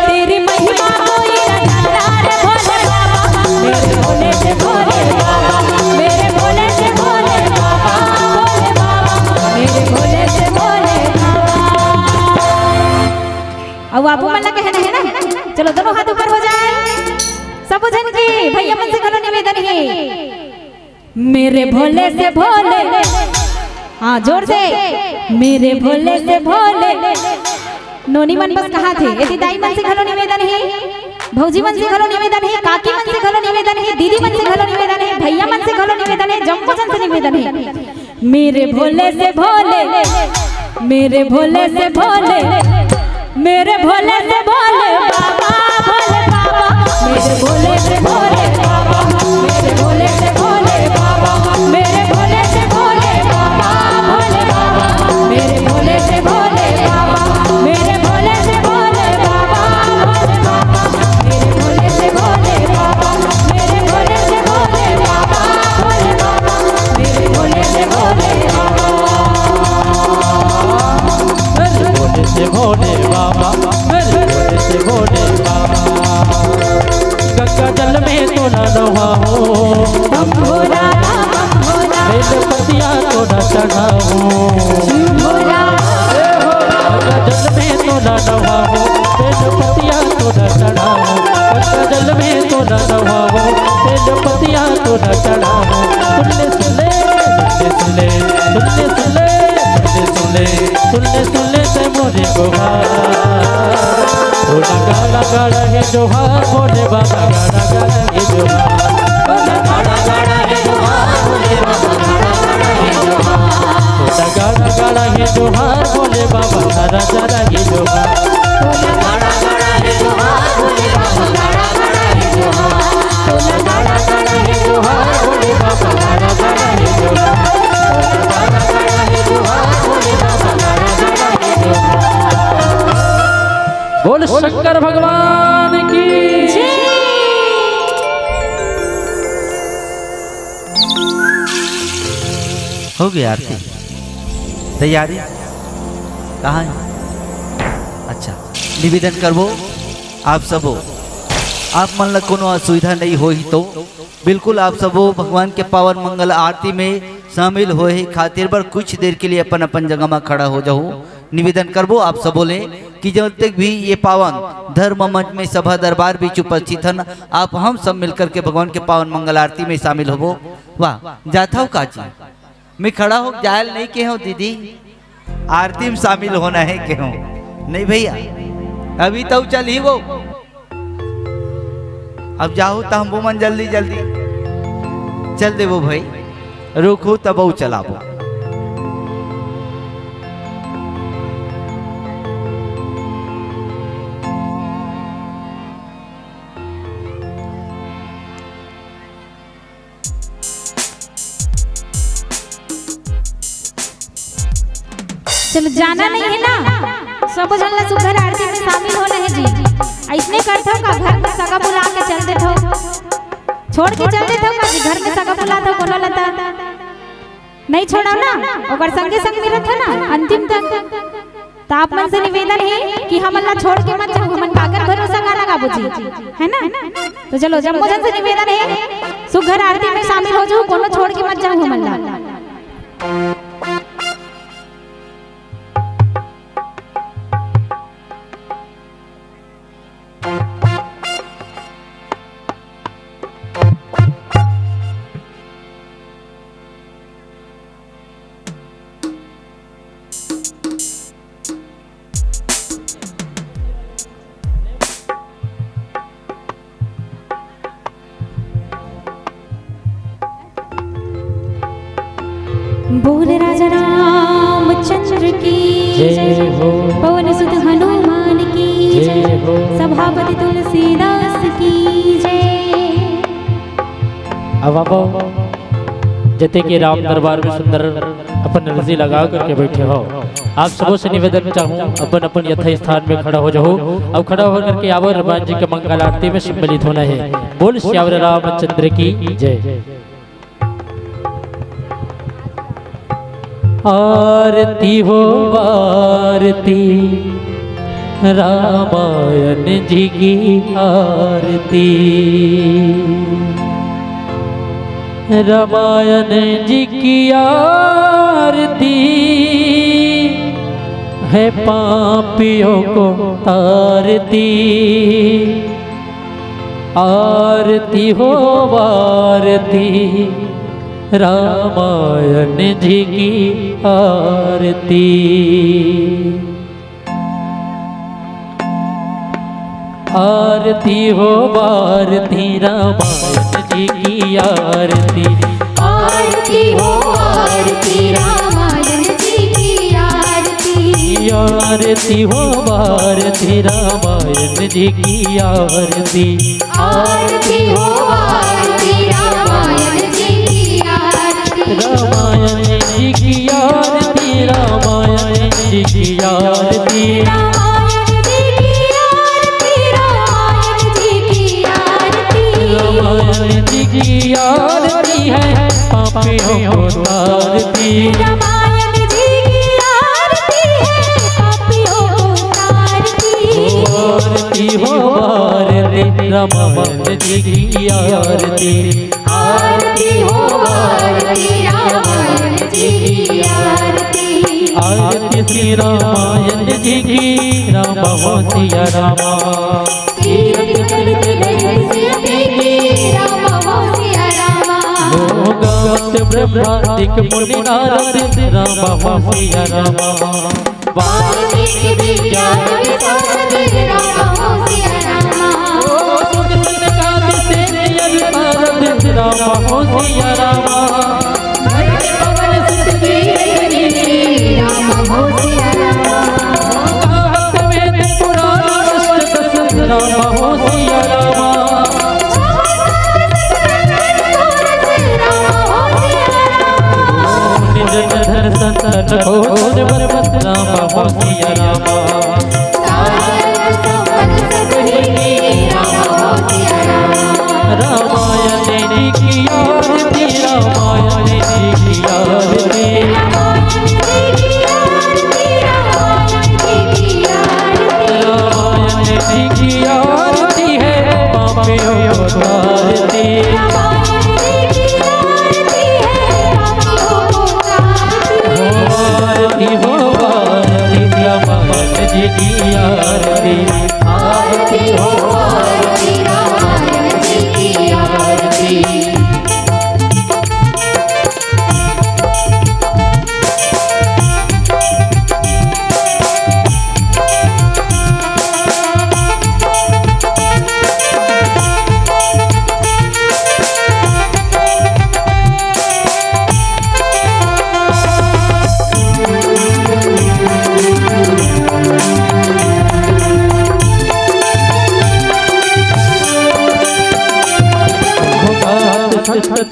तेरी महिमा कोई न जाना रे भोले बाबा, मेरे भोले से भोले बाबा, मेरे भोले से भोले बाबा, भोले बाबा, मेरे भोले से भोले बाबा। अब आपो मन ला कहना है ना, चलो दोनों हाथ ऊपर हो जाए, सब झन के भैया मन से घलो निवेदन है। मेरे भोले से भोले, हाँ, जोर से। मेरे भोले से भोले, नोनी मन बस कहा थे, यदि दाई मन से घलो निवेदन है, भौजी मन से घलो निवेदन है, काकी मन से घलो निवेदन है, दीदी मन से घलो निवेदन है, भैया मन से घलो निवेदन है, जम्मो जन से निवेदन है। मेरे भोले से भोले, मेरे भोले से भोले, मेरे भोले से भोले बाबा, भोले बाबा, मेरे भोले से भोले बाबा, मेरे भोले से भोले बाबा, मेरे भोले से भोले बाबा, भोले बाबा, मेरे भोले से भोले बाबा, मेरे भोले से भोले बाबा, भोले बाबा, मेरे भोले से भोले बाबा, मेरे भोले से भोले बाबा, भोले बाबा, मेरे भोले से भोले बाबा। भोले से भोले बाबा, भोले से भोले बाबा। गंगा जल में तो ना नहाओ, बम भोला, बम भोला। बेल पतिया तो ना चढ़ाओ, बम भोला। गंगा जल में तो ना नहाओ, बेल पतिया तो ना चढ़ाओ। गंगा जल में तो ना नहाओ, बेल पतिया तो ना चढ़ाओ। सुन ले, सुन ले, सुन ले, सुन ले, सुन ले, सुन ले, सुन ले, सुन ले, सुन ले, सुन ले, ते मोरे जोहार। थोड़ा गाड़ा गाड़ा हे जोहार, भोले बाबा गाड़ा गाड़ा हे जोहार। थोड़ा गाड़ा गाड़ा हे जोहार, भोले बाबा गाड़ा गाड़ा हे जोहार। थोड़ा गाड़ा गाड़ा हे जोहार, भोले बाबा गाड़ा गाड़ा हे जोहार। थोड़ा गाड़ा गाड़ा हे जोहार, भोले बाबा गाड़ा गाड़ा हे जोहार। बोल शंकर भगवान की। हो गया आरती तैयारी। कहाँ है? अच्छा, निवेदन करबो आप सबो, आप मन ला कोनो असुविधा नहीं होही तो बिल्कुल आप सबो भगवान के पावन मंगल आरती में शामिल होए खातिर बर कुछ देर के लिए अपन अपन जगह में खड़ा हो जाओ। निवेदन करबो आप सबो ले कि जब तक भी ये पावन धर्म मंच में सभा दरबार बीच उपस्थित हन, आप हम सब मिलकर के भगवान के पावन मंगल आरती में शामिल होबो। वाह, जाथव काजी। मैं खड़ा हो जायल नहीं के हूँ दीदी, आरती में शामिल होना है के हूँ। नहीं भैया, अभी तो चल ही वो। अब जाहू त हमो मन जल्दी जल्दी चल देबो भाई, रुकहू तब अउ चलाबो। चलो, जाना नहीं है ना, सब झन ला सुघर आरती में शामिल होना है जी। अइसने करथव का, घर में सगा बुला के चल देथव, छोड़ के चल देथव का जी, घर में सगा बुलाथव कोनो लता। नहीं छोड़व ना, ओकर संगे संग में रखव ना अंतिम तक। त आप मन से निवेदन है कि हमन ला छोड़ के मत जाहू, हमन काकर भरोसा का लगाबो जी, है ना? तो चलो, जम्मो झन से निवेदन है, सुघर आरती में शामिल हो जाहू, कोनो छोड़ के मत जाहू हमन ला। बोल राजा रामचंद्र की जय हो। पवन सुत हनुमान की जय जय। हो। सभापति तुलसीदास की जय। अब आप जते के राम दरबार में सुंदर अपन अर्जी लगा करके बैठे हो, आप सबों से निवेदन चाहूँ, अपन अपन यथा स्थान में खड़ा हो जाओ। अब खड़ा होकर के आवो हनुमान जी के मंगल आरती में सम्मिलित होना है। बोल सियावर रामचंद्र की जय। आरती हो आरती, रामायण जी की आरती, रामायण जी की आरती है पापियों को तारती। आरती हो आरती, रामायण जी की आरती। आरती हो आरती, रामायण जी की आरती। आरती हो आरती, रामायण जी की आरती। आरती हो आरती, रामायण जी की आरती। आरती हो आरती, रामायण जी की आरती। रामायण जी की आरती, रामायण जी की आरती। रामायण जी की आरती, रामायण जी की आरती। रामायण जी की आरती है पापियों को तारती। रामायण जी की आरती है पापियों को तारती। आरती हो आरती, रामायण जी की आरती। आरती हो आरती, रामायण जी की आरती। आरती श्री रामायण जी की, राम हो सिया रामा। कीरति करत नयन सिय देखि, राम हो सिया रामा। लोग गावत ब्रह्मादिक मुनि नारद, राम हो सिया रामा। वाल्मीकि विज्ञान विशारद, राम हो सिया रामा। ओ सुख संसार से नियम सारद, राम हो सिया रामा। धरणी पवन सुत की रीति, राम हो सिया रामा। गावत वेद पुराण अष्ट दस, राम हो सिया रामा। निज जन धन संतन को धन बल, राम हो सिया रामा। रामायण जी की आरती, रामायण जी की आरती। रामायण जी की आरती है पापियों को तारती। आरती हो आरती, रामायण जी की आरती। आरती हो आरती, रामायण जी की आरती।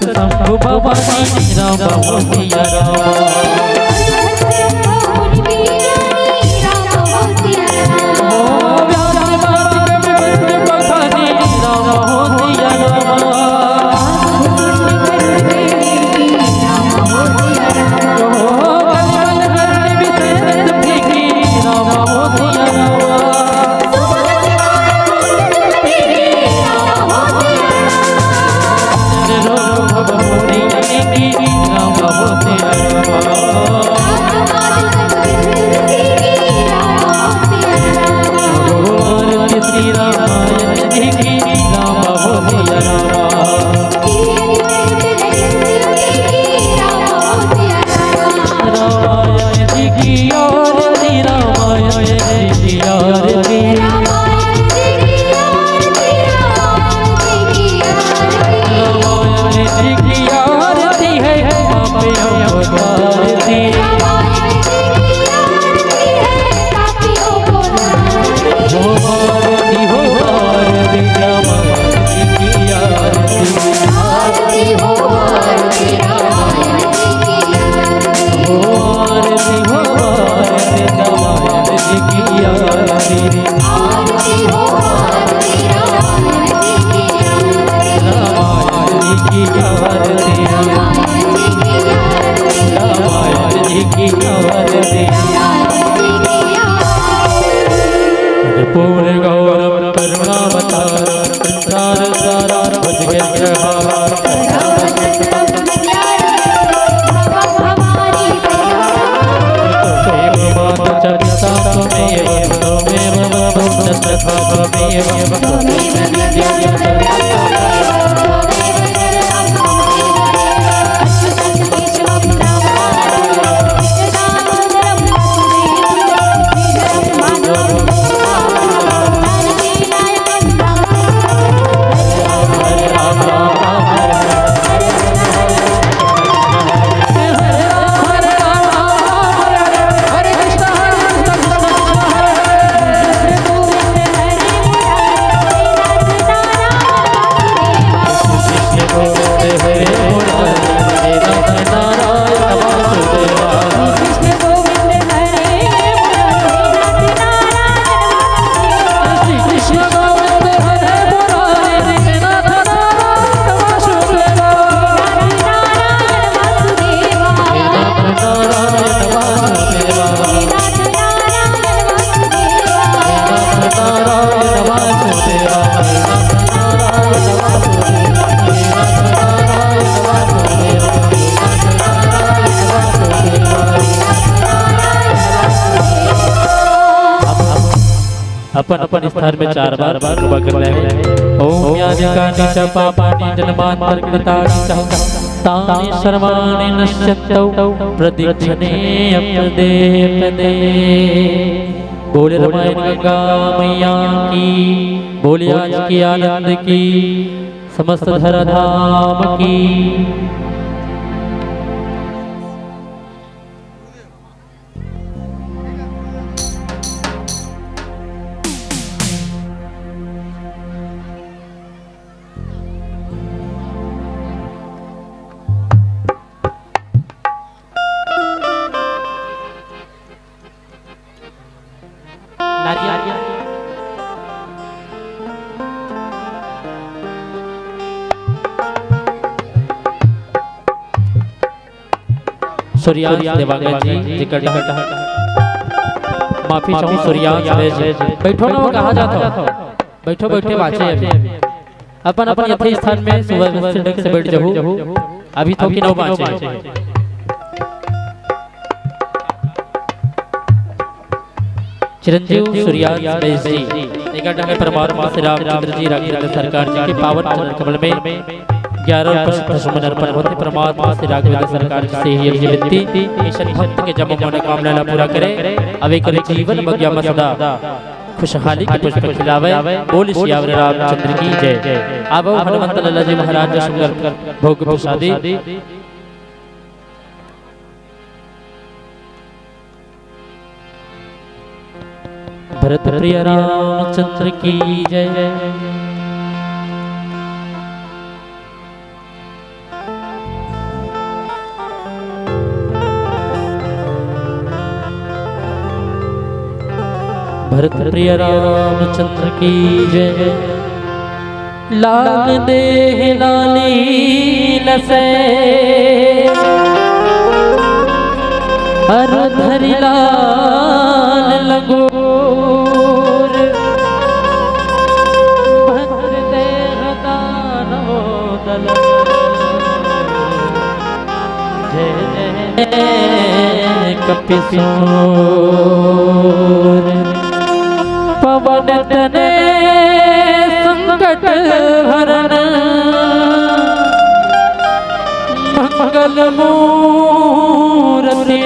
शंभु भवानी राम हो सिया राम। पूर्ण गौरम करुणावतार संसार सारा भुजगेंद्रहार। त्वमेव माता च पिता त्वमेव, त्वमेव बन्धु च सखा त्वमेव, त्वमेव विद्या च अपन अपन स्थान में चार बार बार बार कर ले। ओम यानि कानि च पापानि जन्मांतरकृतानि च, तानि सर्वाणि नश्यंतौ प्रदक्षिणे पदे पदे। बोले रमायन गंगा मैया की, बोले आज की आनंद की, समस्त धरा धाम की। नारियल। सूर्यांश देवांगन जी, जेकर डहर, माफी चाहूँ सूर्यांश बेस जी। बैठो ना, वो कहाँ जात हो? बैठो, बैठो, बाँचे अभी। अपन, अपन यथास्थान में सुव्यवस्थित ढंग से बैठ जाहू। अभी थोकिन अउ बाँचे। चिरंजीव सूर्यांश बेस जी, एकर डहर परमात्मा श्री रामचंद्र जी राघवेंद्र सरकार जी के पावन चरण कमल में ग्यारह रुपये सुमन अर्पण होथे। परमात्मा श्री राघवेंद्र सरकार जी से ही अर्जी विनती, अइसन भक्त के जम्मो मनोकामना ला पूरा करे, अउ एकर जीवन बगिया में सदा खुशहाली के पुष्प खिलावे। बोल सियावर रामचंद्र की जय। आवो हनुमंत लाला जी महाराज सुंदर भोग प्रसादी। भरत प्रिय रामचंद्र की जय। भरत प्रिय रामचंद्र की जय। लाल देह लाली लसे अरु धरि लाल लंगोर। भद्र देह दानव दल जय जय कपिसूर। पवन तनय संकट हरन मंगल मूरति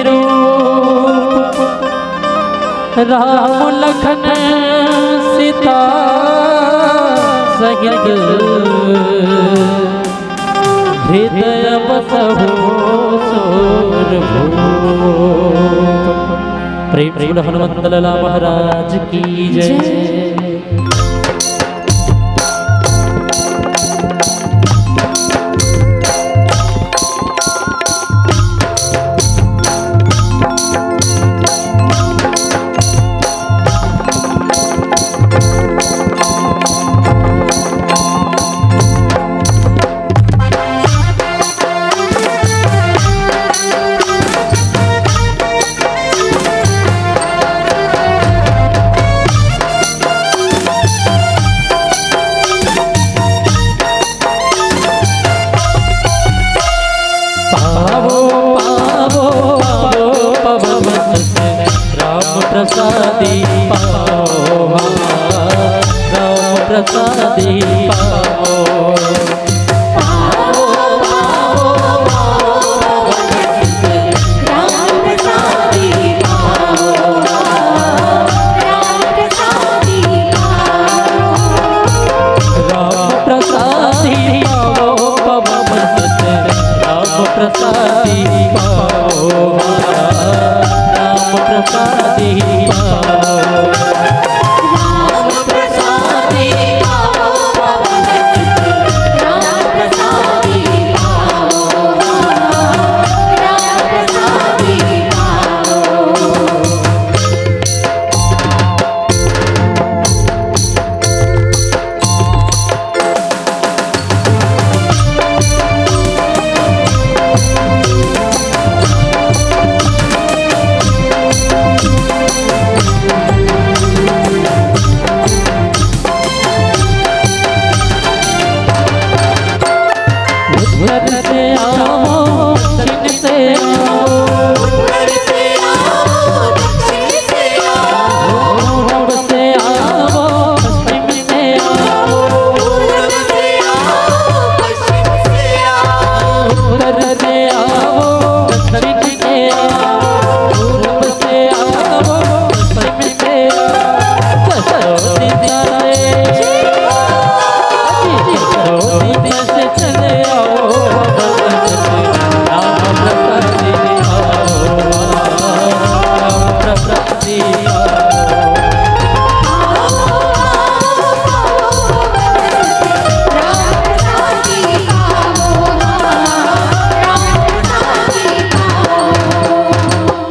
रूप। राम लखन सीता सहित हृदय बसहु सूर भूप। प्रेम से बोलो हनुमंत लाला महाराज की जय। प्रसादी पाओ। राम प्रसादी पाओ, पवन सुत राम प्रसादी पाओ, राम प्रसादी पाओ। उत्तर से आओ, दक्षिण से आओ। उत्तर से आओ, दक्षिण से आओ। पूरब से आओ, पश्चिम से आओ। पूरब से आओ, पश्चिम से आओ। उत्तर से आओ, दक्षिण से आओ। पूरब से आओ, पश्चिम से आओ। दसों दिशा से, दसों दिशा से चले आओ। राम प्रसादी पाओ, राम प्रसादी पाओ।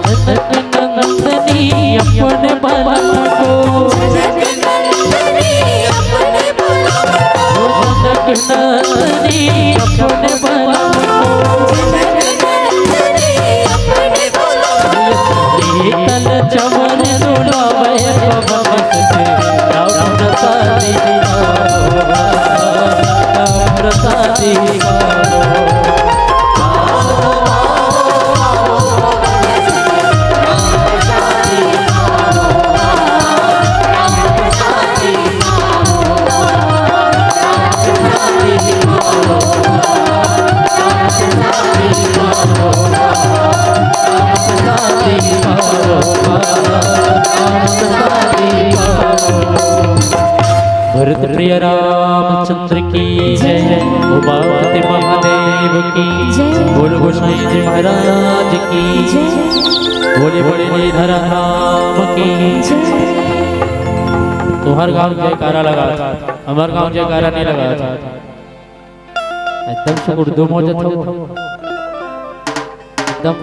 जनक नंदनी अपन बलम को। जनक नंदनी अपन बलम को। जनक नंदनी अपन बलम को। जनक नंदनी अपन बलम को। शीतल चमन डोलावे पवन सुत राम प्रसादी पाओ, राम प्रसादी पाओ। भरत प्रिय रामचंद्र की जय, उमापति महादेव की जय। बोल गोसाई जी महाराज की जय। बोले बड़े लीलधर धाम की जय। तुंहर गांव जयकारा लगा था, हमर गांव जयकारा नहीं लगा था। एकदम से उर्दू में हो जाता हो। एकदम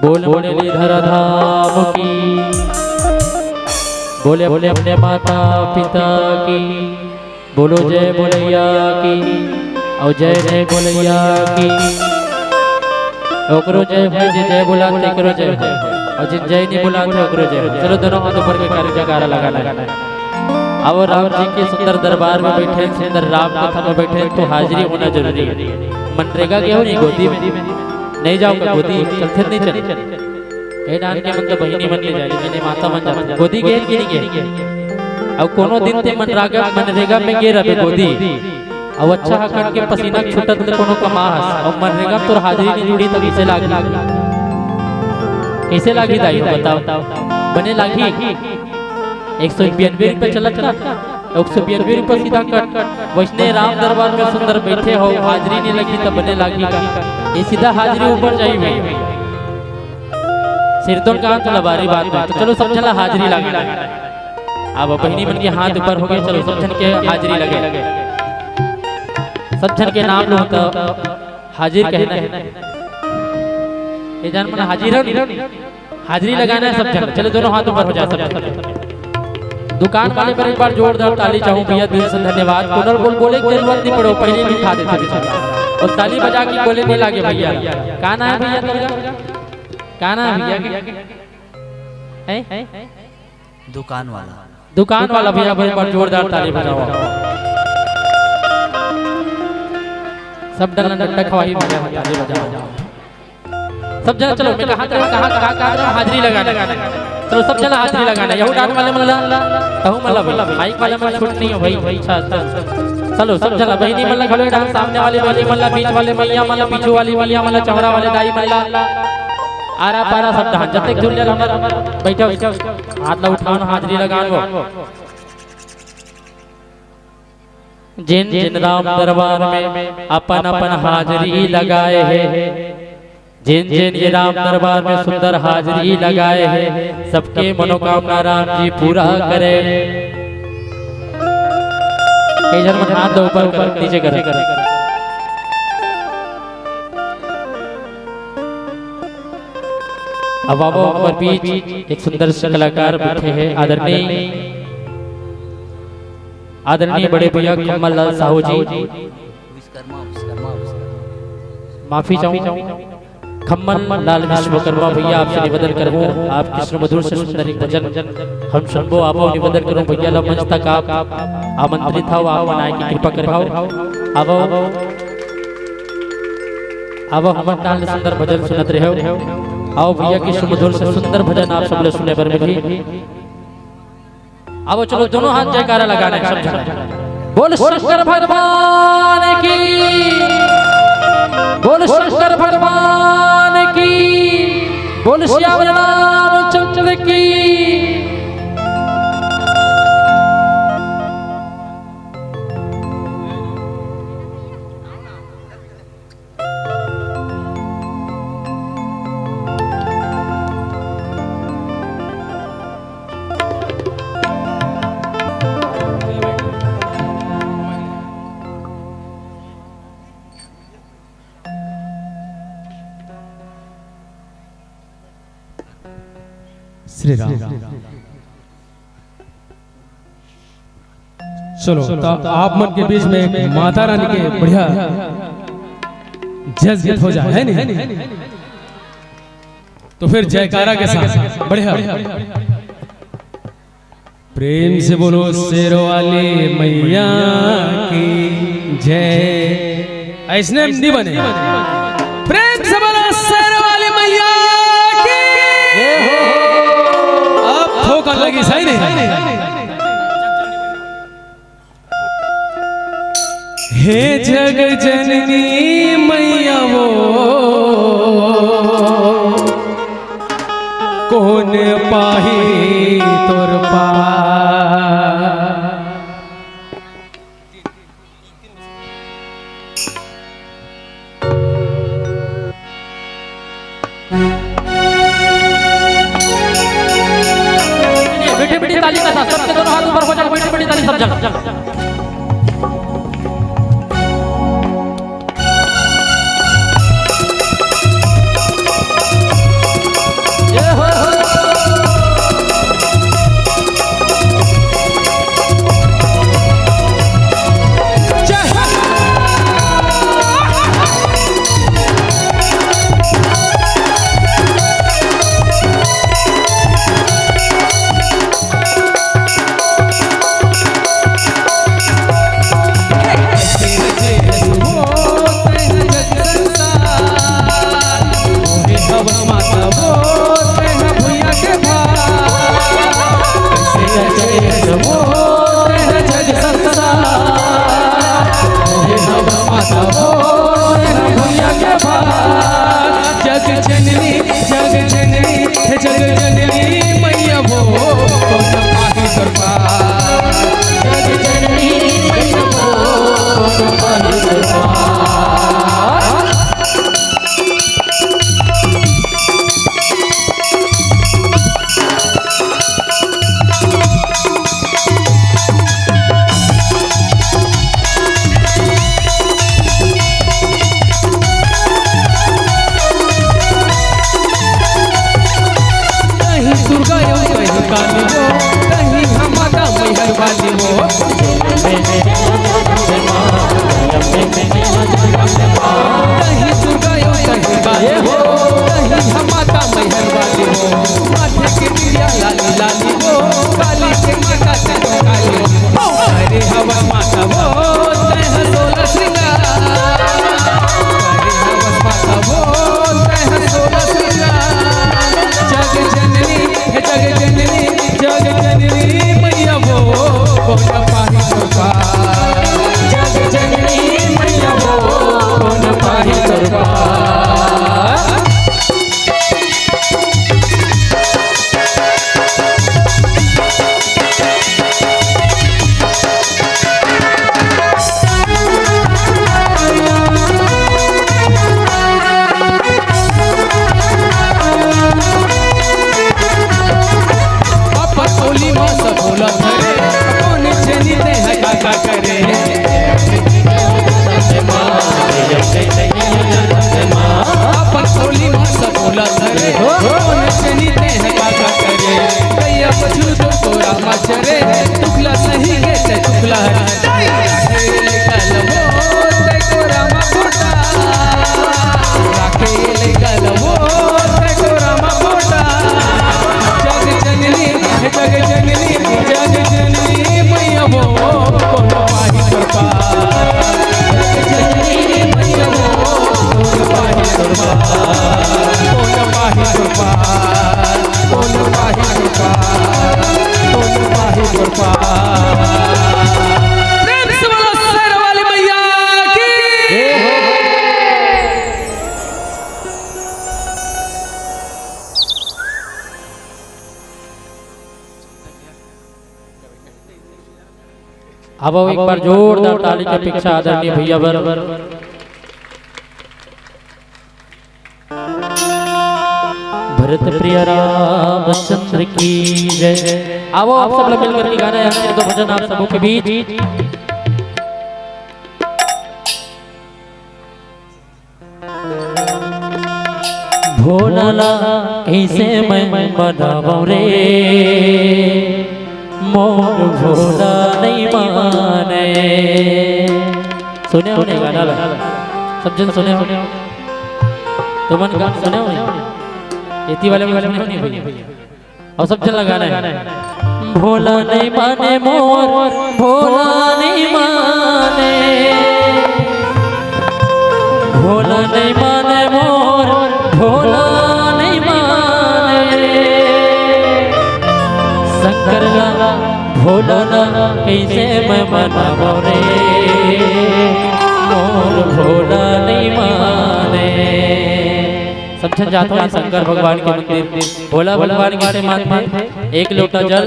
बोल बोले लीलधर धाम की, बोले अपने अपने माता पिता की, बोलो जय बोलैया की, और जय जय बोलैया की। ओकरो जय होय, जे जय बोलाथे, एकरो जय होय, और जे जय नहीं बोलाथे, ओकरो जय होय। चलो, दोनों हाथ ऊपर के कर जयकारा लगाना है। अब राम जी के सुंदर दरबार में बैठे, सुंदर राम कथा में बैठे, तो हाजिरी होना जरूरी है। मनरेगा गे हो नहीं गोदी में, नहीं जाओ का गोदी, चलथे नहीं चल। ए डाहन के मन तो बहिनी मन ले जाए, लेकिन ये माता मन जाथे। गोदी गे कि नहीं गे? अब कोनो दिन ते मनरेगा, मनरेगा में गे रहे गोदी। अब अच्छा हकन के पसीना छूटत ले कोनो कमा हस। अब मनरेगा में तोर हाजिरी नहीं जुड़ी तो कैसे लागी? कैसे लागी दाई बताओ? बने लागी? एक सौ बयानबे रुपये चलत का, एक सौ बयानबे रुपये सीधा कट। वैसने राम दरबार में सुंदर बैठे हो, हाजिरी नहीं लगी तो बने लागी का? ये सीधा हाजिरी ऊपर जाई भाई। सिरतोन कहा तो लबारी बात में। तो चलो सब झन ला हाजिरी लगे। अब बहिनी मन के हाथ ऊपर हो गए, चलो सब झन के हाजिरी लगे। सब झन के नाम लो तो हाजिर कहना है। ये जान मन हाजिर हो नहीं? हाजिरी लगाना है सब झन। चलो दोनों हाथ ऊपर हो जाए सब झन। दुकान वाले पर एक बार जोरदार ताली चाहूँ भैया, दिल से धन्यवाद। कोनल बोल बोले की जरूरत नहीं पड़ो, पहले भी उठा देते बेचारा। और ताली बजा के बोले नहीं लागे भैया। का नाम है भैया तेरा? का नाम है भैया के? हैं? दुकान वाला। दुकान वाला भैया, एक बार जोरदार ताली बजाओ। सब डंडा डंडा खवाही भैया, ताली बजाओ। सब झन चलो, मैं कहा था, कहा, कहा, कहा था, हाजिरी लगाना। चलो, सब झन ला हाजरी लगाना, यहू डाहर वाले मन ला, तहू मन ला भाई, माइक वाले मन छूट नहीं हो भाई। अच्छा, अच्छा। चलो, सब झन ला, बहिनी मन ला घलो डाहर, सामने वाली बहिनी मन ला, बीच वाले मइया मन ला, पीछू वाली मइया मन ला, चौरा वाले दाई मन ला, आरा पारा सब डाहर, जतेक झन ला हमर बइठे हो, हाथ ला उठाओ ना, हाजरी लगाओ। जिन जिन राम दरबार में अपन अपन हाजरी लगाए हे, जिन जिन ये राम दरबार में सुंदर हाजरी लगाए हे, सबके मनोकामना राम जी पूरा करे। कई झन मन हाथ ला ऊपर कर, नीचे कर। अब आवो हमर बीच एक सुंदर से कलाकार बैठे हे, आदरणीय, आदरणीय बड़े भैया खम्मल लाल साहू जी। माफी चाहूँ, खम्मल लाल विश्वकर्मा भैया, आपसे निवेदन करहूँ, आप कृष्ण मधुर से सुंदर एक भजन हम सुनबो। आवो, निवेदन करहूँ भैया ला मंच तक आप आमंत्रित हव, आप मन आए के कृपा करे हव। आवो, आवो, हमर नाल सुंदर भजन सुनत रहो। आओ भैया, कृष्ण मधुर से सुंदर भजन आप सब ला सुने बर मिलही। आवो, चलो, दोनों हाथ जयकारा लगाने, सब झन। बोल शंकर भगवान की, बोल शंकर भगवान की, बोल सियावर रामचंद्र की। श्री राम। चलो, त आप मन के बीच में एक माता रानी के बढ़िया जस गीत हो जाए, है नहीं? तो फिर जयकारा के साथ बढ़िया। प्रेम से बोलो शेर वाली मैया की जय। अइसने नहीं बने। प्रेम से बोलो शेर वाली मैया की। अब ठोकर लगी, सही नहीं? हे जग जननी मैया वो, कोन पाही तोर पार। मीठी मीठी ताली के साथ सबके दोनों हाथ ऊपर हो जाए, मीठी मीठी ताली सब जगह। जग जननी, जग जननी, हे जग जननी मैया वो, कोन पाही तोर पार। जग जननी मैया वो, कोन पाही तोर पार। कहीं दुर्गा यो, कहीं काली यो, कहीं हम माता अब एक बार जोरदार ताली के अपेक्षा आदरणीय भैया बर। भरत प्रिय रामचंद्र की जय। आवो, आप सब लोग मिलकर के गाना, यहाँ के दो भजन आप सबों के बीच। भोला ला कइसे मैं मनावंव रे, मोर भोला नइ माने। सुने हो नहीं गाना ला? सब जन सुने हो? तुमन गाना सुने हो नहीं? एती वाले में सुने हो नहीं भैया? अउ सब झन ला गाना हे। भोला नइ माने मोर, भोला नइ माने, भोला नइ माने मोर, भोला नइ माने। शंकर ला, भोला ला कइसे मैं मनावंव रे, मोर भोला नइ माने। सब झन जाथो शंकर भगवान के मंदिर। भोला भगवान कइसे मानथे? एक लोटा जल,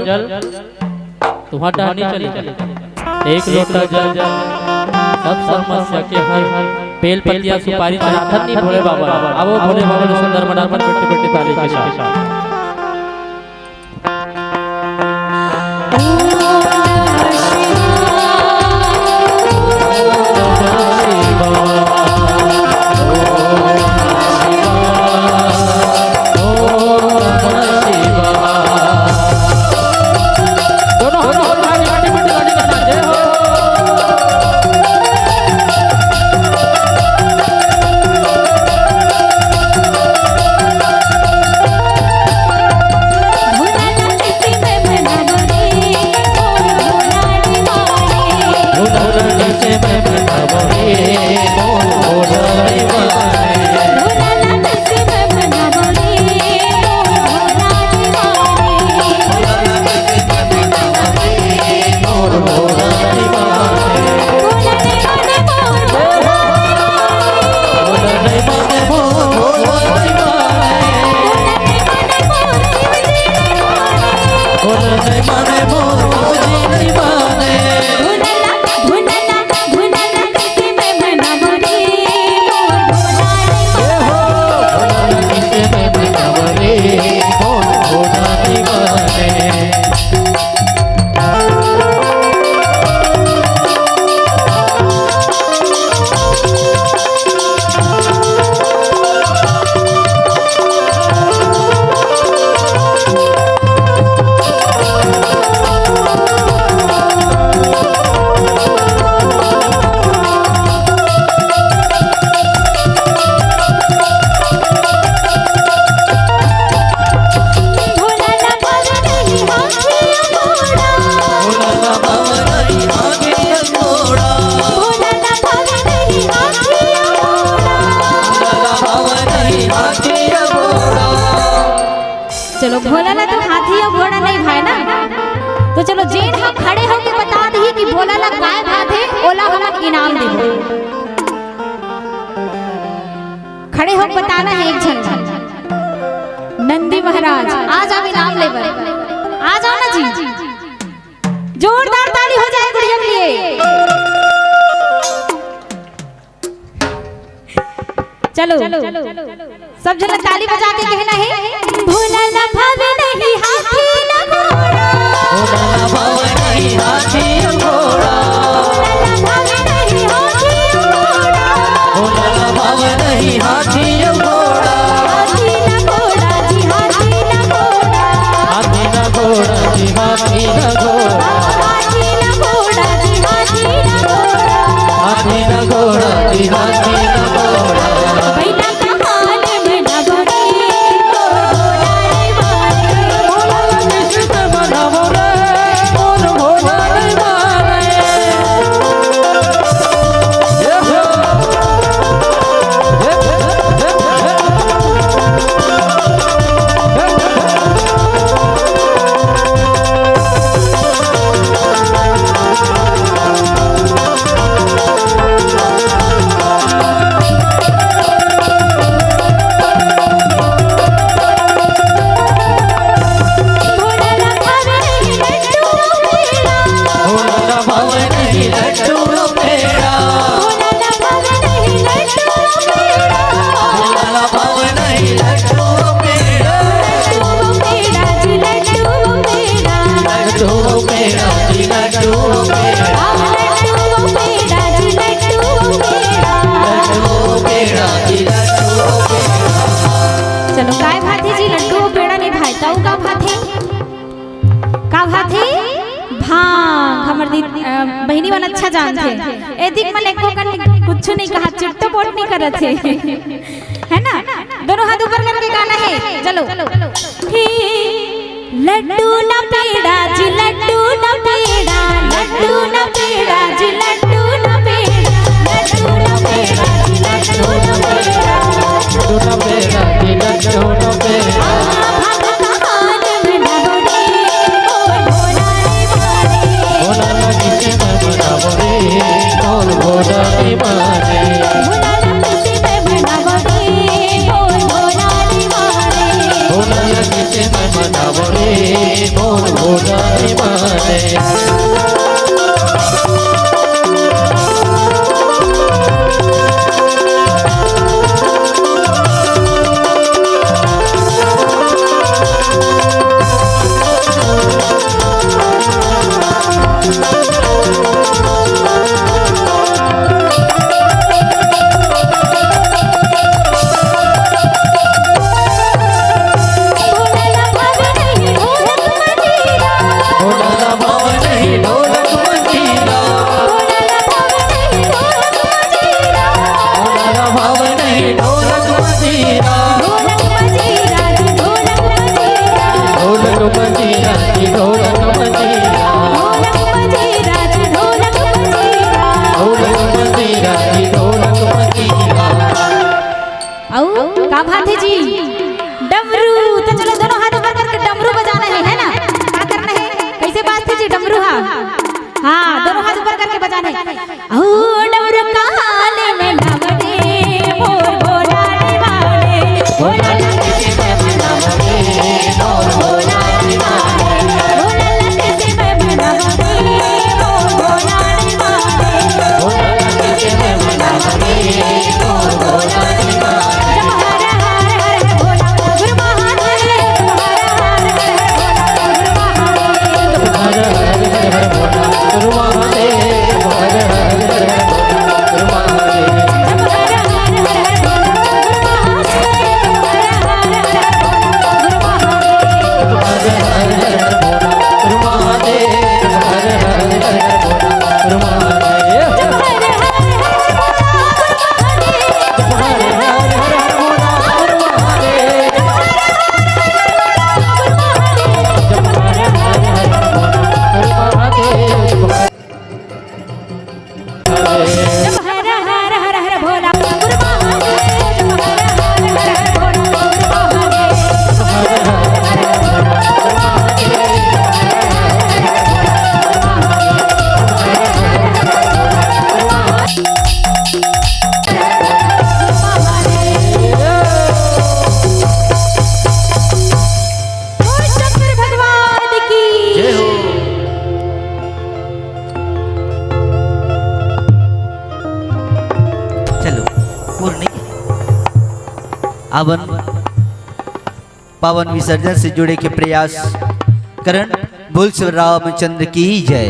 तुम्हार डहर नइ चले। एक लोटा जल, सब समस्या के हल। बेल पतिया सुपारी चढ़ाथन नहीं भोले बाबा। आवो भोले बाबा ला सुंदर मनाथन, बेटी बेटी ताली के साथ। चलो, भोला ला तो हाथी अउ घोड़ा नइ भाय ना, तो चलो, जेन ह खड़े होके बता दिही कि भोला ला काय भाथे, ओला हमन इनाम देबो। खड़े होके बताना हे एक झन। नंदी महाराज, आ जाव इनाम लेबर, आ जाव ना जी। जोरदार ताली हो जाए गुड़िया के लिए। चलो, सब झन ताली बजा के कहना हे, भोला ना भावे नहीं हाथी ना घोड़ा। भोला ना भावे नहीं हाथी ना घोड़ा। भोला ना भावे नहीं हाथी ना घोड़ा। भोला ना भावे नहीं हाथी ना घोड़ा। हाथी ना घोड़ा जी, हाथी ना घोड़ा। हाथी ना घोड़ा जी, हाथी ना घोड़ा। हाथी ना घोड़ा जी, हाथी ना घोड़ा। हाथी ना घोड़ा जी, हाथी ना घोड़ा। भोला ला कइसे मनावंव रे, मोर भोला नइ माने। लड्डू पेड़ा। भोला ना भावे नहीं लड्डू पेड़ा। भोला ना भावे नहीं लड्डू पेड़ा। लड्डू पेड़ा जी, लड्डू पेड़ा। लड्डू पेड़ा जी, लड्डू पेड़ा। लड्डू पेड़ा जी, लड्डू पेड़ा। लड्डू पेड़ा जी, लड्डू पेड़ा। चलो, काय भाथे जी, लड्डू पेड़ा नहीं भाए, तऊ का भाथे? का भाथे? भांग। हमर दीदी, अ, बहिनी मन अच्छा जानथे। ए दिक मन एको कन कुछु नहीं कहा, चिट्टो पोट नहीं करत हे। है ना? दोनों हाथ ऊपर करके गाना है। चलो। हे, लड्डू ना पेड़ा जी, लड्डू ना पेड़ा, लड्डू ना पेड़ा जी, लड्डू ना पेड़ा, लड्डू ना पेड़ा जी, लड्डू ना पेड़ा। लड्डू ना पेड़ा जी, लड्डू ना पेड़ा। भोला लगे से मैं मनावो रे, मोर भोला रे मारे। भोला लगे से मैं मनावो रे, मोर भोला रे मारे। भोला लगे से मैं मनावो रे, मोर भोला रे मारे। ढोलक मजीरा जी, ढोलक मजीरा। ढोलक मजीरा जी, ढोलक मजीरा। ढोलक मजीरा जी, ढोलक मजीरा। ढोलक मजीरा जी, ढोलक मजीरा। अउ का भाथे जी? डमरू। तो चलो, दोनों हाथ ऊपर करके डमरू बजाना है, है ना? का करना है? कैसे बाजथे जी डमरू? हाँ, हाँ, दोनों हाथ ऊपर करके बजाना है। ओ डमरू काले में ढाबरे, मोर भोला रे वाले, भोला लगे से मैं मनावरे, मोर भोला रे वाले, भोला लगे से मैं मनावरे, मोर भोला रे वाले, भोला लगे से मैं मनावरे, मोर भोला रे वाले। जब हर हर हर हर भोला, गुरु महादेव, हर हर हर हर भोला, गुरु महादेव। हर हर हर हर भोला, गुरु महादेव, हर हर हर हर भोला, गुरु महादेव। शंकर भगवान की जय हो। चलो, पूर्ण आवन पावन विसर्जन से जुड़े के प्रयास करन। बोल श्री रामचंद्र की जय।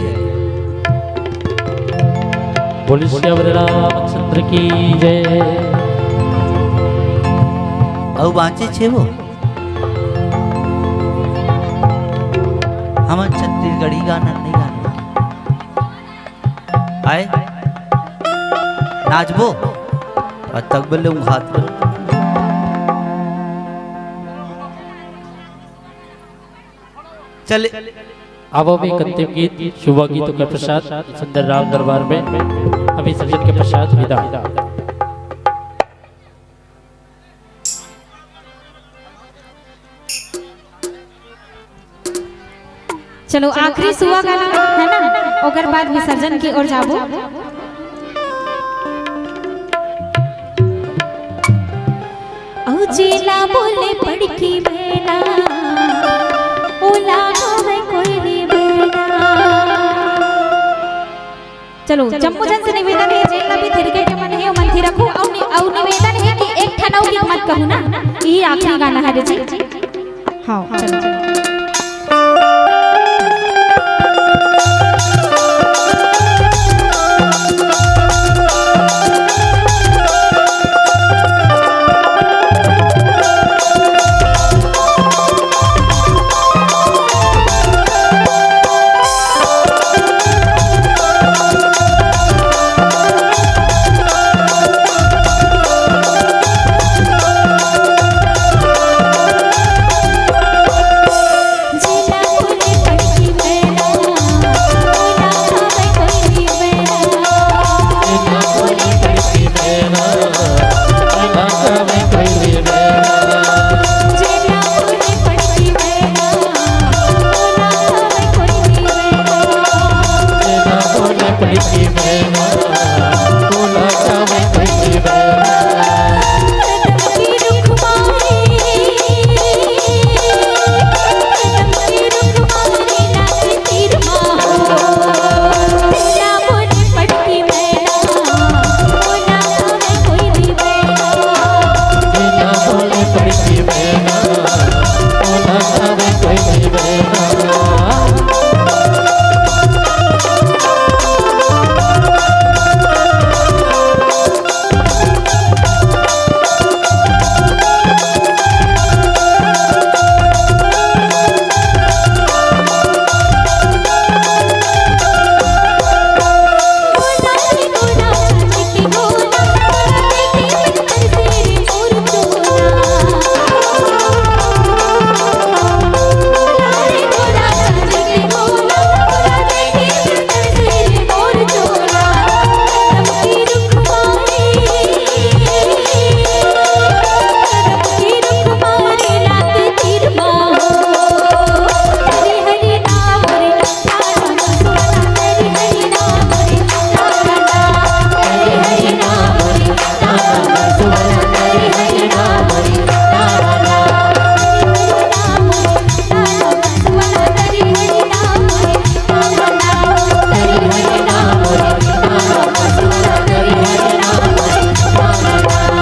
बोल श्री रामचंद्र की जय। अउ बाँचे छे वो? हमन छत्तीसगढ़ी गाना नहीं गाना। आए? नाचबो? अउ तक बले उंघात। चले। अब हम एक अंतिम गीत, शुभ गीतों का प्रसाद, सुंदर राम दरबार में अभी सज्जन के प्रसाद विदा। चलो, आखिरी सुआ गाना है ना, ओकर बाद विसर्जन की ओर जाबो। अउ जेला बोले बड़की बहना, ओला मैं कोई नहीं बहना। चलो, जम्मो झन से निवेदन हे, जेन ला भी थिरके के मन हे, ओमन थिरकहू। अउ नि-, अउ निवेदन हे कि एक ठन अउ गीत मत कहू ना, इही आखिरी गाना हरे जी। हाँ, चलो, चलो।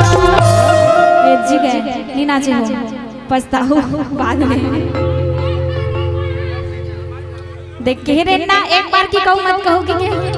ए जी गए, नी नाचे हो, पछताहू बाद में। देख के रे ना, एक बार की कहू मत कहू कि के।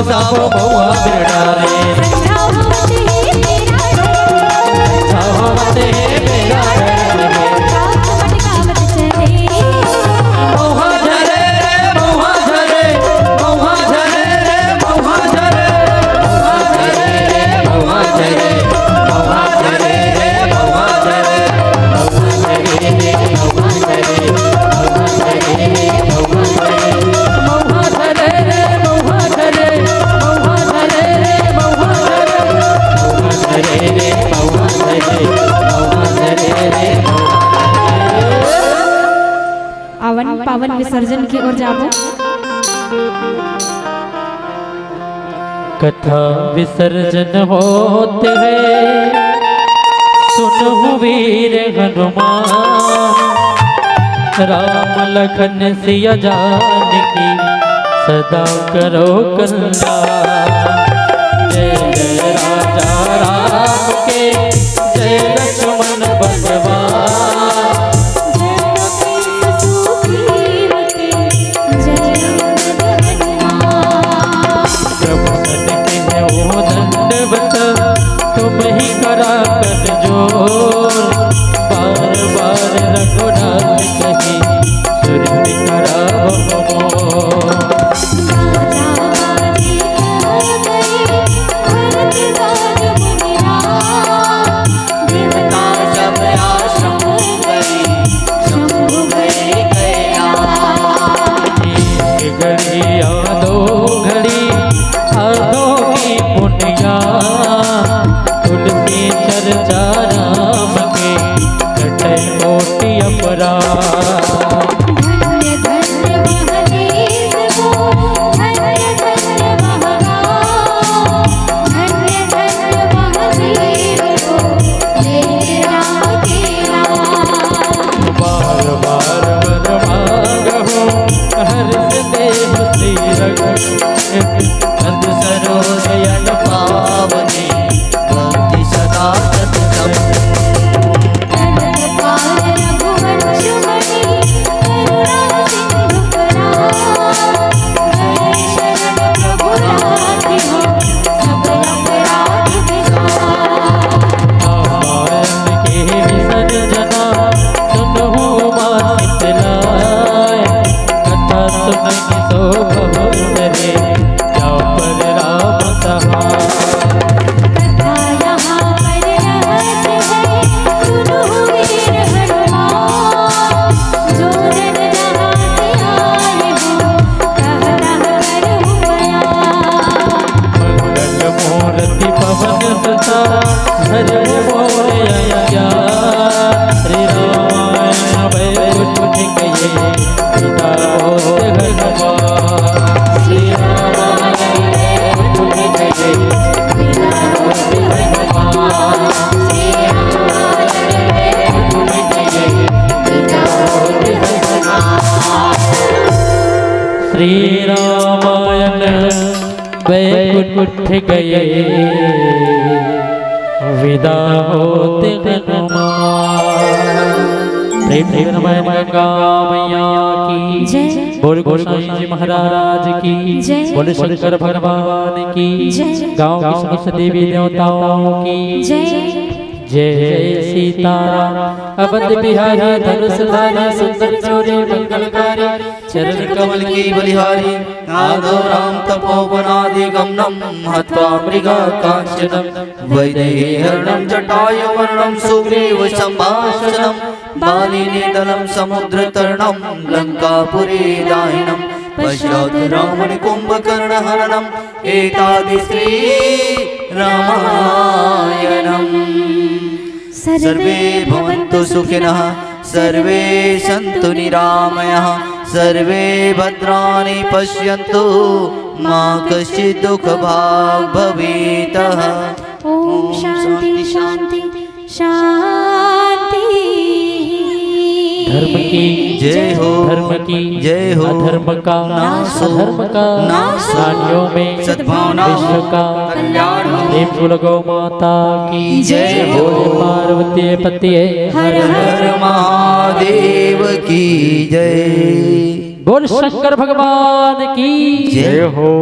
सब महुआ बिरडा रे। समझावत हे मेरा डर। समझावत हे मेरा डर रे। कागज मटकावत चले। महुआ झरे रे, महुआ झरे, महुआ झरे रे, महुआ झरे। महुआ झरे रे, महुआ झरे, महुआ झरे रे, महुआ झरे। आवन पावन विसर्जन की ओर जाबो। कथा विसर्जन होत हे, सुनहु वीर हनुमान। राम लखन सिया जानकी, सदा करो कल्याण। जय जय राजा राम के, जय लक्ष्मण भगवान। जय लक्ष्मण सुग्रीव के, जय जय हनुमान। प्रभु सन कहे वो दंडवत, तुम ही करा कर जोर। बार बार रघुनाथ कही, सुरत करा मोर। बाजा बाजे कह गए भरत राज मुनि राम। देवता सब आश्रम गए, शंभु गए कैलाश। एक घड़ी या दो घड़ी साधो की पुनिया, तुलसी चर्चा राम के, कटे कोटि अपराध। धन्य धन्य वह देश को, धन्य धन्य वह गाँव, धन्य धन्य वह देश को, जय राम के नाम। बार बार वर मांगहु, हर्ष देहु श्री रघु। अति सरोज अति पावनी, भक्ति सदा सततम। कनक पाल रघुवंश मणि, करुणा सिंधु करा। गए शरण प्रभु राखिहो, सब अपराध विसार। नारायण के विसर्जना, सुनहु माँ शीतलाय। कथा सुनहि सो बहुत रे, जा पर राम सहाय। कथा यहाँ पर रहत है, सुनो वीर हनुमान। जो जन जहाँ से आए हो, कह कह करहु बयान। मंगल मूर्ति पवन सुता, धरे मोर अज्ञान। श्री रामायण बैकुंठ गए, पिता होत हनुमान। श्री रामायण बैकुंठ गए, पिता होत हनुमान। श्री रामायण बैकुंठ गए, पिता होत हनुमान। श्री रामायण बैकुंठ गए, विदा होत हनुमान। प्रेम से रामायण गंगा मैया की जय। बोल गोसाई जी महाराज की जय। बोल शंकर भगवान की जय। गांव की समस्त देवी देवताओं की जय। जय जय सीताराम। अवध बिहारी धनुष धारी सुंदर चोरी मंगलकारी चरण कमल की बलिहारी। नादो राम तपोवनादि गमनम हत्वा मृगा कांचनम। वैदेही हरणम जटायु मरणम सुग्रीव संभाषणम। बाली नेदलम समुद्र तरणम लंकापुरी दाहिनम। पश्चात रावण कुंभकर्ण हननम एतादि श्री रामायणम। सर्वे भवन्तु सुखिनः, सर्वे सन्तु निरामयाः, सर्वे भद्राणि पश्यन्तु, मा कश्चित् दुःखभाग् भवेतः। ओम शांति शांति शांति। धर्म की जय हो। धर्म की जय हो। अधर्म का नाश हो। अधर्म का नाश हो। प्राणियों में सद्भावना हो। विश्व का कल्याण हो। प्रेम फूल गौ माता की जय हो। बोले पार्वती पति हर हर महादेव की जय। बोल शंकर भगवान की जय हो।